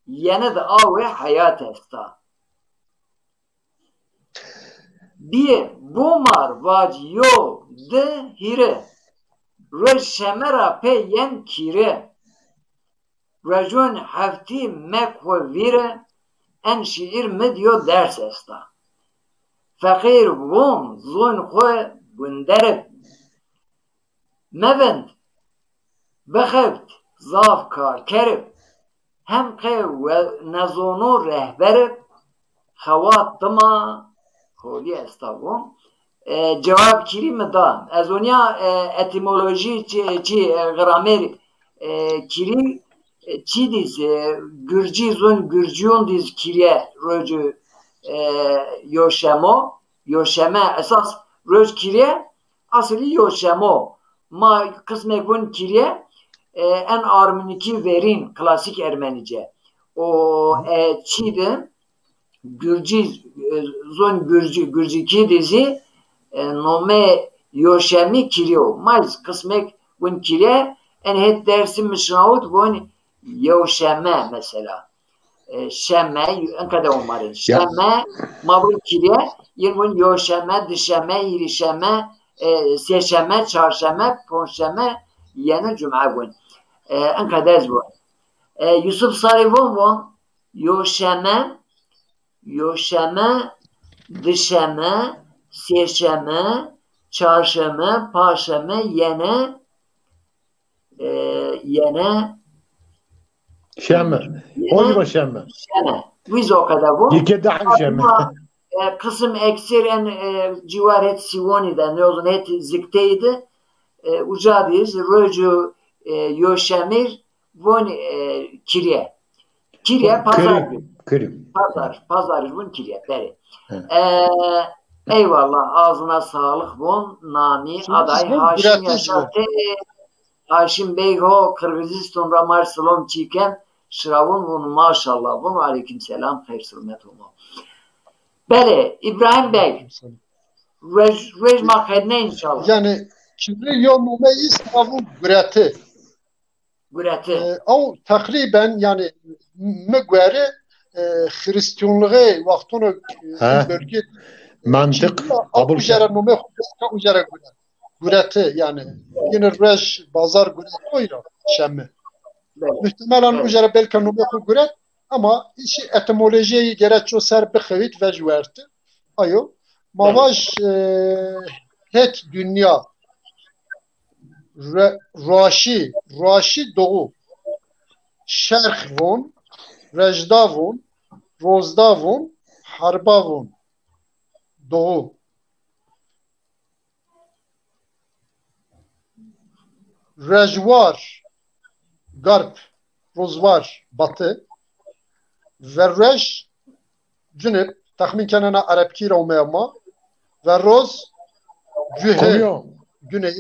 Yene di awê heyat esta. Bîyê bûmar vac yo, di, hîrê. Ruej şeme ra pê yen kîrê. Ruejûn heftî mek xwu vîre, en şîîr mi di yo ders esta. Feqîr vûn zûn xwu gunderib. Mevend, bixeft, zaf karkerib. Hem qe we-, nezono rehberib, xewat dima, Holî esta von. E, cewab kirî mi da. Ez onîya, e, etîmolojî çi, çi, e, gramer, e, kirî, e, çî dîz, e, gurcî zon gurcîyon dîz kirîye rocû, e, yoşemo, yoşeme esas roc kirîye asilî yoşemo. Ma qismek von kirîye, e, en arminîkî verîn, klasîk ermenîce. O, e, çî di, gurcî, e, zon gurcî, gurcîkî di zî, e, nome yoşemî kirîyo. Ma zî qismek von kirîye, en het dersî mi şinawit von yewşeme mesela. E, şeme, enka de omarên. Ya. Şeme, ma vun kirîye, yin vun yoşeme, dişeme, hîrîşeme, e, sêşeme, çarşeme, ponşeme, yeni cuma vun. E, enka de ez vun. E, Yusuf Sarî vun vun, yoşeme, yoşeme, dişeme, sêşeme, çarşeme, paşeme, yene, e, yene Şeme. Yene Hoy va şeme. Şeme. Wiz o kadar bu. Yeke daha şeme. Ama, e, kısım eksir en, e, civar het Sivoni de, ne olsun het Zikteydi. E, uca diz, rocu, e, yoşemir, von, e, kirye. Kirye, pazar. Kiri, kiri. Pazar, pazar, von kirye, beri. Hı. E, eyvallah, ağzına sağlık, von, nani, aday, Haşim Yaşar. Haşim Bey ho, Qirgiziston ra mar silom çîken, şirawun vun maşallah, vun aleykum selam, xeyr selamet homo. Belê, İbrahim Bey, ruej, ruej ma qedne inşallah. Yani, şimdi yo nome îslavun gureti. Gureti. E, ew teqrîben, yani, mi gueri, e, Xrîstîyonluğê wextona, e, bölge mantık, abul uca ra nome xo gureti, uca ra gureti. Gureti, yani. Yine ruej, bazar gureti o ya, şemi. Muhtemelen uca ra belka nome xo guret, ama işi etimolojiyayı gere ço ser bixewit vej werti. Ayo. Ma vaj, e, het dünya. Re-, ruaşî, ruaşî doğu. Şerq von, rejda von, rozda von, harba von. Doğu. Rejwar, garp, rozwar, batı. Verruej, cunub, texmîn kenena erebkî ra omeya ma. Verroz, cuhe, güney.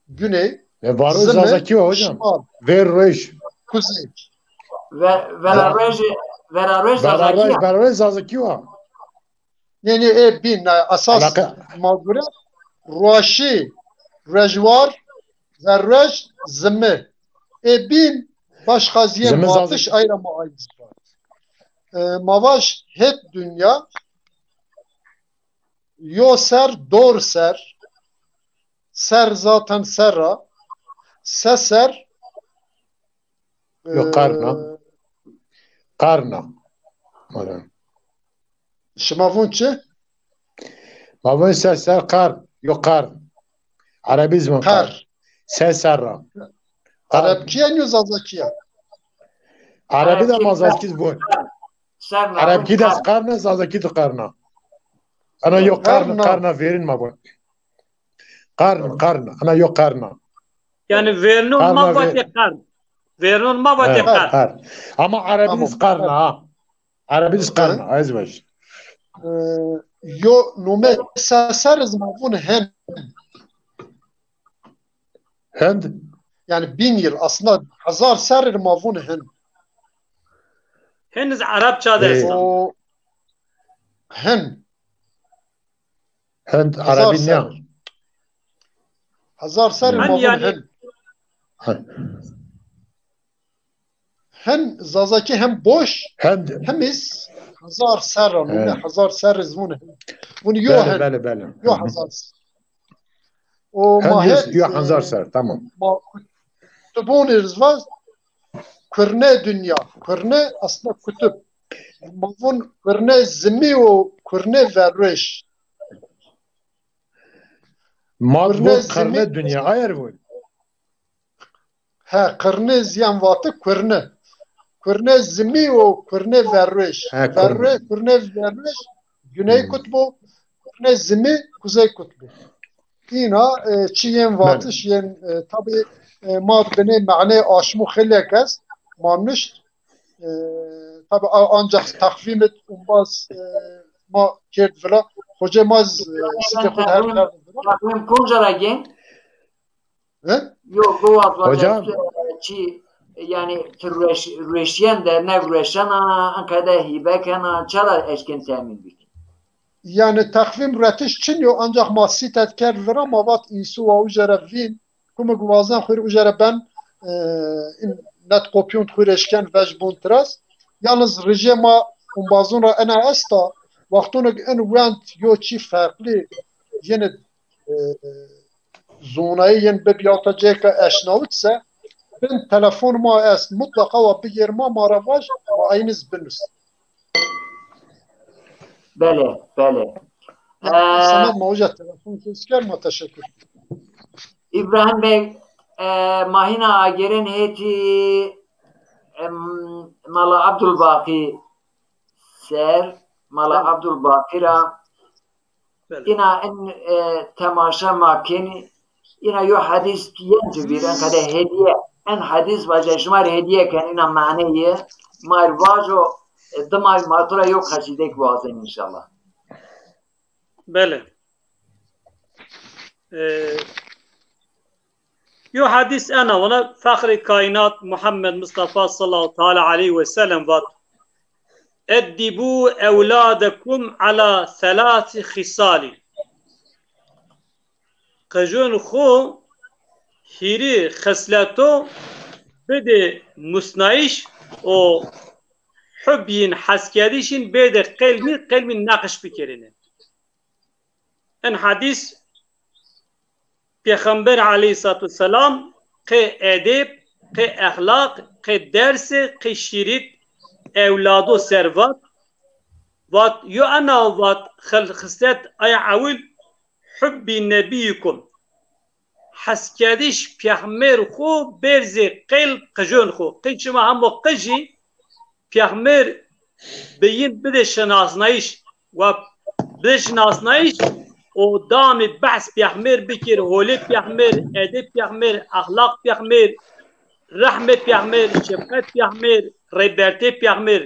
Güney. E, varroz zazakî wa hocam. Şimal. Verruej. Kuzey. Ve, veraruej, veraruej zazakî ya. Veraruej zazakî wa. Nê, nê, ê bîn, na, esas ma gure, ruaşî, rejwar, verruej, zimi. Ê bîn, başqazîyên vatiş, ayra ma ayîz. E, ma vaj het dünya, yo ser, dor ser, ser zaten serra, se ser, yo qarna. E, qarna. Şima vun çi? Ma vun ser ser qarn, yo qarn. Erebî zî vun qarn. Ser ser ra. Qarn. Erebkî ya yo zazakî ya? Erebî de ma zazakî vun. Erebkî de qarn a, zazakî de qarn a. Ana yo qarn, qarn a verîn ma vun. Qarn, qarn. Ana yo qarn a. Yani vernon ma vatê qarn. Vernon ma vatê qarn. Ama erebî de qarn a ha. Erebî de qarn a, ez vaj. E, yo nome se ser iz ma vun hin. Hind? Yani bin yıl, aslında hezar serr ma vun hin. Hin iz Arapça de esta. O hin. Hind, Arabî nîya. Hezar serr ma vun hin. Hin zazakî hem boş, hem iz hezar serr a, nome hezar serr iz vun hin. Vun yo hin. Belê, belê. Yo hezar serr. O ma het, yo hezar serr, tamam. Ma kutubon iz vaz, kurne dünya, kurne aslında kutub. Ma vun kurne zimî û kurne verruej. Ma got qirne dinya, ayer vun. He, qirne zîyan vati kurne. Kurne zimî û kurne verruej. He, kurne. Verruej, kurne verruej, Güney kutbu, ne zimi, kuzey kutbu. Îna, e, çi yên vatiş, yên, e, tabî, e, ma binê manê aşmû xeylek est, ma nişt. E, tabî a-, ancax texvîmit umbaz, e, ma kerd vila. Xocê ma z-, e, sitê xo de her kerd vila. Takvim konca ra gên? He? Yo, go waz waz Hocam. Çi, yani, ti rueş-, rueşiyen de, ne rueşena, anka de hîbe kena, çara eşkin temin bikin? Yani, texvîm retiş çin yo, ancax ma sîtet kerd vira, ma vat însû wa ujere vîn, kumik wazen xwir ujere ben, e, in net kopyon xwir eşken vej bun tiras. Yalnız rijê ma umbazun ra ena esta, wextunik in wend yo çi ferqli, yeni, e, e, zonayê yên bibîyata cêka eşnawit se, bin telefon ma est, mutlaqa wa bigêr ma, ma ra vaj, ma ayniz binus. Belê, belê. Ee, Samet ma uca telefon ses ker, ma teşekkür. İbrahim Bey, e, ma hîna agêrên hêtî, em, Mala Abdulbaqî ser, Mala Abdulbaqî ra. Belê. Îna in, e, temaşe ma kenî, îna yo hedîs yen ci vîr, en qede hediye. En hedîs vaje şima rê hediye ken, îna maneyê ma rê vajo, e, dima ma to ra yo qesîdek wazen înşallah. Belê. E, yo hedîs ena, vana Fexrê Kaînat Muhammed Mustafa sallallahu teala aleyhi ve sellem vat: "Eddibû ewladekum ala selâsi xîsalî." Qijûn xwu hîrî xisleto bidê musnayîş û hubîn, heskerîşîn bêdê qelmî, qelmî neqiş bikirîne. In hedîs Pêxember aleyhissalatu vesselam qê edêb, qê exlaq, qê dersi, qê şîrît ewlado ser vat. Vat, yo ena vat, xil-, xislet aya ewil, hubbî nebîyikum. Heskerîş pêxember xwu bêrzê qelb qijûn xwu. Qij şima hemo qijî pêxember bi yin bidê şinasnayîş. Wa bidê şinasnayîş û damê behs pêxember bikir, holê pêxember, edeb pêxember, exlaq pêxember, rehmê pêxember, şefqet pêxember, rêbertê pêxember.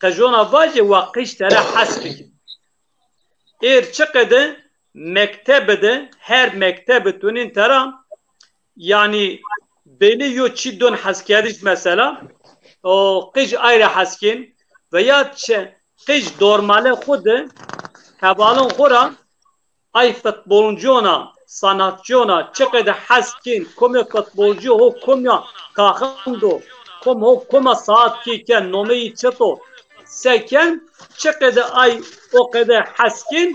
Qijûna vajê wa qij tera hes bikir. Êr çiqede mektebe de, her mektebe tunîn tera, yanî belê yo çî don heskerdiş mesela, o qij ay ra heskên, veya çi qij dormale xwu de, hevalon xwu ra, ay futbolcûna, sanatçîyona çiqede hes kên, komê futbolcî ho komya taxim do, kom ho koma saat kê ken, nomeyî çito, se ken, çiqede ay o qede hes kên,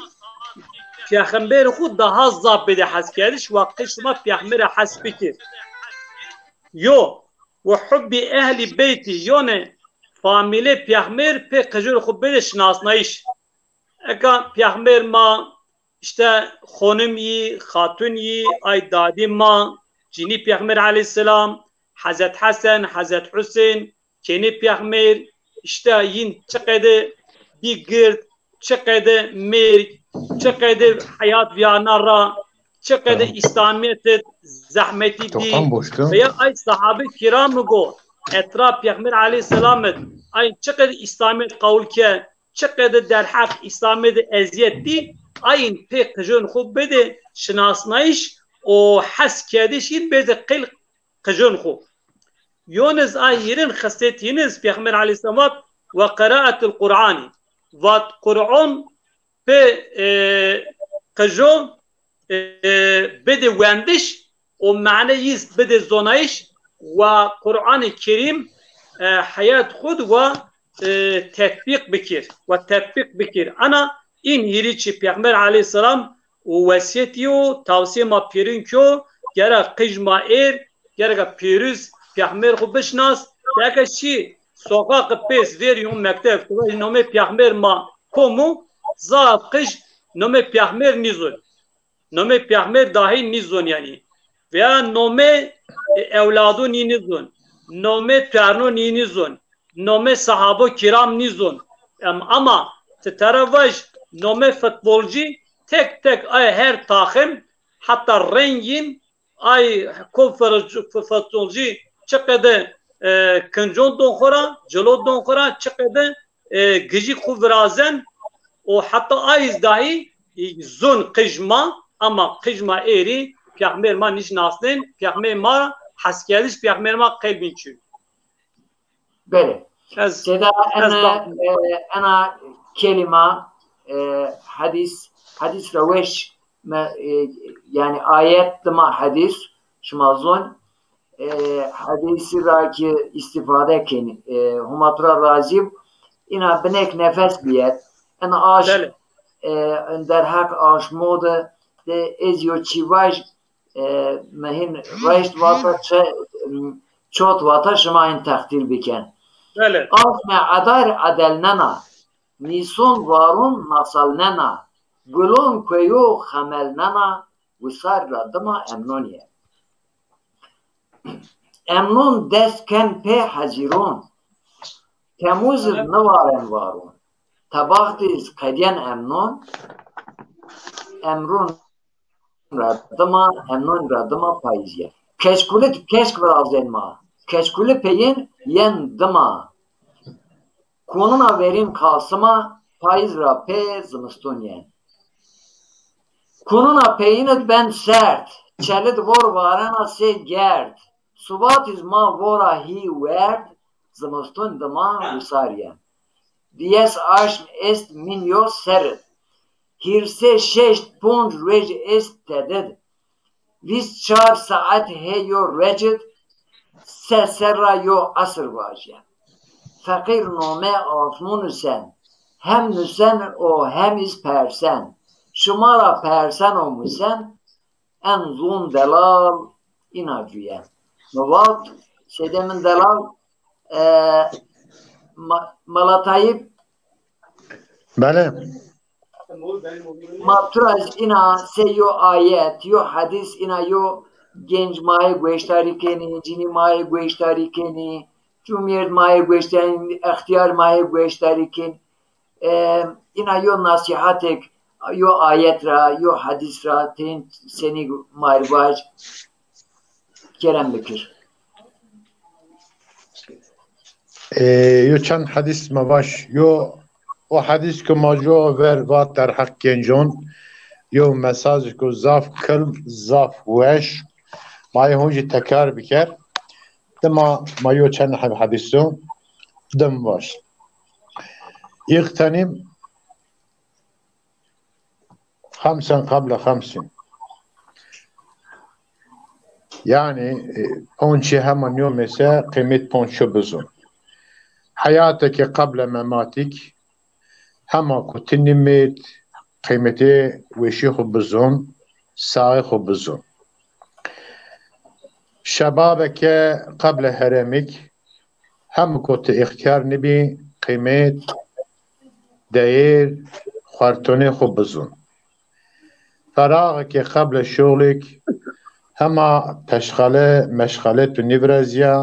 pêxemberê xwu daha zaf bêde heskerdiş, wa qij şima pêxemberî hes bikir. Yo, we hubbî ehlî beytî, yone famîlê pêxember pê qijûn xwu bêde şinasnayîş. Eka pêxember ma, îşte xonim yî, xatun yî, ay dadî ma, cinî pêxember aleyhisselam, Hezret Hesen, Hezret Husên, kenê pêxember, îşte yin çiqede bî gird, çiqede mêrg, çiqede heyat vîyarna ra, çiqede Îslamîyet id zehmetî dî, veya ay sahabe kiram go etraf pêxember aleyhisselam id, ay çiqede Îslamîyet qewul ke, çiqede derheq Îslamî de ezîyet dî, ayin pê qijûn xwu bide şinasnayîş û hes kerdiş yin bêde qil qijûn xwu. Yoniz a hîrin xislet yiniz Pêxember aleyhisselam vat, "Ve qiraetul Qur'ani." Vat Qur'on pê, e, qijûn e, bide wendiş û mane yîz bide zonayîş wa Qur'anê Kerîm, e, heyat xwu de wa, e, tetbîq bikir, wa tetbîq bikir. Ana în hîrî çî Pêxember aleyhisselam û wesîyetî yo, tawsîyê ma pîrin kî yo, gera qij ma êr, gereka pîrûz Pêxember xwu bişnas, eke şî soqaqi pês vêrî yo mekteb, tu vajî nomê Pêxember ma kom o, zaf qij nomê Pêxember nîzon. Nomê pêxember dahî nîzon yanî. Veya nomê, e, ewladon yî nîzon. Nomê tuernon yî nîzon. Nomê sahabo kiram nîzon. Em, ama ti tera vaj, Nome futbolcî tek tek ay her taxim, heta rengîn ay ko fırıcı-, fı-, futbolcî çi qede, e, kincon don xo ra, cilo don xo ra, çi qede, e, gijî xo virazen, o heta ay iz dahi, e, zon qij ma, ama qij ma êrî pêxmêr ma nîşnasnên, pêxmêr ma heskeliş pêxmêr ma qelbîn çin. Belê. Ez, Seyda, ez ena, da- e, ena kelîma, e, hedîs, hedîs ra weş me, e, yanî ayet dima hedîs, şima zon, e, hedîsî ra ki îstîfade kenî. E, Huma tu ra razî b, îna binek nefes biyet. En aş, Belê. e, en derheq aşmo de, de ez yo çî vaj, e, mi hîn reşt vata çe-, çot vata şima hîn teqdîr biken. Belê. Asme edar edelnena, nîson varun nasalnena, gulon kueyo xemelnena, wisar ra dima emnon ye. Emnon dest ken pê hezîron, temuz id nivaren varun. Tebaxt iz qedyen emnon, emron ra dima, emnon ra dima payîz ye. Keşkulit keşk virazen ma. Keşkuli peyin yen dima. Kununa verîn kasima, payîz ra pê zimiston yen. Kununa peyîn id ben sert, çel id vor varena sê gerd. Subat iz ma vora hî werd, zimiston dima wisar yen. Diyes aşm est min yo ser id. Hîrsê şeşt ponc ruej est tedid. Vîst çar saet hê yo ruej id, se serra yo esir vaje. Feqîr nome asmû nusen, hem nusen û hem iz persen. Şima ra persen û musen, en zon delal îna cuyen. Mi vat, seyde min delal, e, Ma-, Mala Tayîp, Belê. Ma tu ra ez îna sey yo ayet, yo hedîs, îna yo genc ma yê gueştarî kenî, cinî ma yê gueştarî kenî, cumîyerd ma yê gueştarî, extîyar ma yê gueştarî kenî. E, îna yo nasîhatek, yo ayet ra, yo hedîs ra tên senî ma rê vaj. Kerem bikir. E, yo çend hedîs ma vaj. Yo, o hedîs ku ma jo ver vat derheq gencon, yo mesaj ku zaf kilm, zaf weş, ma yê hûn jî tekrar biker. Dima ma yo çend heb hedîso dim vaj. Îqtenim xemsen qeble xemsin. Yanî, e, ponçî hema nîyomêse qîmet ponço bizon. Heyateke qeble mematîk, hema ku ti nimêt, qîmetê weşî xwu bizon, saxê xwu bizon. Şebabeke qeble heremîk, hem ku ti îxtîyar nibî, qîmet, deyêr, xwertonê xwu bizon. Feraxeke qeble şuxlîk, hema peşxele, meşxele tu nîvirazîya,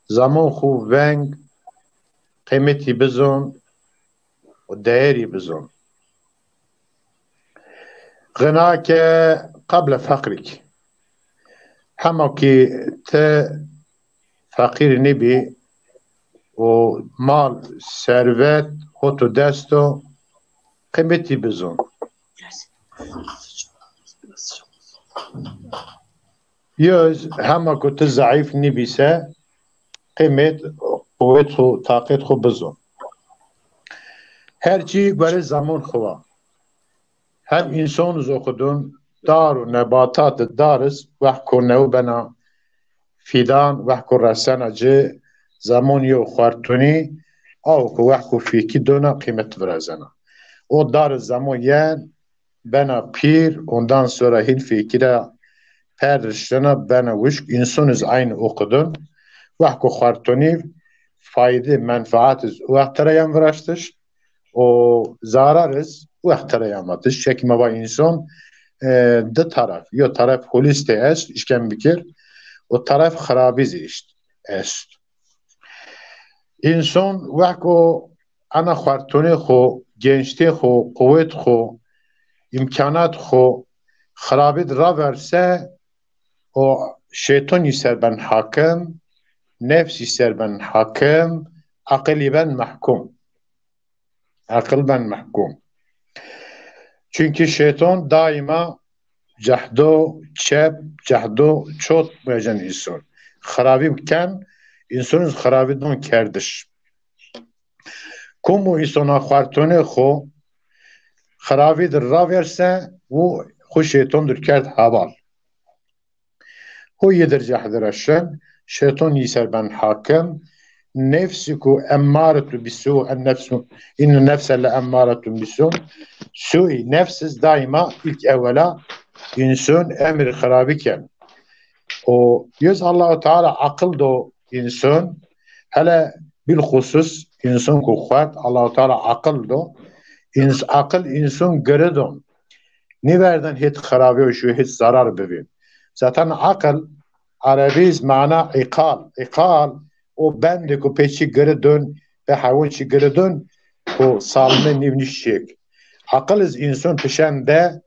zamon xwu veng, qîmetî bizon û deyerî bizon. Xinake qeble feqrîk. Hema kî ti feqîr nîbî û mal, servet, hot û dest o, qîmetî bizon. Yo, hema ku ti zeîf nîbîse, qîmet, quwet xwu, taqet xwu bizon. Her çî gore zamon xwu wa. Hem înson iz oqidun, dar û nebatat dar iz, wext ku new bena fîdan, wext ku resena ci, zamon yew xwertunî, aw ku wext ku fîkî dona, qîmet virazena. O dar iz zamon yen, bena pîr, ondan sonra hîn fîkî ra perd riştena, bena wişk, înson iz eynî oqidun. Wext ku xwertunî fayde, menfaat iz wext tera yan viraştiş, û zarar iz wext tera yan vatiş. Çekî ma va înson, e, di taraf, yo taraf holîstê est, îşken bikir, û taraf xirabî zî îşt, est. Înson wext ku ena xwertunê xwu gençtê xo, quwet xo, îmkanat xo xirabî di raverse, o şeyton yi ser ben hakim, nefs yi ser ben hakim, aqil yi ben mehkum. Aqil ben mehkum. Çünkü şeyton daima cehdo çep, cehdo çot muecen inson. Xirabî ken, inson xirabî don kerdiş. Kumu însona xwertonê xo xirabî dir raverse, û xu şeyton dir kerd heval. Hu yi dir cehdi ra şin, şeyton yi ser ben hakim, nefsi ku emmaretu bisu, en nefsu, inne nefse le emmaretun bisu, su'i nefsiz daima ilk evvela inson emir xirabî ken. O yüz Allahu Teala aqil do inson, hele bilxusus inson ku xwert Allahu Teala aqil do, ins aqil inson giri do. Nîverden hêt xirabî û şu hêt zarar bibî. Zaten aqil Erebîz mana îqal. Îqal o bendê ku pê çi giri dun, pê hewon çi giri dun, ku salme nîv nîş çêk. Aqil iz inson pişen de,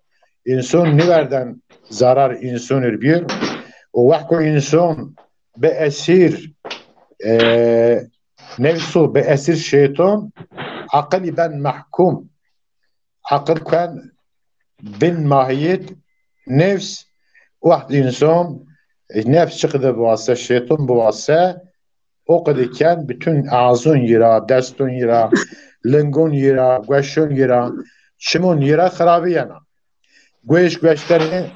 inson nîverden zarar inson ir bir. O wext ku inson bi esîr, e, nefsu bi esîr şeyton, aqilî ben mehkum. Aqil ken bin mahiyet nefs, wext inson, e, nefs çiqide biwase, şeyton biwase, o qide ken bütün azun yi ra, destun yi ra, lingun yi ra, gueşun yi ra, çimun yi ra xirabî yena. Gueş gueştenê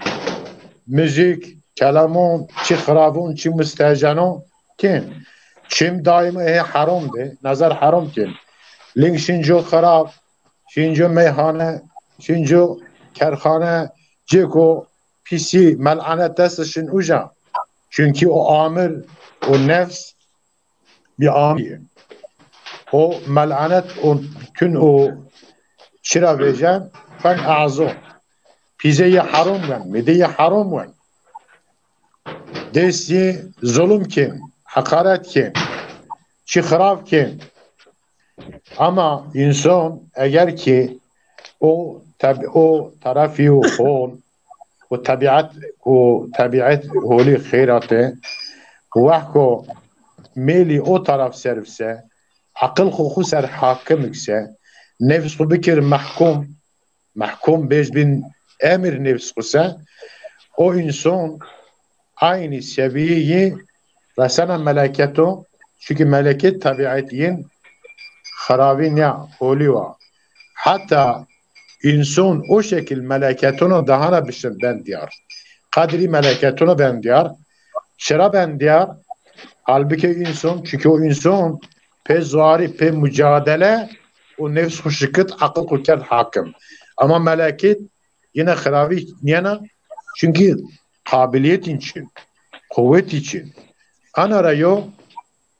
muzîk, kelamon, çi xirabon, çi mustehecanon kên. Çim daîma hê herom de, nazar herom kên. Ling şinco xirab, şinco meyhane, şinco kerxane, cêko pîsî, melanet dest şin uca. Çünkü o amir, o nefs bir amir. O melanet, o bütün o çira vecen, fen azo. Pîzeyê herom wen, mideyê herom wen. Destî zulum kên, heqaret kên, çi xirab kên. Ama insan eger ki o tab-, o tarafî û hol, o tebiat, o tebiat holî xeyrate, wexko mêlî o taraf ser bise, aqil xo xu ser hakim bikse, nefs xu bikir mehkum, mehkum bêj bin emir nefs xu se, o insan aynî seviyeyî resena meleketo, çünkü meleket tebiat yin xirabî nîya, holî wa. Hatta insan o şekil meleketona dahana bişin ben diyar. Qedrî meleketona ben diyar. Çira ben diyar? Halbuki insan, çünkü o insan pê zuarî, pê mucadele o nefs xu şikit, aqil xu kerd hakim. Ama meleket yine xirabî niyena, çünkü qabiliyetin çin, quweti çin. Ana ra yo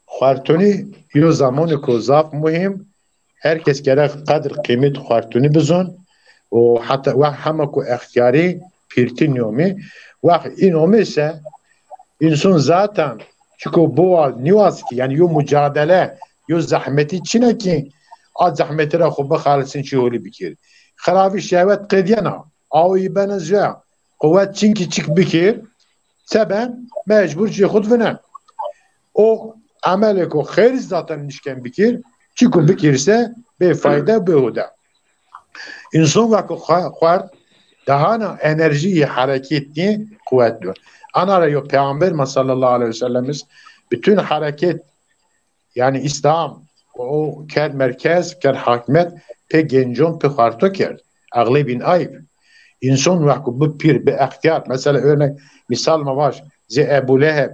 xwertonî yo zamonêko zaf muhîm, her kes gerek qedr qîmet xwertonî bizon û heta wext hema ku extîyarî pîrtî nîyomî, wext în omê se însan zaten çiko biwa nîwaz kî, yanî yo mucadele, yo zehmetî çin a kî a zehmetî ra xwu bixelisin çi holî bikir. Xirabî şehwet qedîyena, awî bena zî, quwet çin kî çik bikir, se ben mecbur cê xwu di vinen. O emelêko xeyr zaten nişken bikir, çîko bikir se bêfayde, bêhude. Însan weko xwe-, xwerd dahana enerjî yê hereketî quwet do. Ana ra yo Peyxamber ma sallallahu aleyhi ve sellem iz bütün hereket, yanî Îslam, o kerd merkez, kerd hakimiyet, pê gencon, pê xwerto kerd. Eglebîn ayb. Însan weko bi pîr, bi extîyar, mesela örnek, mîsal ma vaj, zê Ebu Leheb,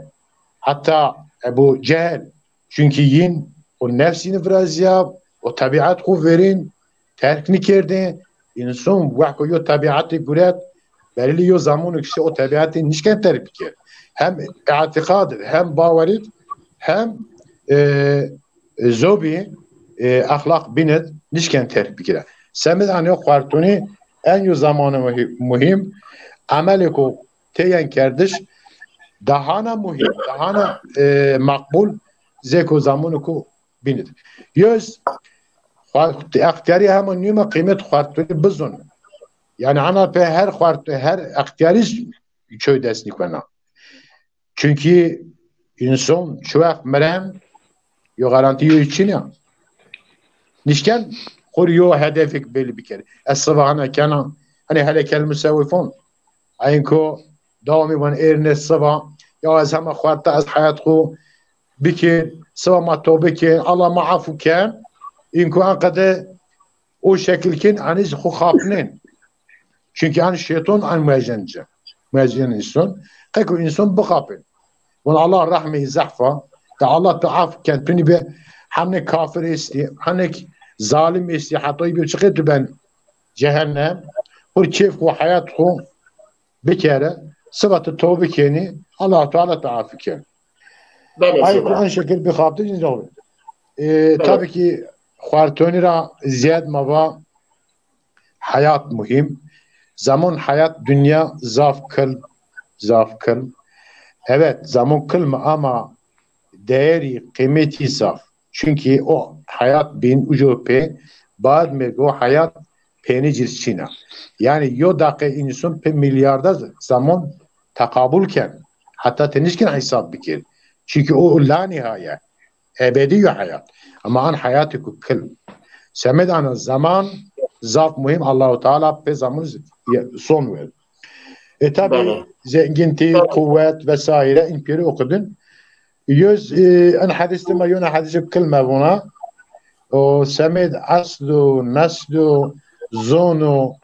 heta Ebu Cehil, çünkü yin o nefs yîni virazîya, o tebiat xwu verîn terk nîkerdî. Însan weko yo tebiatî guret, belli yo zamonî kişi o tebiatî nişken terk bikir. Hem îtîqad id, hem bawer id, hem, e, zobî, e, exlaq bîn id nişken terk bikire. Semid anî yo xwertonî en yo zamanê muhî-, muhîm, emelêko têyen kerdiş dahana muhîm, dahana, e, makbul zêko zamonêko bîn id. Yo iz Xwa-, extiyarî hema nîyome qîmet xwertonî bizon. Yanî ana pê her xwert-, her extiyarî çoy dest nîkena. Çunkî însan çi wext miren, yo garantî yo çin a. Nişken xwu rê yo hedefêk belî bikerî. Ez siva hana kena, hanî hele kel musewifon. Eynko dewamî van êrine siva, ya ez hema xwerta ez heyat xwu bikir, siva ma tobe kên, Allah ma afû ken. Înko enqede o şekil kên, hanî xwu xapnên. Çunkî an şeyton an muejen ci. Muejen însan. Qe ku însan bixapin. Von Allah rehmê zehfa. De Allah tu af ken, tu nîbe, henek kafir estî, henek zalim estî, heta îbe çiqê tu ben cehennem. Xur kêf xu, heyat xu bikere. Siba tu tewbe kenî, Allah Teala tu af ken. Belê, ay ku an şekil bixaptî, zor. E, tabii ki xwertonî ra ziyad ma va Hayat muhîm. Zaman, hayat, dinya zaf kilm, zaf kilm. Evet, zaman kilm ama değerî, qîmetî zaf. Çunkî o hayat bîn uco pê, baad merg o hayat pênî cir çin a. Yanî yo daqe însan pê milyarda z-, zaman teqabul ken. Heta ti nişkin hesab bikir. Çunkî o la nîhaye. Ebedî yo heyat. Ama an heyatêko kilm. Semed ana zaman zaf muhîm, Allahu Teala pê zaman z-, ye-, son ver. E tabi zengintî, quwet vesaire în pêrî oqidin. Yoz, e, en hedîs de ma yona hedîsê kilm vona. O semed esl û nesl û zon û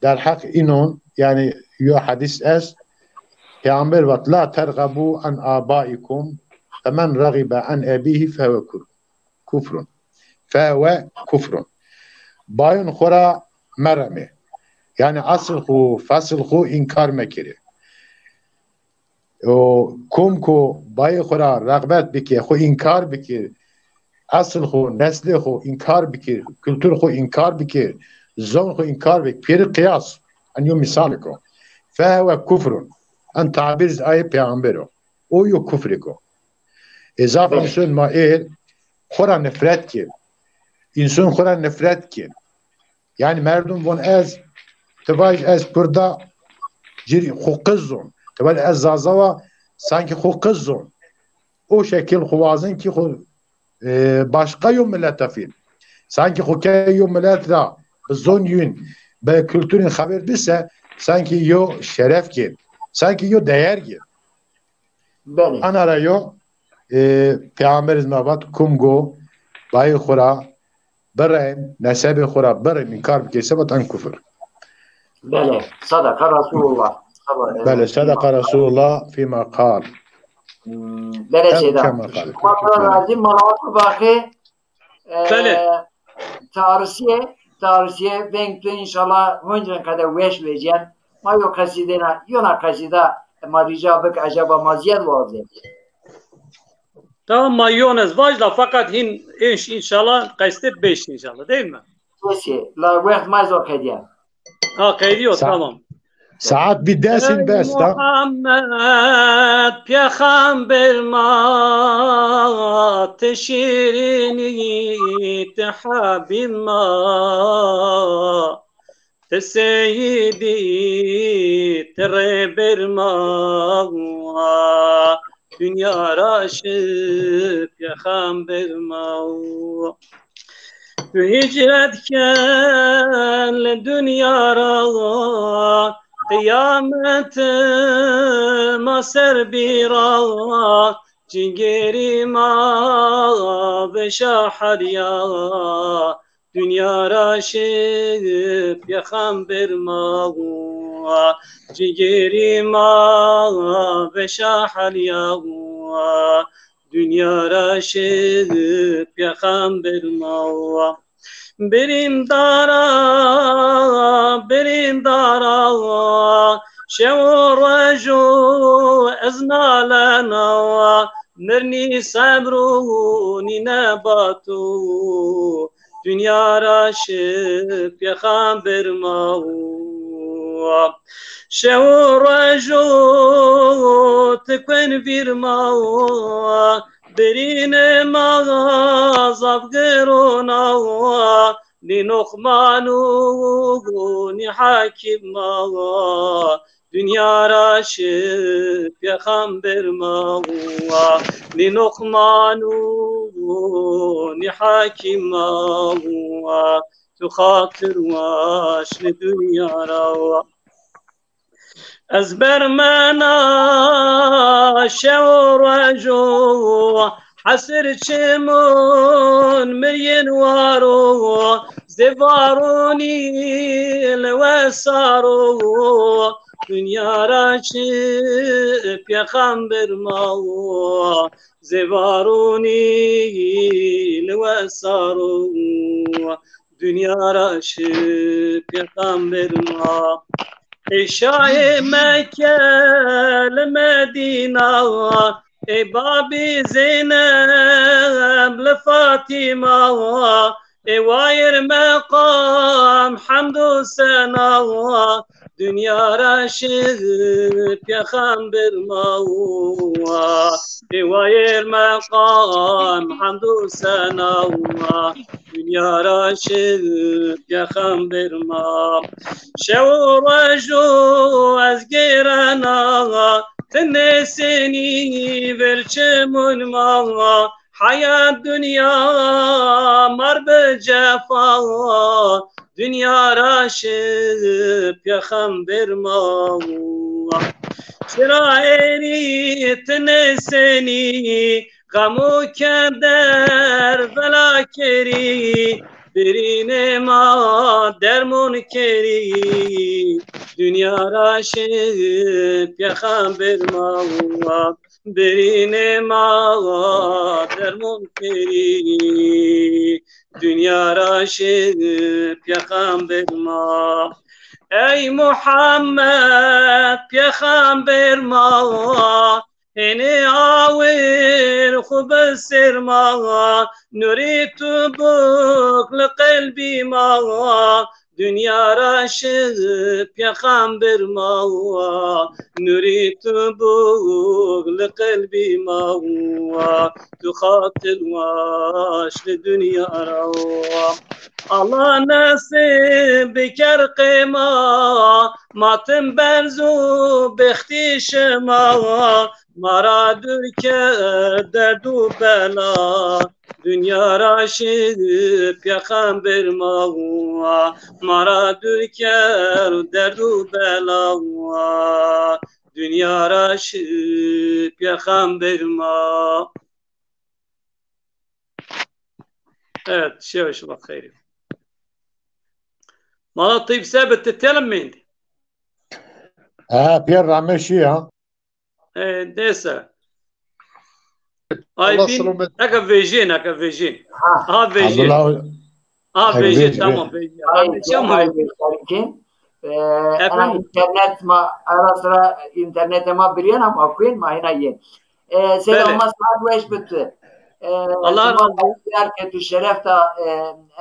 derheq înon, yanî yo hedîs est. Peyxamber vat, "La terxebu an abaikum, femen rexibe an ebihi fehuve kur-, kufrun. Fehuve kufrun." Bayon xwu ra meremê. Yanî esil xwu, fesil xwu înkar mekirê. O kom ku bayê xwu ra rexbet bikê, xwu înkar bikir, esil xwu, neslê xwu înkar bikir, kultur xwu înkar bikir, zon xwu înkar bikir, pêrî qiyas, en yo mîsalêko. Fehuve kufrun. En tabîr zî ayê peyxamber o. O yo kufrêko. Ê zaf însan ma êr xwu ra nifret kên. Însan xwu ra nifret kên. Yanî merdum von ez, ti vaj ez kurda, cir xwu qiz zon. Ti vaj ez zazawa, sankî xwu qiz zon. O şekil xwu wazin ki xwu, e, başqa yo mileta fîn. Sankî xwu ke yo milet ra bi zon yün, bi kulturîn xeber bise, sankî yo şeref gên. Sankî yo değer gên. Belê. Ana ra yo, e, Peyxamberî ma vat, kum go bayê xwu ra birên, nesebê xwu ra birên, înkar bikê, sebat en kufir. Belê, sadaqa Resulullah. Saba-, e, Belê, sadaqa Resulullah fîma qal. Hmm, belê Seyda. Kema qal. Allah razî, ma ra tu baxê, e, Belê. Tarsiye, tarsiye, veng tu înşallah honcen qede weş vecîyen. Ma yo qesîdena, yona qesîda ma rica bik, eceba ma ziyad wazê. Tamam, ma yon ez vaj la, feqet hîn înş-, înşallah qesîde beş înşallah, değil mi? Sesî, la wext ma zor qedîyen. Ha, qedîyo, tamam. Saet bî des în bes, ta. Muhammed peyxamber ma, ti şîrînî, ti hebîb ma, ti seyîdî, ti rêber ma, dinya ra şi peyxamber ma. Tu hîcret ken li dinya ra, qiyamet ma ser bî ra, cigêrî ma veşa herya, dinya ra şi peyxamber ma, cigêrî ma veşa herya. Dinya ra şi peyxamber ma. Birîndara, birîndara, şew û roj û ez nalena, mi rê nî sebr û nî nebat o. Dinya ra şi peyxamber ma. Şew û roj û ti kuen vîr ma, Birîne ma zaf girona wa, nî noxman û nî hakim ma wa. Dinya ra şi pêxember ma wa, nî noxman û nî hakim ma wa. Tu xatir waş li dinya ra wa. Ez bermena şew û roj û hesir çimun miryin war û zêvarûnî li wesar û dinya ra şi pêxember ma û zêvarûnî li wesar û dinya ra şi pêxember ma. Ê şayê Mekke li Medîna, ê babî Zeyneb li Fatîma, ê wayir meqam hemd û sena, dinya ra şi pêxember ma. Ê wayir meqam hemd û sena, dinya ra şi pêxember ma. Şew û roj û ez gêrena, ti nêsenî ver çimun ma. Heyat dinya mar bi cefa, dinya ra şi pêxember ma. Çira êrî ti nêsenî, xem û keder vela kerî, birînê ma dermon kerî, dinya ra şi pêxember ma. Birînê ma dermon kerî, dinya ra şi pêxember ma. Ey Muhammed pêxember ma, hênê awir xwu bi ser ma, nurî tu bik li qelbî ma. Dinya ra şi pêxember ma, nurî tu bû li qelbî ma, tu xatir waş li dinya ra. Allah nesîb biker qê ma, ma tim berz û bextî şima, ma ra dûr ke derd û bela. Dinya ra şi pêxember ma, ma ra dûr ker derd û bela. Dinya ra şi pêxember ma. Evet, şew şima xeyr. Mala Teyb Sebit, ti telim mendî? Ha, pîyer rameşî ya. E, neyse. Ay bin, eke vejên, eke vejên. Ha. Ha, vejên. Abdullah, ha, eke vejên, vejên, tamam, vejên. Ay, ay, ay, ay, ay. E, ena internet ma, ara sıra internete ma biriyena, ma kuyên, ma hina yên. E, selam, ma saat weş bitti. E, Allah razı olsun. Ziyar ke tu şeref da, e,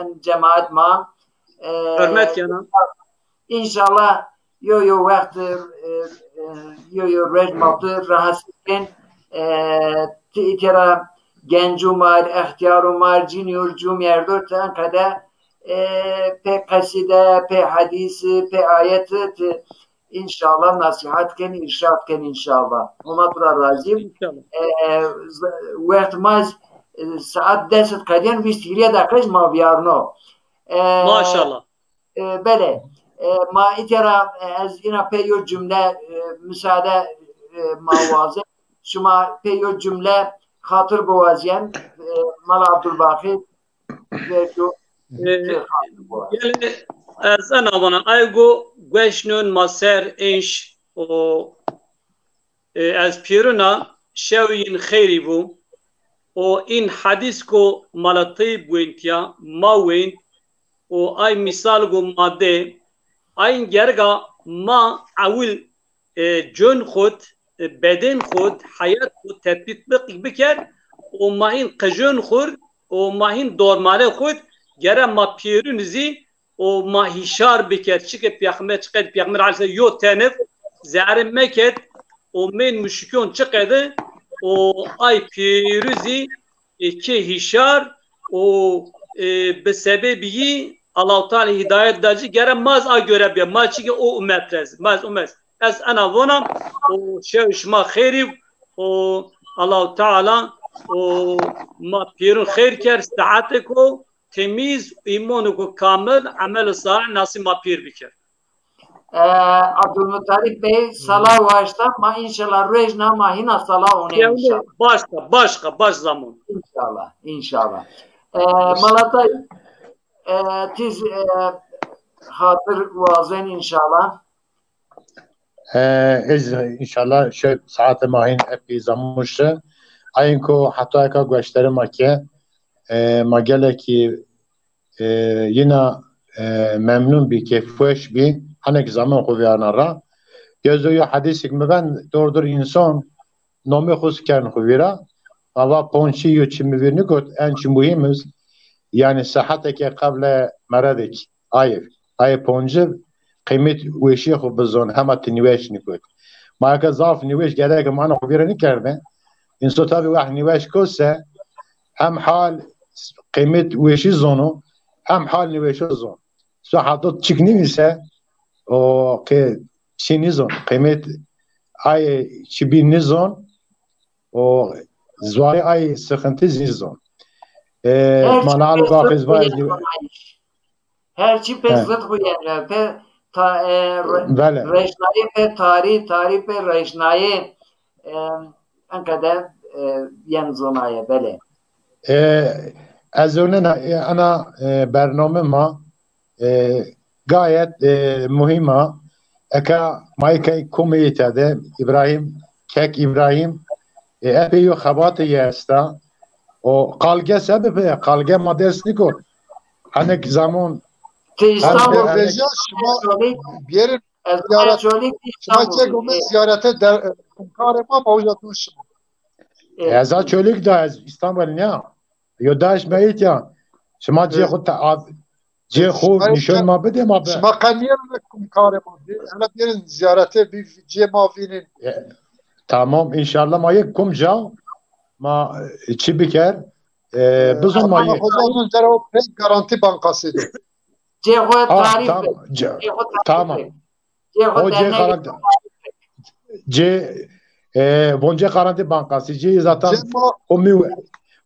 em cemaat ma. E, hürmet yana. İnşallah yo yo wext, e, e, yo yo roj ma tu rahatsız ken, e, ti îtera gencû mar, extiyarû mar, cinîyor, cûmîyerdo, ti enqede, e, pê qesîde, pê hedîsi, pê ayeti, ti înşallah nasîhat ken, îrşad ken înşallah. Homa tu ra razî. İnşallah. E, z-, wext ma, e, saat des qedîyen, vîst hîrê deqîq ma vîyarno. E, maşallah. E, belê. E, ma îtya ra, e, ez îna pê yo cumle, e, musaade, e, ma wazen. Şima pê yo cumle xatir biwazîyen, e, Mala Abdulbaqî, verco, e, gelê ez ena vana, ay go gueş non ma ser înş û E, ez pêruna şew yin xeyrî bû û în hedîs ku Mala Teyb wêntiya, ma wênt û ay mîsal ku ma dê, ayn gerga ma ewil, e, con xud, e, bedên xud, heyat xud tetbîq bik-, biker û ma hîn qijûn xud û ma hîn dormalê xud gere ma pêrûn zî û ma hîşar biker, çike pêxember, çiqed pêxember aleyhîsselam yo tenif zerre meket û mênd muşrikon çiqedi û ay pêrû zî, e, kê hîşar û, e, bi sebebî yî Allahu Teala hîdayet da ci, gere ma zî a göre bîya. Ma çike o umet rez, ma zî umet. Ez ena vona û şew şima xêrî û Allahu Teala û ma pêrûn xêr ker, sihetêko temîz, îmonêko kamil, emelo salih nasîb ma pêr biker. E, Abdulmuttalip Bey, sala waşta, ma înşallah ruejna ma hîna sala onê înşallah. Başka, başka, baş zaman. Înşallah, înşallah. E, Malatay, e, tiz, e, xatir wazen înşallah. E, ez înşallah şew saete ma hîn epî zaman şi. Ayên ku heta eka gueşterê ma ke, e, ma gelekî e, yina, e, memnun bî, kêfweş bî, henek zaman xwu vîyarna ra. Gezo yo hedîsik mi ben, dor dor însan nomê xwu zî kern xwu vîra. Ma va ponçî yo çi mi vîr nigot, en çi muhîm iz, yanî siheteke qeble meredek, ayê, ayê ponci qîmet weşî xwu bizon, hema ti nîweş nigot. Ma eke zaf nîweş gerek mana xwu vîra nikerde. Însan tabî wext nîweş ko se, hem hal qîmet weşî zono, hem hal nîweşo zon. So heta çik nîvîse, o ke çi nîzon, qîmet ayê çi bî nîzon, o ziwanê ayê sixintî zî nîzon. E, Her çi mana pê zid xwu yeno, her çi pê zid xwu yeno, pê ta-, e, re-, reşnayê, pê tarî, tarî pê reşnayê, e, enqede, e, yen zonaye, belê. E, ez onena, e, ana, e, bername ma, e, gayet, e, muhîm a. Eka ma yê kek komê yê tede, Îbrahîm, kek Îbrahîm, e, epey yo xebatê yê esta. O qalge se bibe, qalge ma dest nikot. Henek zaman. Ti Îstanbul, henek, vejya şima bierin ziyaret, şima cê gome ziyarete der, karê ma ma uca dûn şima. E, ez a Çolîg da, ez Îstanbul nîya. Yo daş meyit ya. Şima cê xwu te-, av-, cê xwu nîşon ma bidê ma bi. Şima qe nîyerine kum karê ma bi. Hele bierin ziyarete bi cê ma vînin. E, tamam, înşallah ma yek kum ca ma, e, çi biker, e, bizon ma yek. Xwezazon cera o pey Garantî Bankasî de. Cê xwu tarîf. Tamam. Cê xo o cê dernek. Garanti, cê, e, von cê Garantî Bankasî, cê zaten ho mi we-,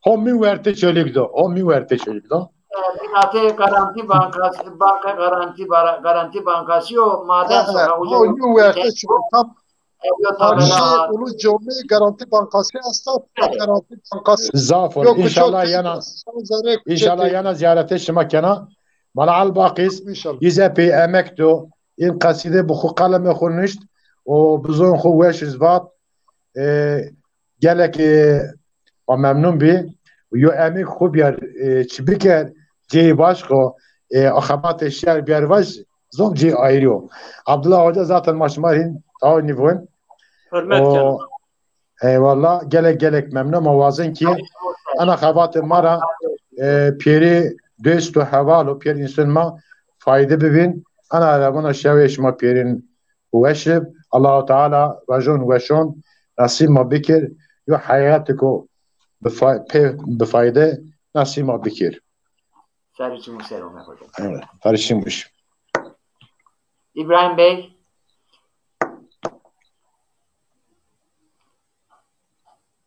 ho mi wertê Çolîg do. Ho mi wertê Çolîg do. E, binatê Garantî Bankasî, banka Garantî, bara-, Garantî Bankasî o maden, e, e, sonra o uca yo mi wertê Çolîg. Tam karşî ulu camî Garantî Bankasî esta, Garantî Bankasî. Zaf ol. Înşallah yana, înşallah yana ziyarete şima kena. Mala Albaqîs, înşallah. Îz epey emek do. În qesîde bi xwu qalemê xwu nişt û bi zon xwu weş iz vat. E, gelek, e, ma memnun bî. Yo emî xwu bîyer, e, çi biker, cêyî başq o, e, a xebatê şîyer bîyer vaj, zon cêyî ayrî yo. Abdullah Hoca zaten ma şima rîn taw nîvon. Hurmet keno. Eyvallah, gelek gelek memnun. Ma wazin kî ena xebatê ma ra, e, pêrî dost û heval û pêr însan ma fayde bibîn. Ena ra vana şewê şima pêrîn weş ib. Allahu Teala vajon weşon nasîb ma bikir. Yo heyatêko bi fa-, pê, bi fayde nasîb ma bikir. Serê çimû ser ome hocam. Evet, serê çimû. İbrahim Bey.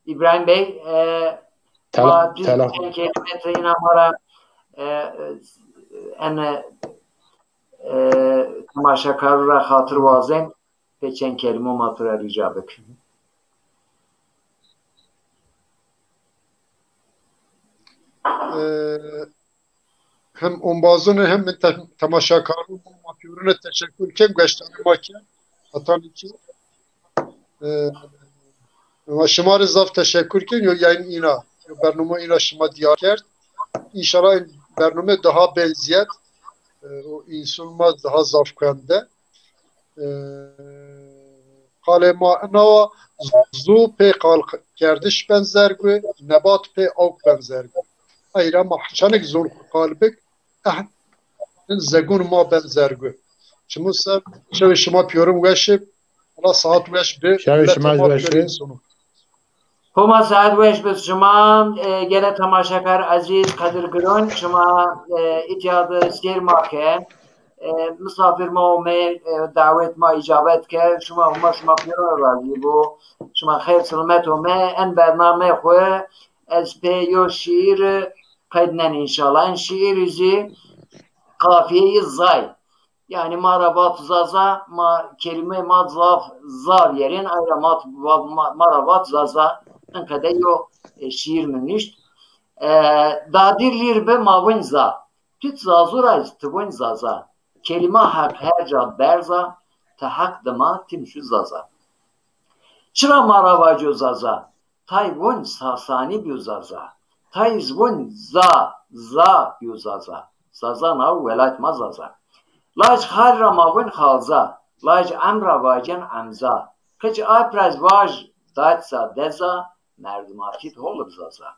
İbrahim Bey, e, tela-, ma tela-, çend kelîme zî îna ma ra, e, en, e, temaşekarû ra xatir wazen, pê çend kelîmo ma tu ra rica bik. E, hem ombazûnê hem min te-, temaşekarûn ma pêrûne teşekkür ken, gueşdarê ma ken. Hetanî ki, e, ma şima rê zaf teşekkür ken, yo yayın îna, yo bername îna şima diyar kerd. Înşallah bername daha ben ziyad, e, o însan ma daha zaf kuende. E, qalê ma inawa, zu pê qalkerdiş ben zergû, nebat pê awk ben zergû. Ayra ma çanik zon xu qal bik, eh, in zegûn ma ben zergû. Çimû ser, şewê şima pîyorin weş ib, wela saet weş bi, şewê şima weş bi. Homa saet weş bid şima, e, gele temaşekar ezîz, qedirgiron, şima, e, îtya de sêr ma ke, e, misafir ma ome, e, dawet ma îcabet ke, şima homa şima pêro razî bo, şima xeyr silamet ome, en bername xwu ez pê yo şîîr qeydnen înşallah. En şîîrî zî qafîyeyî zay. Yanî ma ra vat Zaza, ma kelîmeyê ma zaf, zaf yerên, ay ra ma, ma, ma ra vat Zaza. Inqede yo, e, şîîr mi nişt. E, dadîr lîr bi ma vûn za. Tut Zazu ra ti vûn Zaza. Kelîma Heq her ca berz a, ti Heq dima tim şu Zaza. Çira ma ra vaco Zaza? Tay vûn Sasanî bîyo Zaza. Tay iz vûn Za, Za bîyo Zaza. Zaza naw welat ma Zaza. Laj Xal ra ma vûn Xalza. Laj Em ra vacên Emza. Qic Alp ra iz vaj Datsa Deza, merdimatî di hol ib Zaza.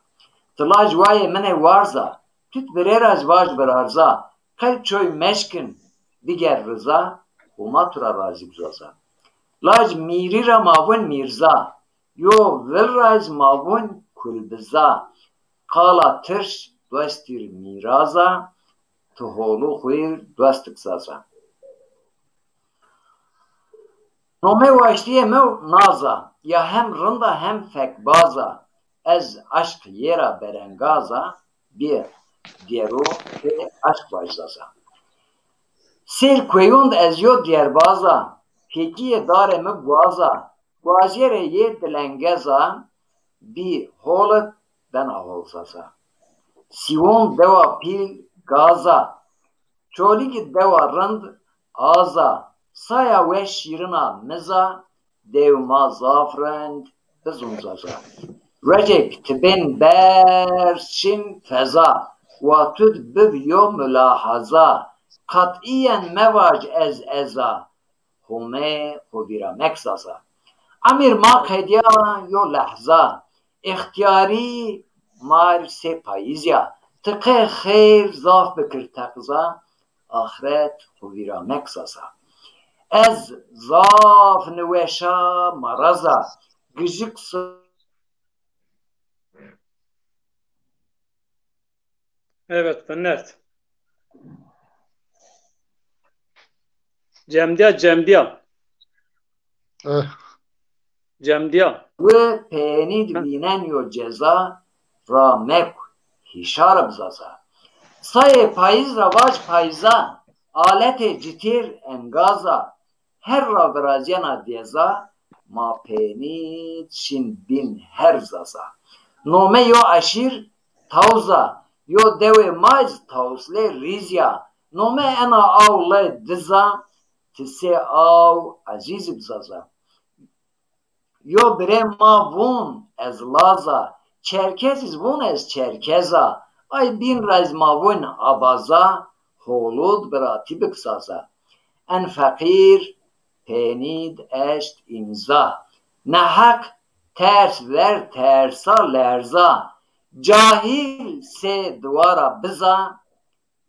Ti laj wayê min ê warza, tut birê ra iz vaj birarza, qelb çoy meşkin, biger riza, Homa tu ra razî bi Zaza. Laj Mîrî ra ma vûn Mîrza, yo vil ra iz ma vûn Kulbiza, qala tirş dostîr mîraza, ti holu xwîr dostik Zaza. Nome waştîyê mi Naza, ya hem rind a hem fekbaz a. Ez eşq yê ra berengaz a, bê dêro pê eşq vaj Zaza. Sêr kueyon di ez yo dêrbaz a, pêkîyê darê mi guaz a, guazîyerê yê dilengez a, bî hol ib bena hol Zaza. Sîwon dewa pîl gaz a, Çolîgî dewa rind az a, saya weş şîrin a miz a, dew ma zaf rind, bizûn Zaza. Recep ti bên berz şin feza, wa tu di bib yo mulahaza, qatîyen mevaj ez ez a, Home xo vîra mek Zaza. Emir ma qedîya yo lehza, îxtîyarî mar sê payîz ya. Ti qe xeyr zaf bikir teqza, axret xo vîra mek Zaza. Ez zaf niweşa maraz a, gijik s- Evet, Fenert. Cemdiya, Cemdiya. Eh, Cemdiya. Wi peynî di vînen yo ceza, ra mek hîşar ib Zaza. Sayê payîz ra vac payîza, aletê citêr engaz a, her ra virazîyena dêza, ma peynî di şin bîn her Zaza. Nome yo eşîr Tawz a, yo dewê ma iz Tawslê Rîz ya, nome ena aw lê diz a, ti sê aw ezîz ib Zaza. Yo birê ma vûn ez Laz a, Çerkez iz vûn ez Çerkez a, ay bîn ra iz ma vûn Abaza, holûd biratî bik Zaza. En feqîr peynî di eşt îmza. Neheq ters ver tersa lerza. Cahîl sê diwara biza,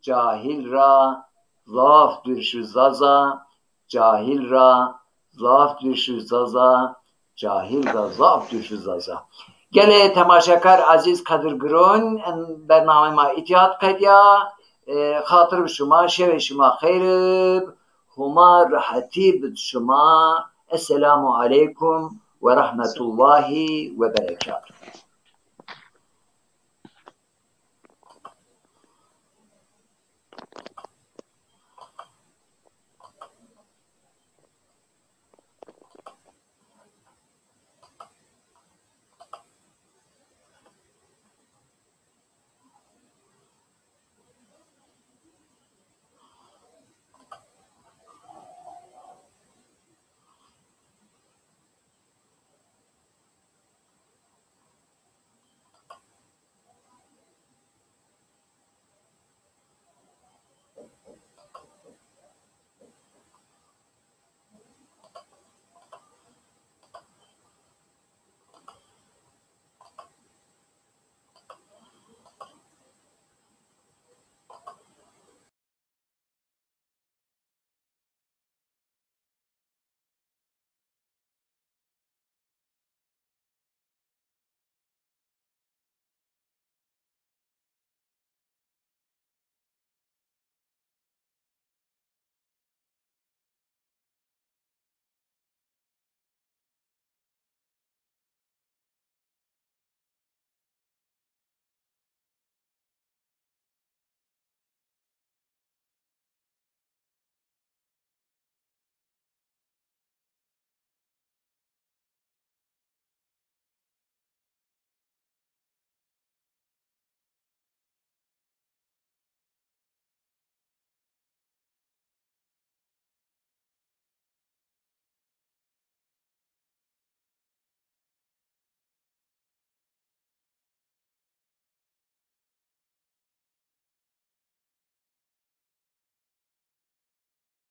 cahîl ra zaf dûr şu Zaza, cahîl ra zaf dûr şu Zaza, cahîl ra zaf dûr şu Zaza. Gelê temaşekar ezîz qedirgiron, en bernameyê ma îtya di qedîya. E, xatir bi şima, şewê şima xeyr ib, Homa rehetî bid şima. Esselamu aleykum ve rahmetullahi ve berekatuh.